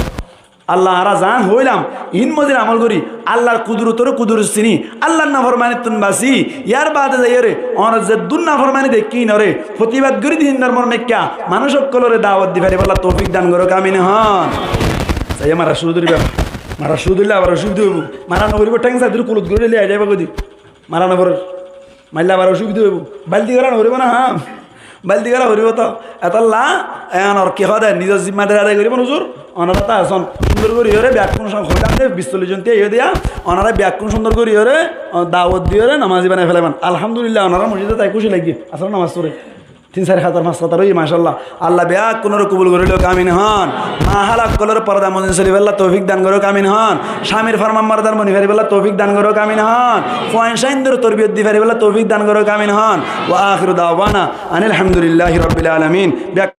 Allah, añára zan hoilam, in mozin amol gorí, Allar kudurotore kudurot sini, Allar naformanittún basi, yar bade zaiyóre, onor zeddún naformani dekkí inore, fotibad gorí din dormor mekka, manúc ókkolore dawot di faribálla toufik dan gorouk, amin hon. Saiyé mara cúru dóriba, mara cúru dórile abar osubida óibo, mara no foribó, théng sai dóri kulot gorí loi ai zaiba goi di. Mara no forer. Maille abar osubida óibo. Baldi gora no foribó na, há? Baldi gora foribó to. Etolla, e, onor ki hoó de, nizor zimmadari adai goribo na, huzur. Onora to asón. Cúndor gorí ore, bekkún song hoilam de, bis sollic zon tiya diya. Onora bekkún cúndor gorí ore, o, dawot di ore, nomazi banai félaiban. Alhamdulillah, onora mosjidot ai kúci laiggé. Asór nomas fore. Tin sair házar, fañs házar óiye, macállah. Allah bekkúnore kobul gorí louk, amin hon. Ma hala ókkolore porda mozin soli faribálla toufik dan gorouk, amin hon. Camir forman bordar boni faribálla toufik dan gorouk, amin hon. Fuain caindore torbiyot di faribálla toufik dan gorouk, amin hon. Wa akhiru dawana anil hamdulillahi rabbil alamin. Bek-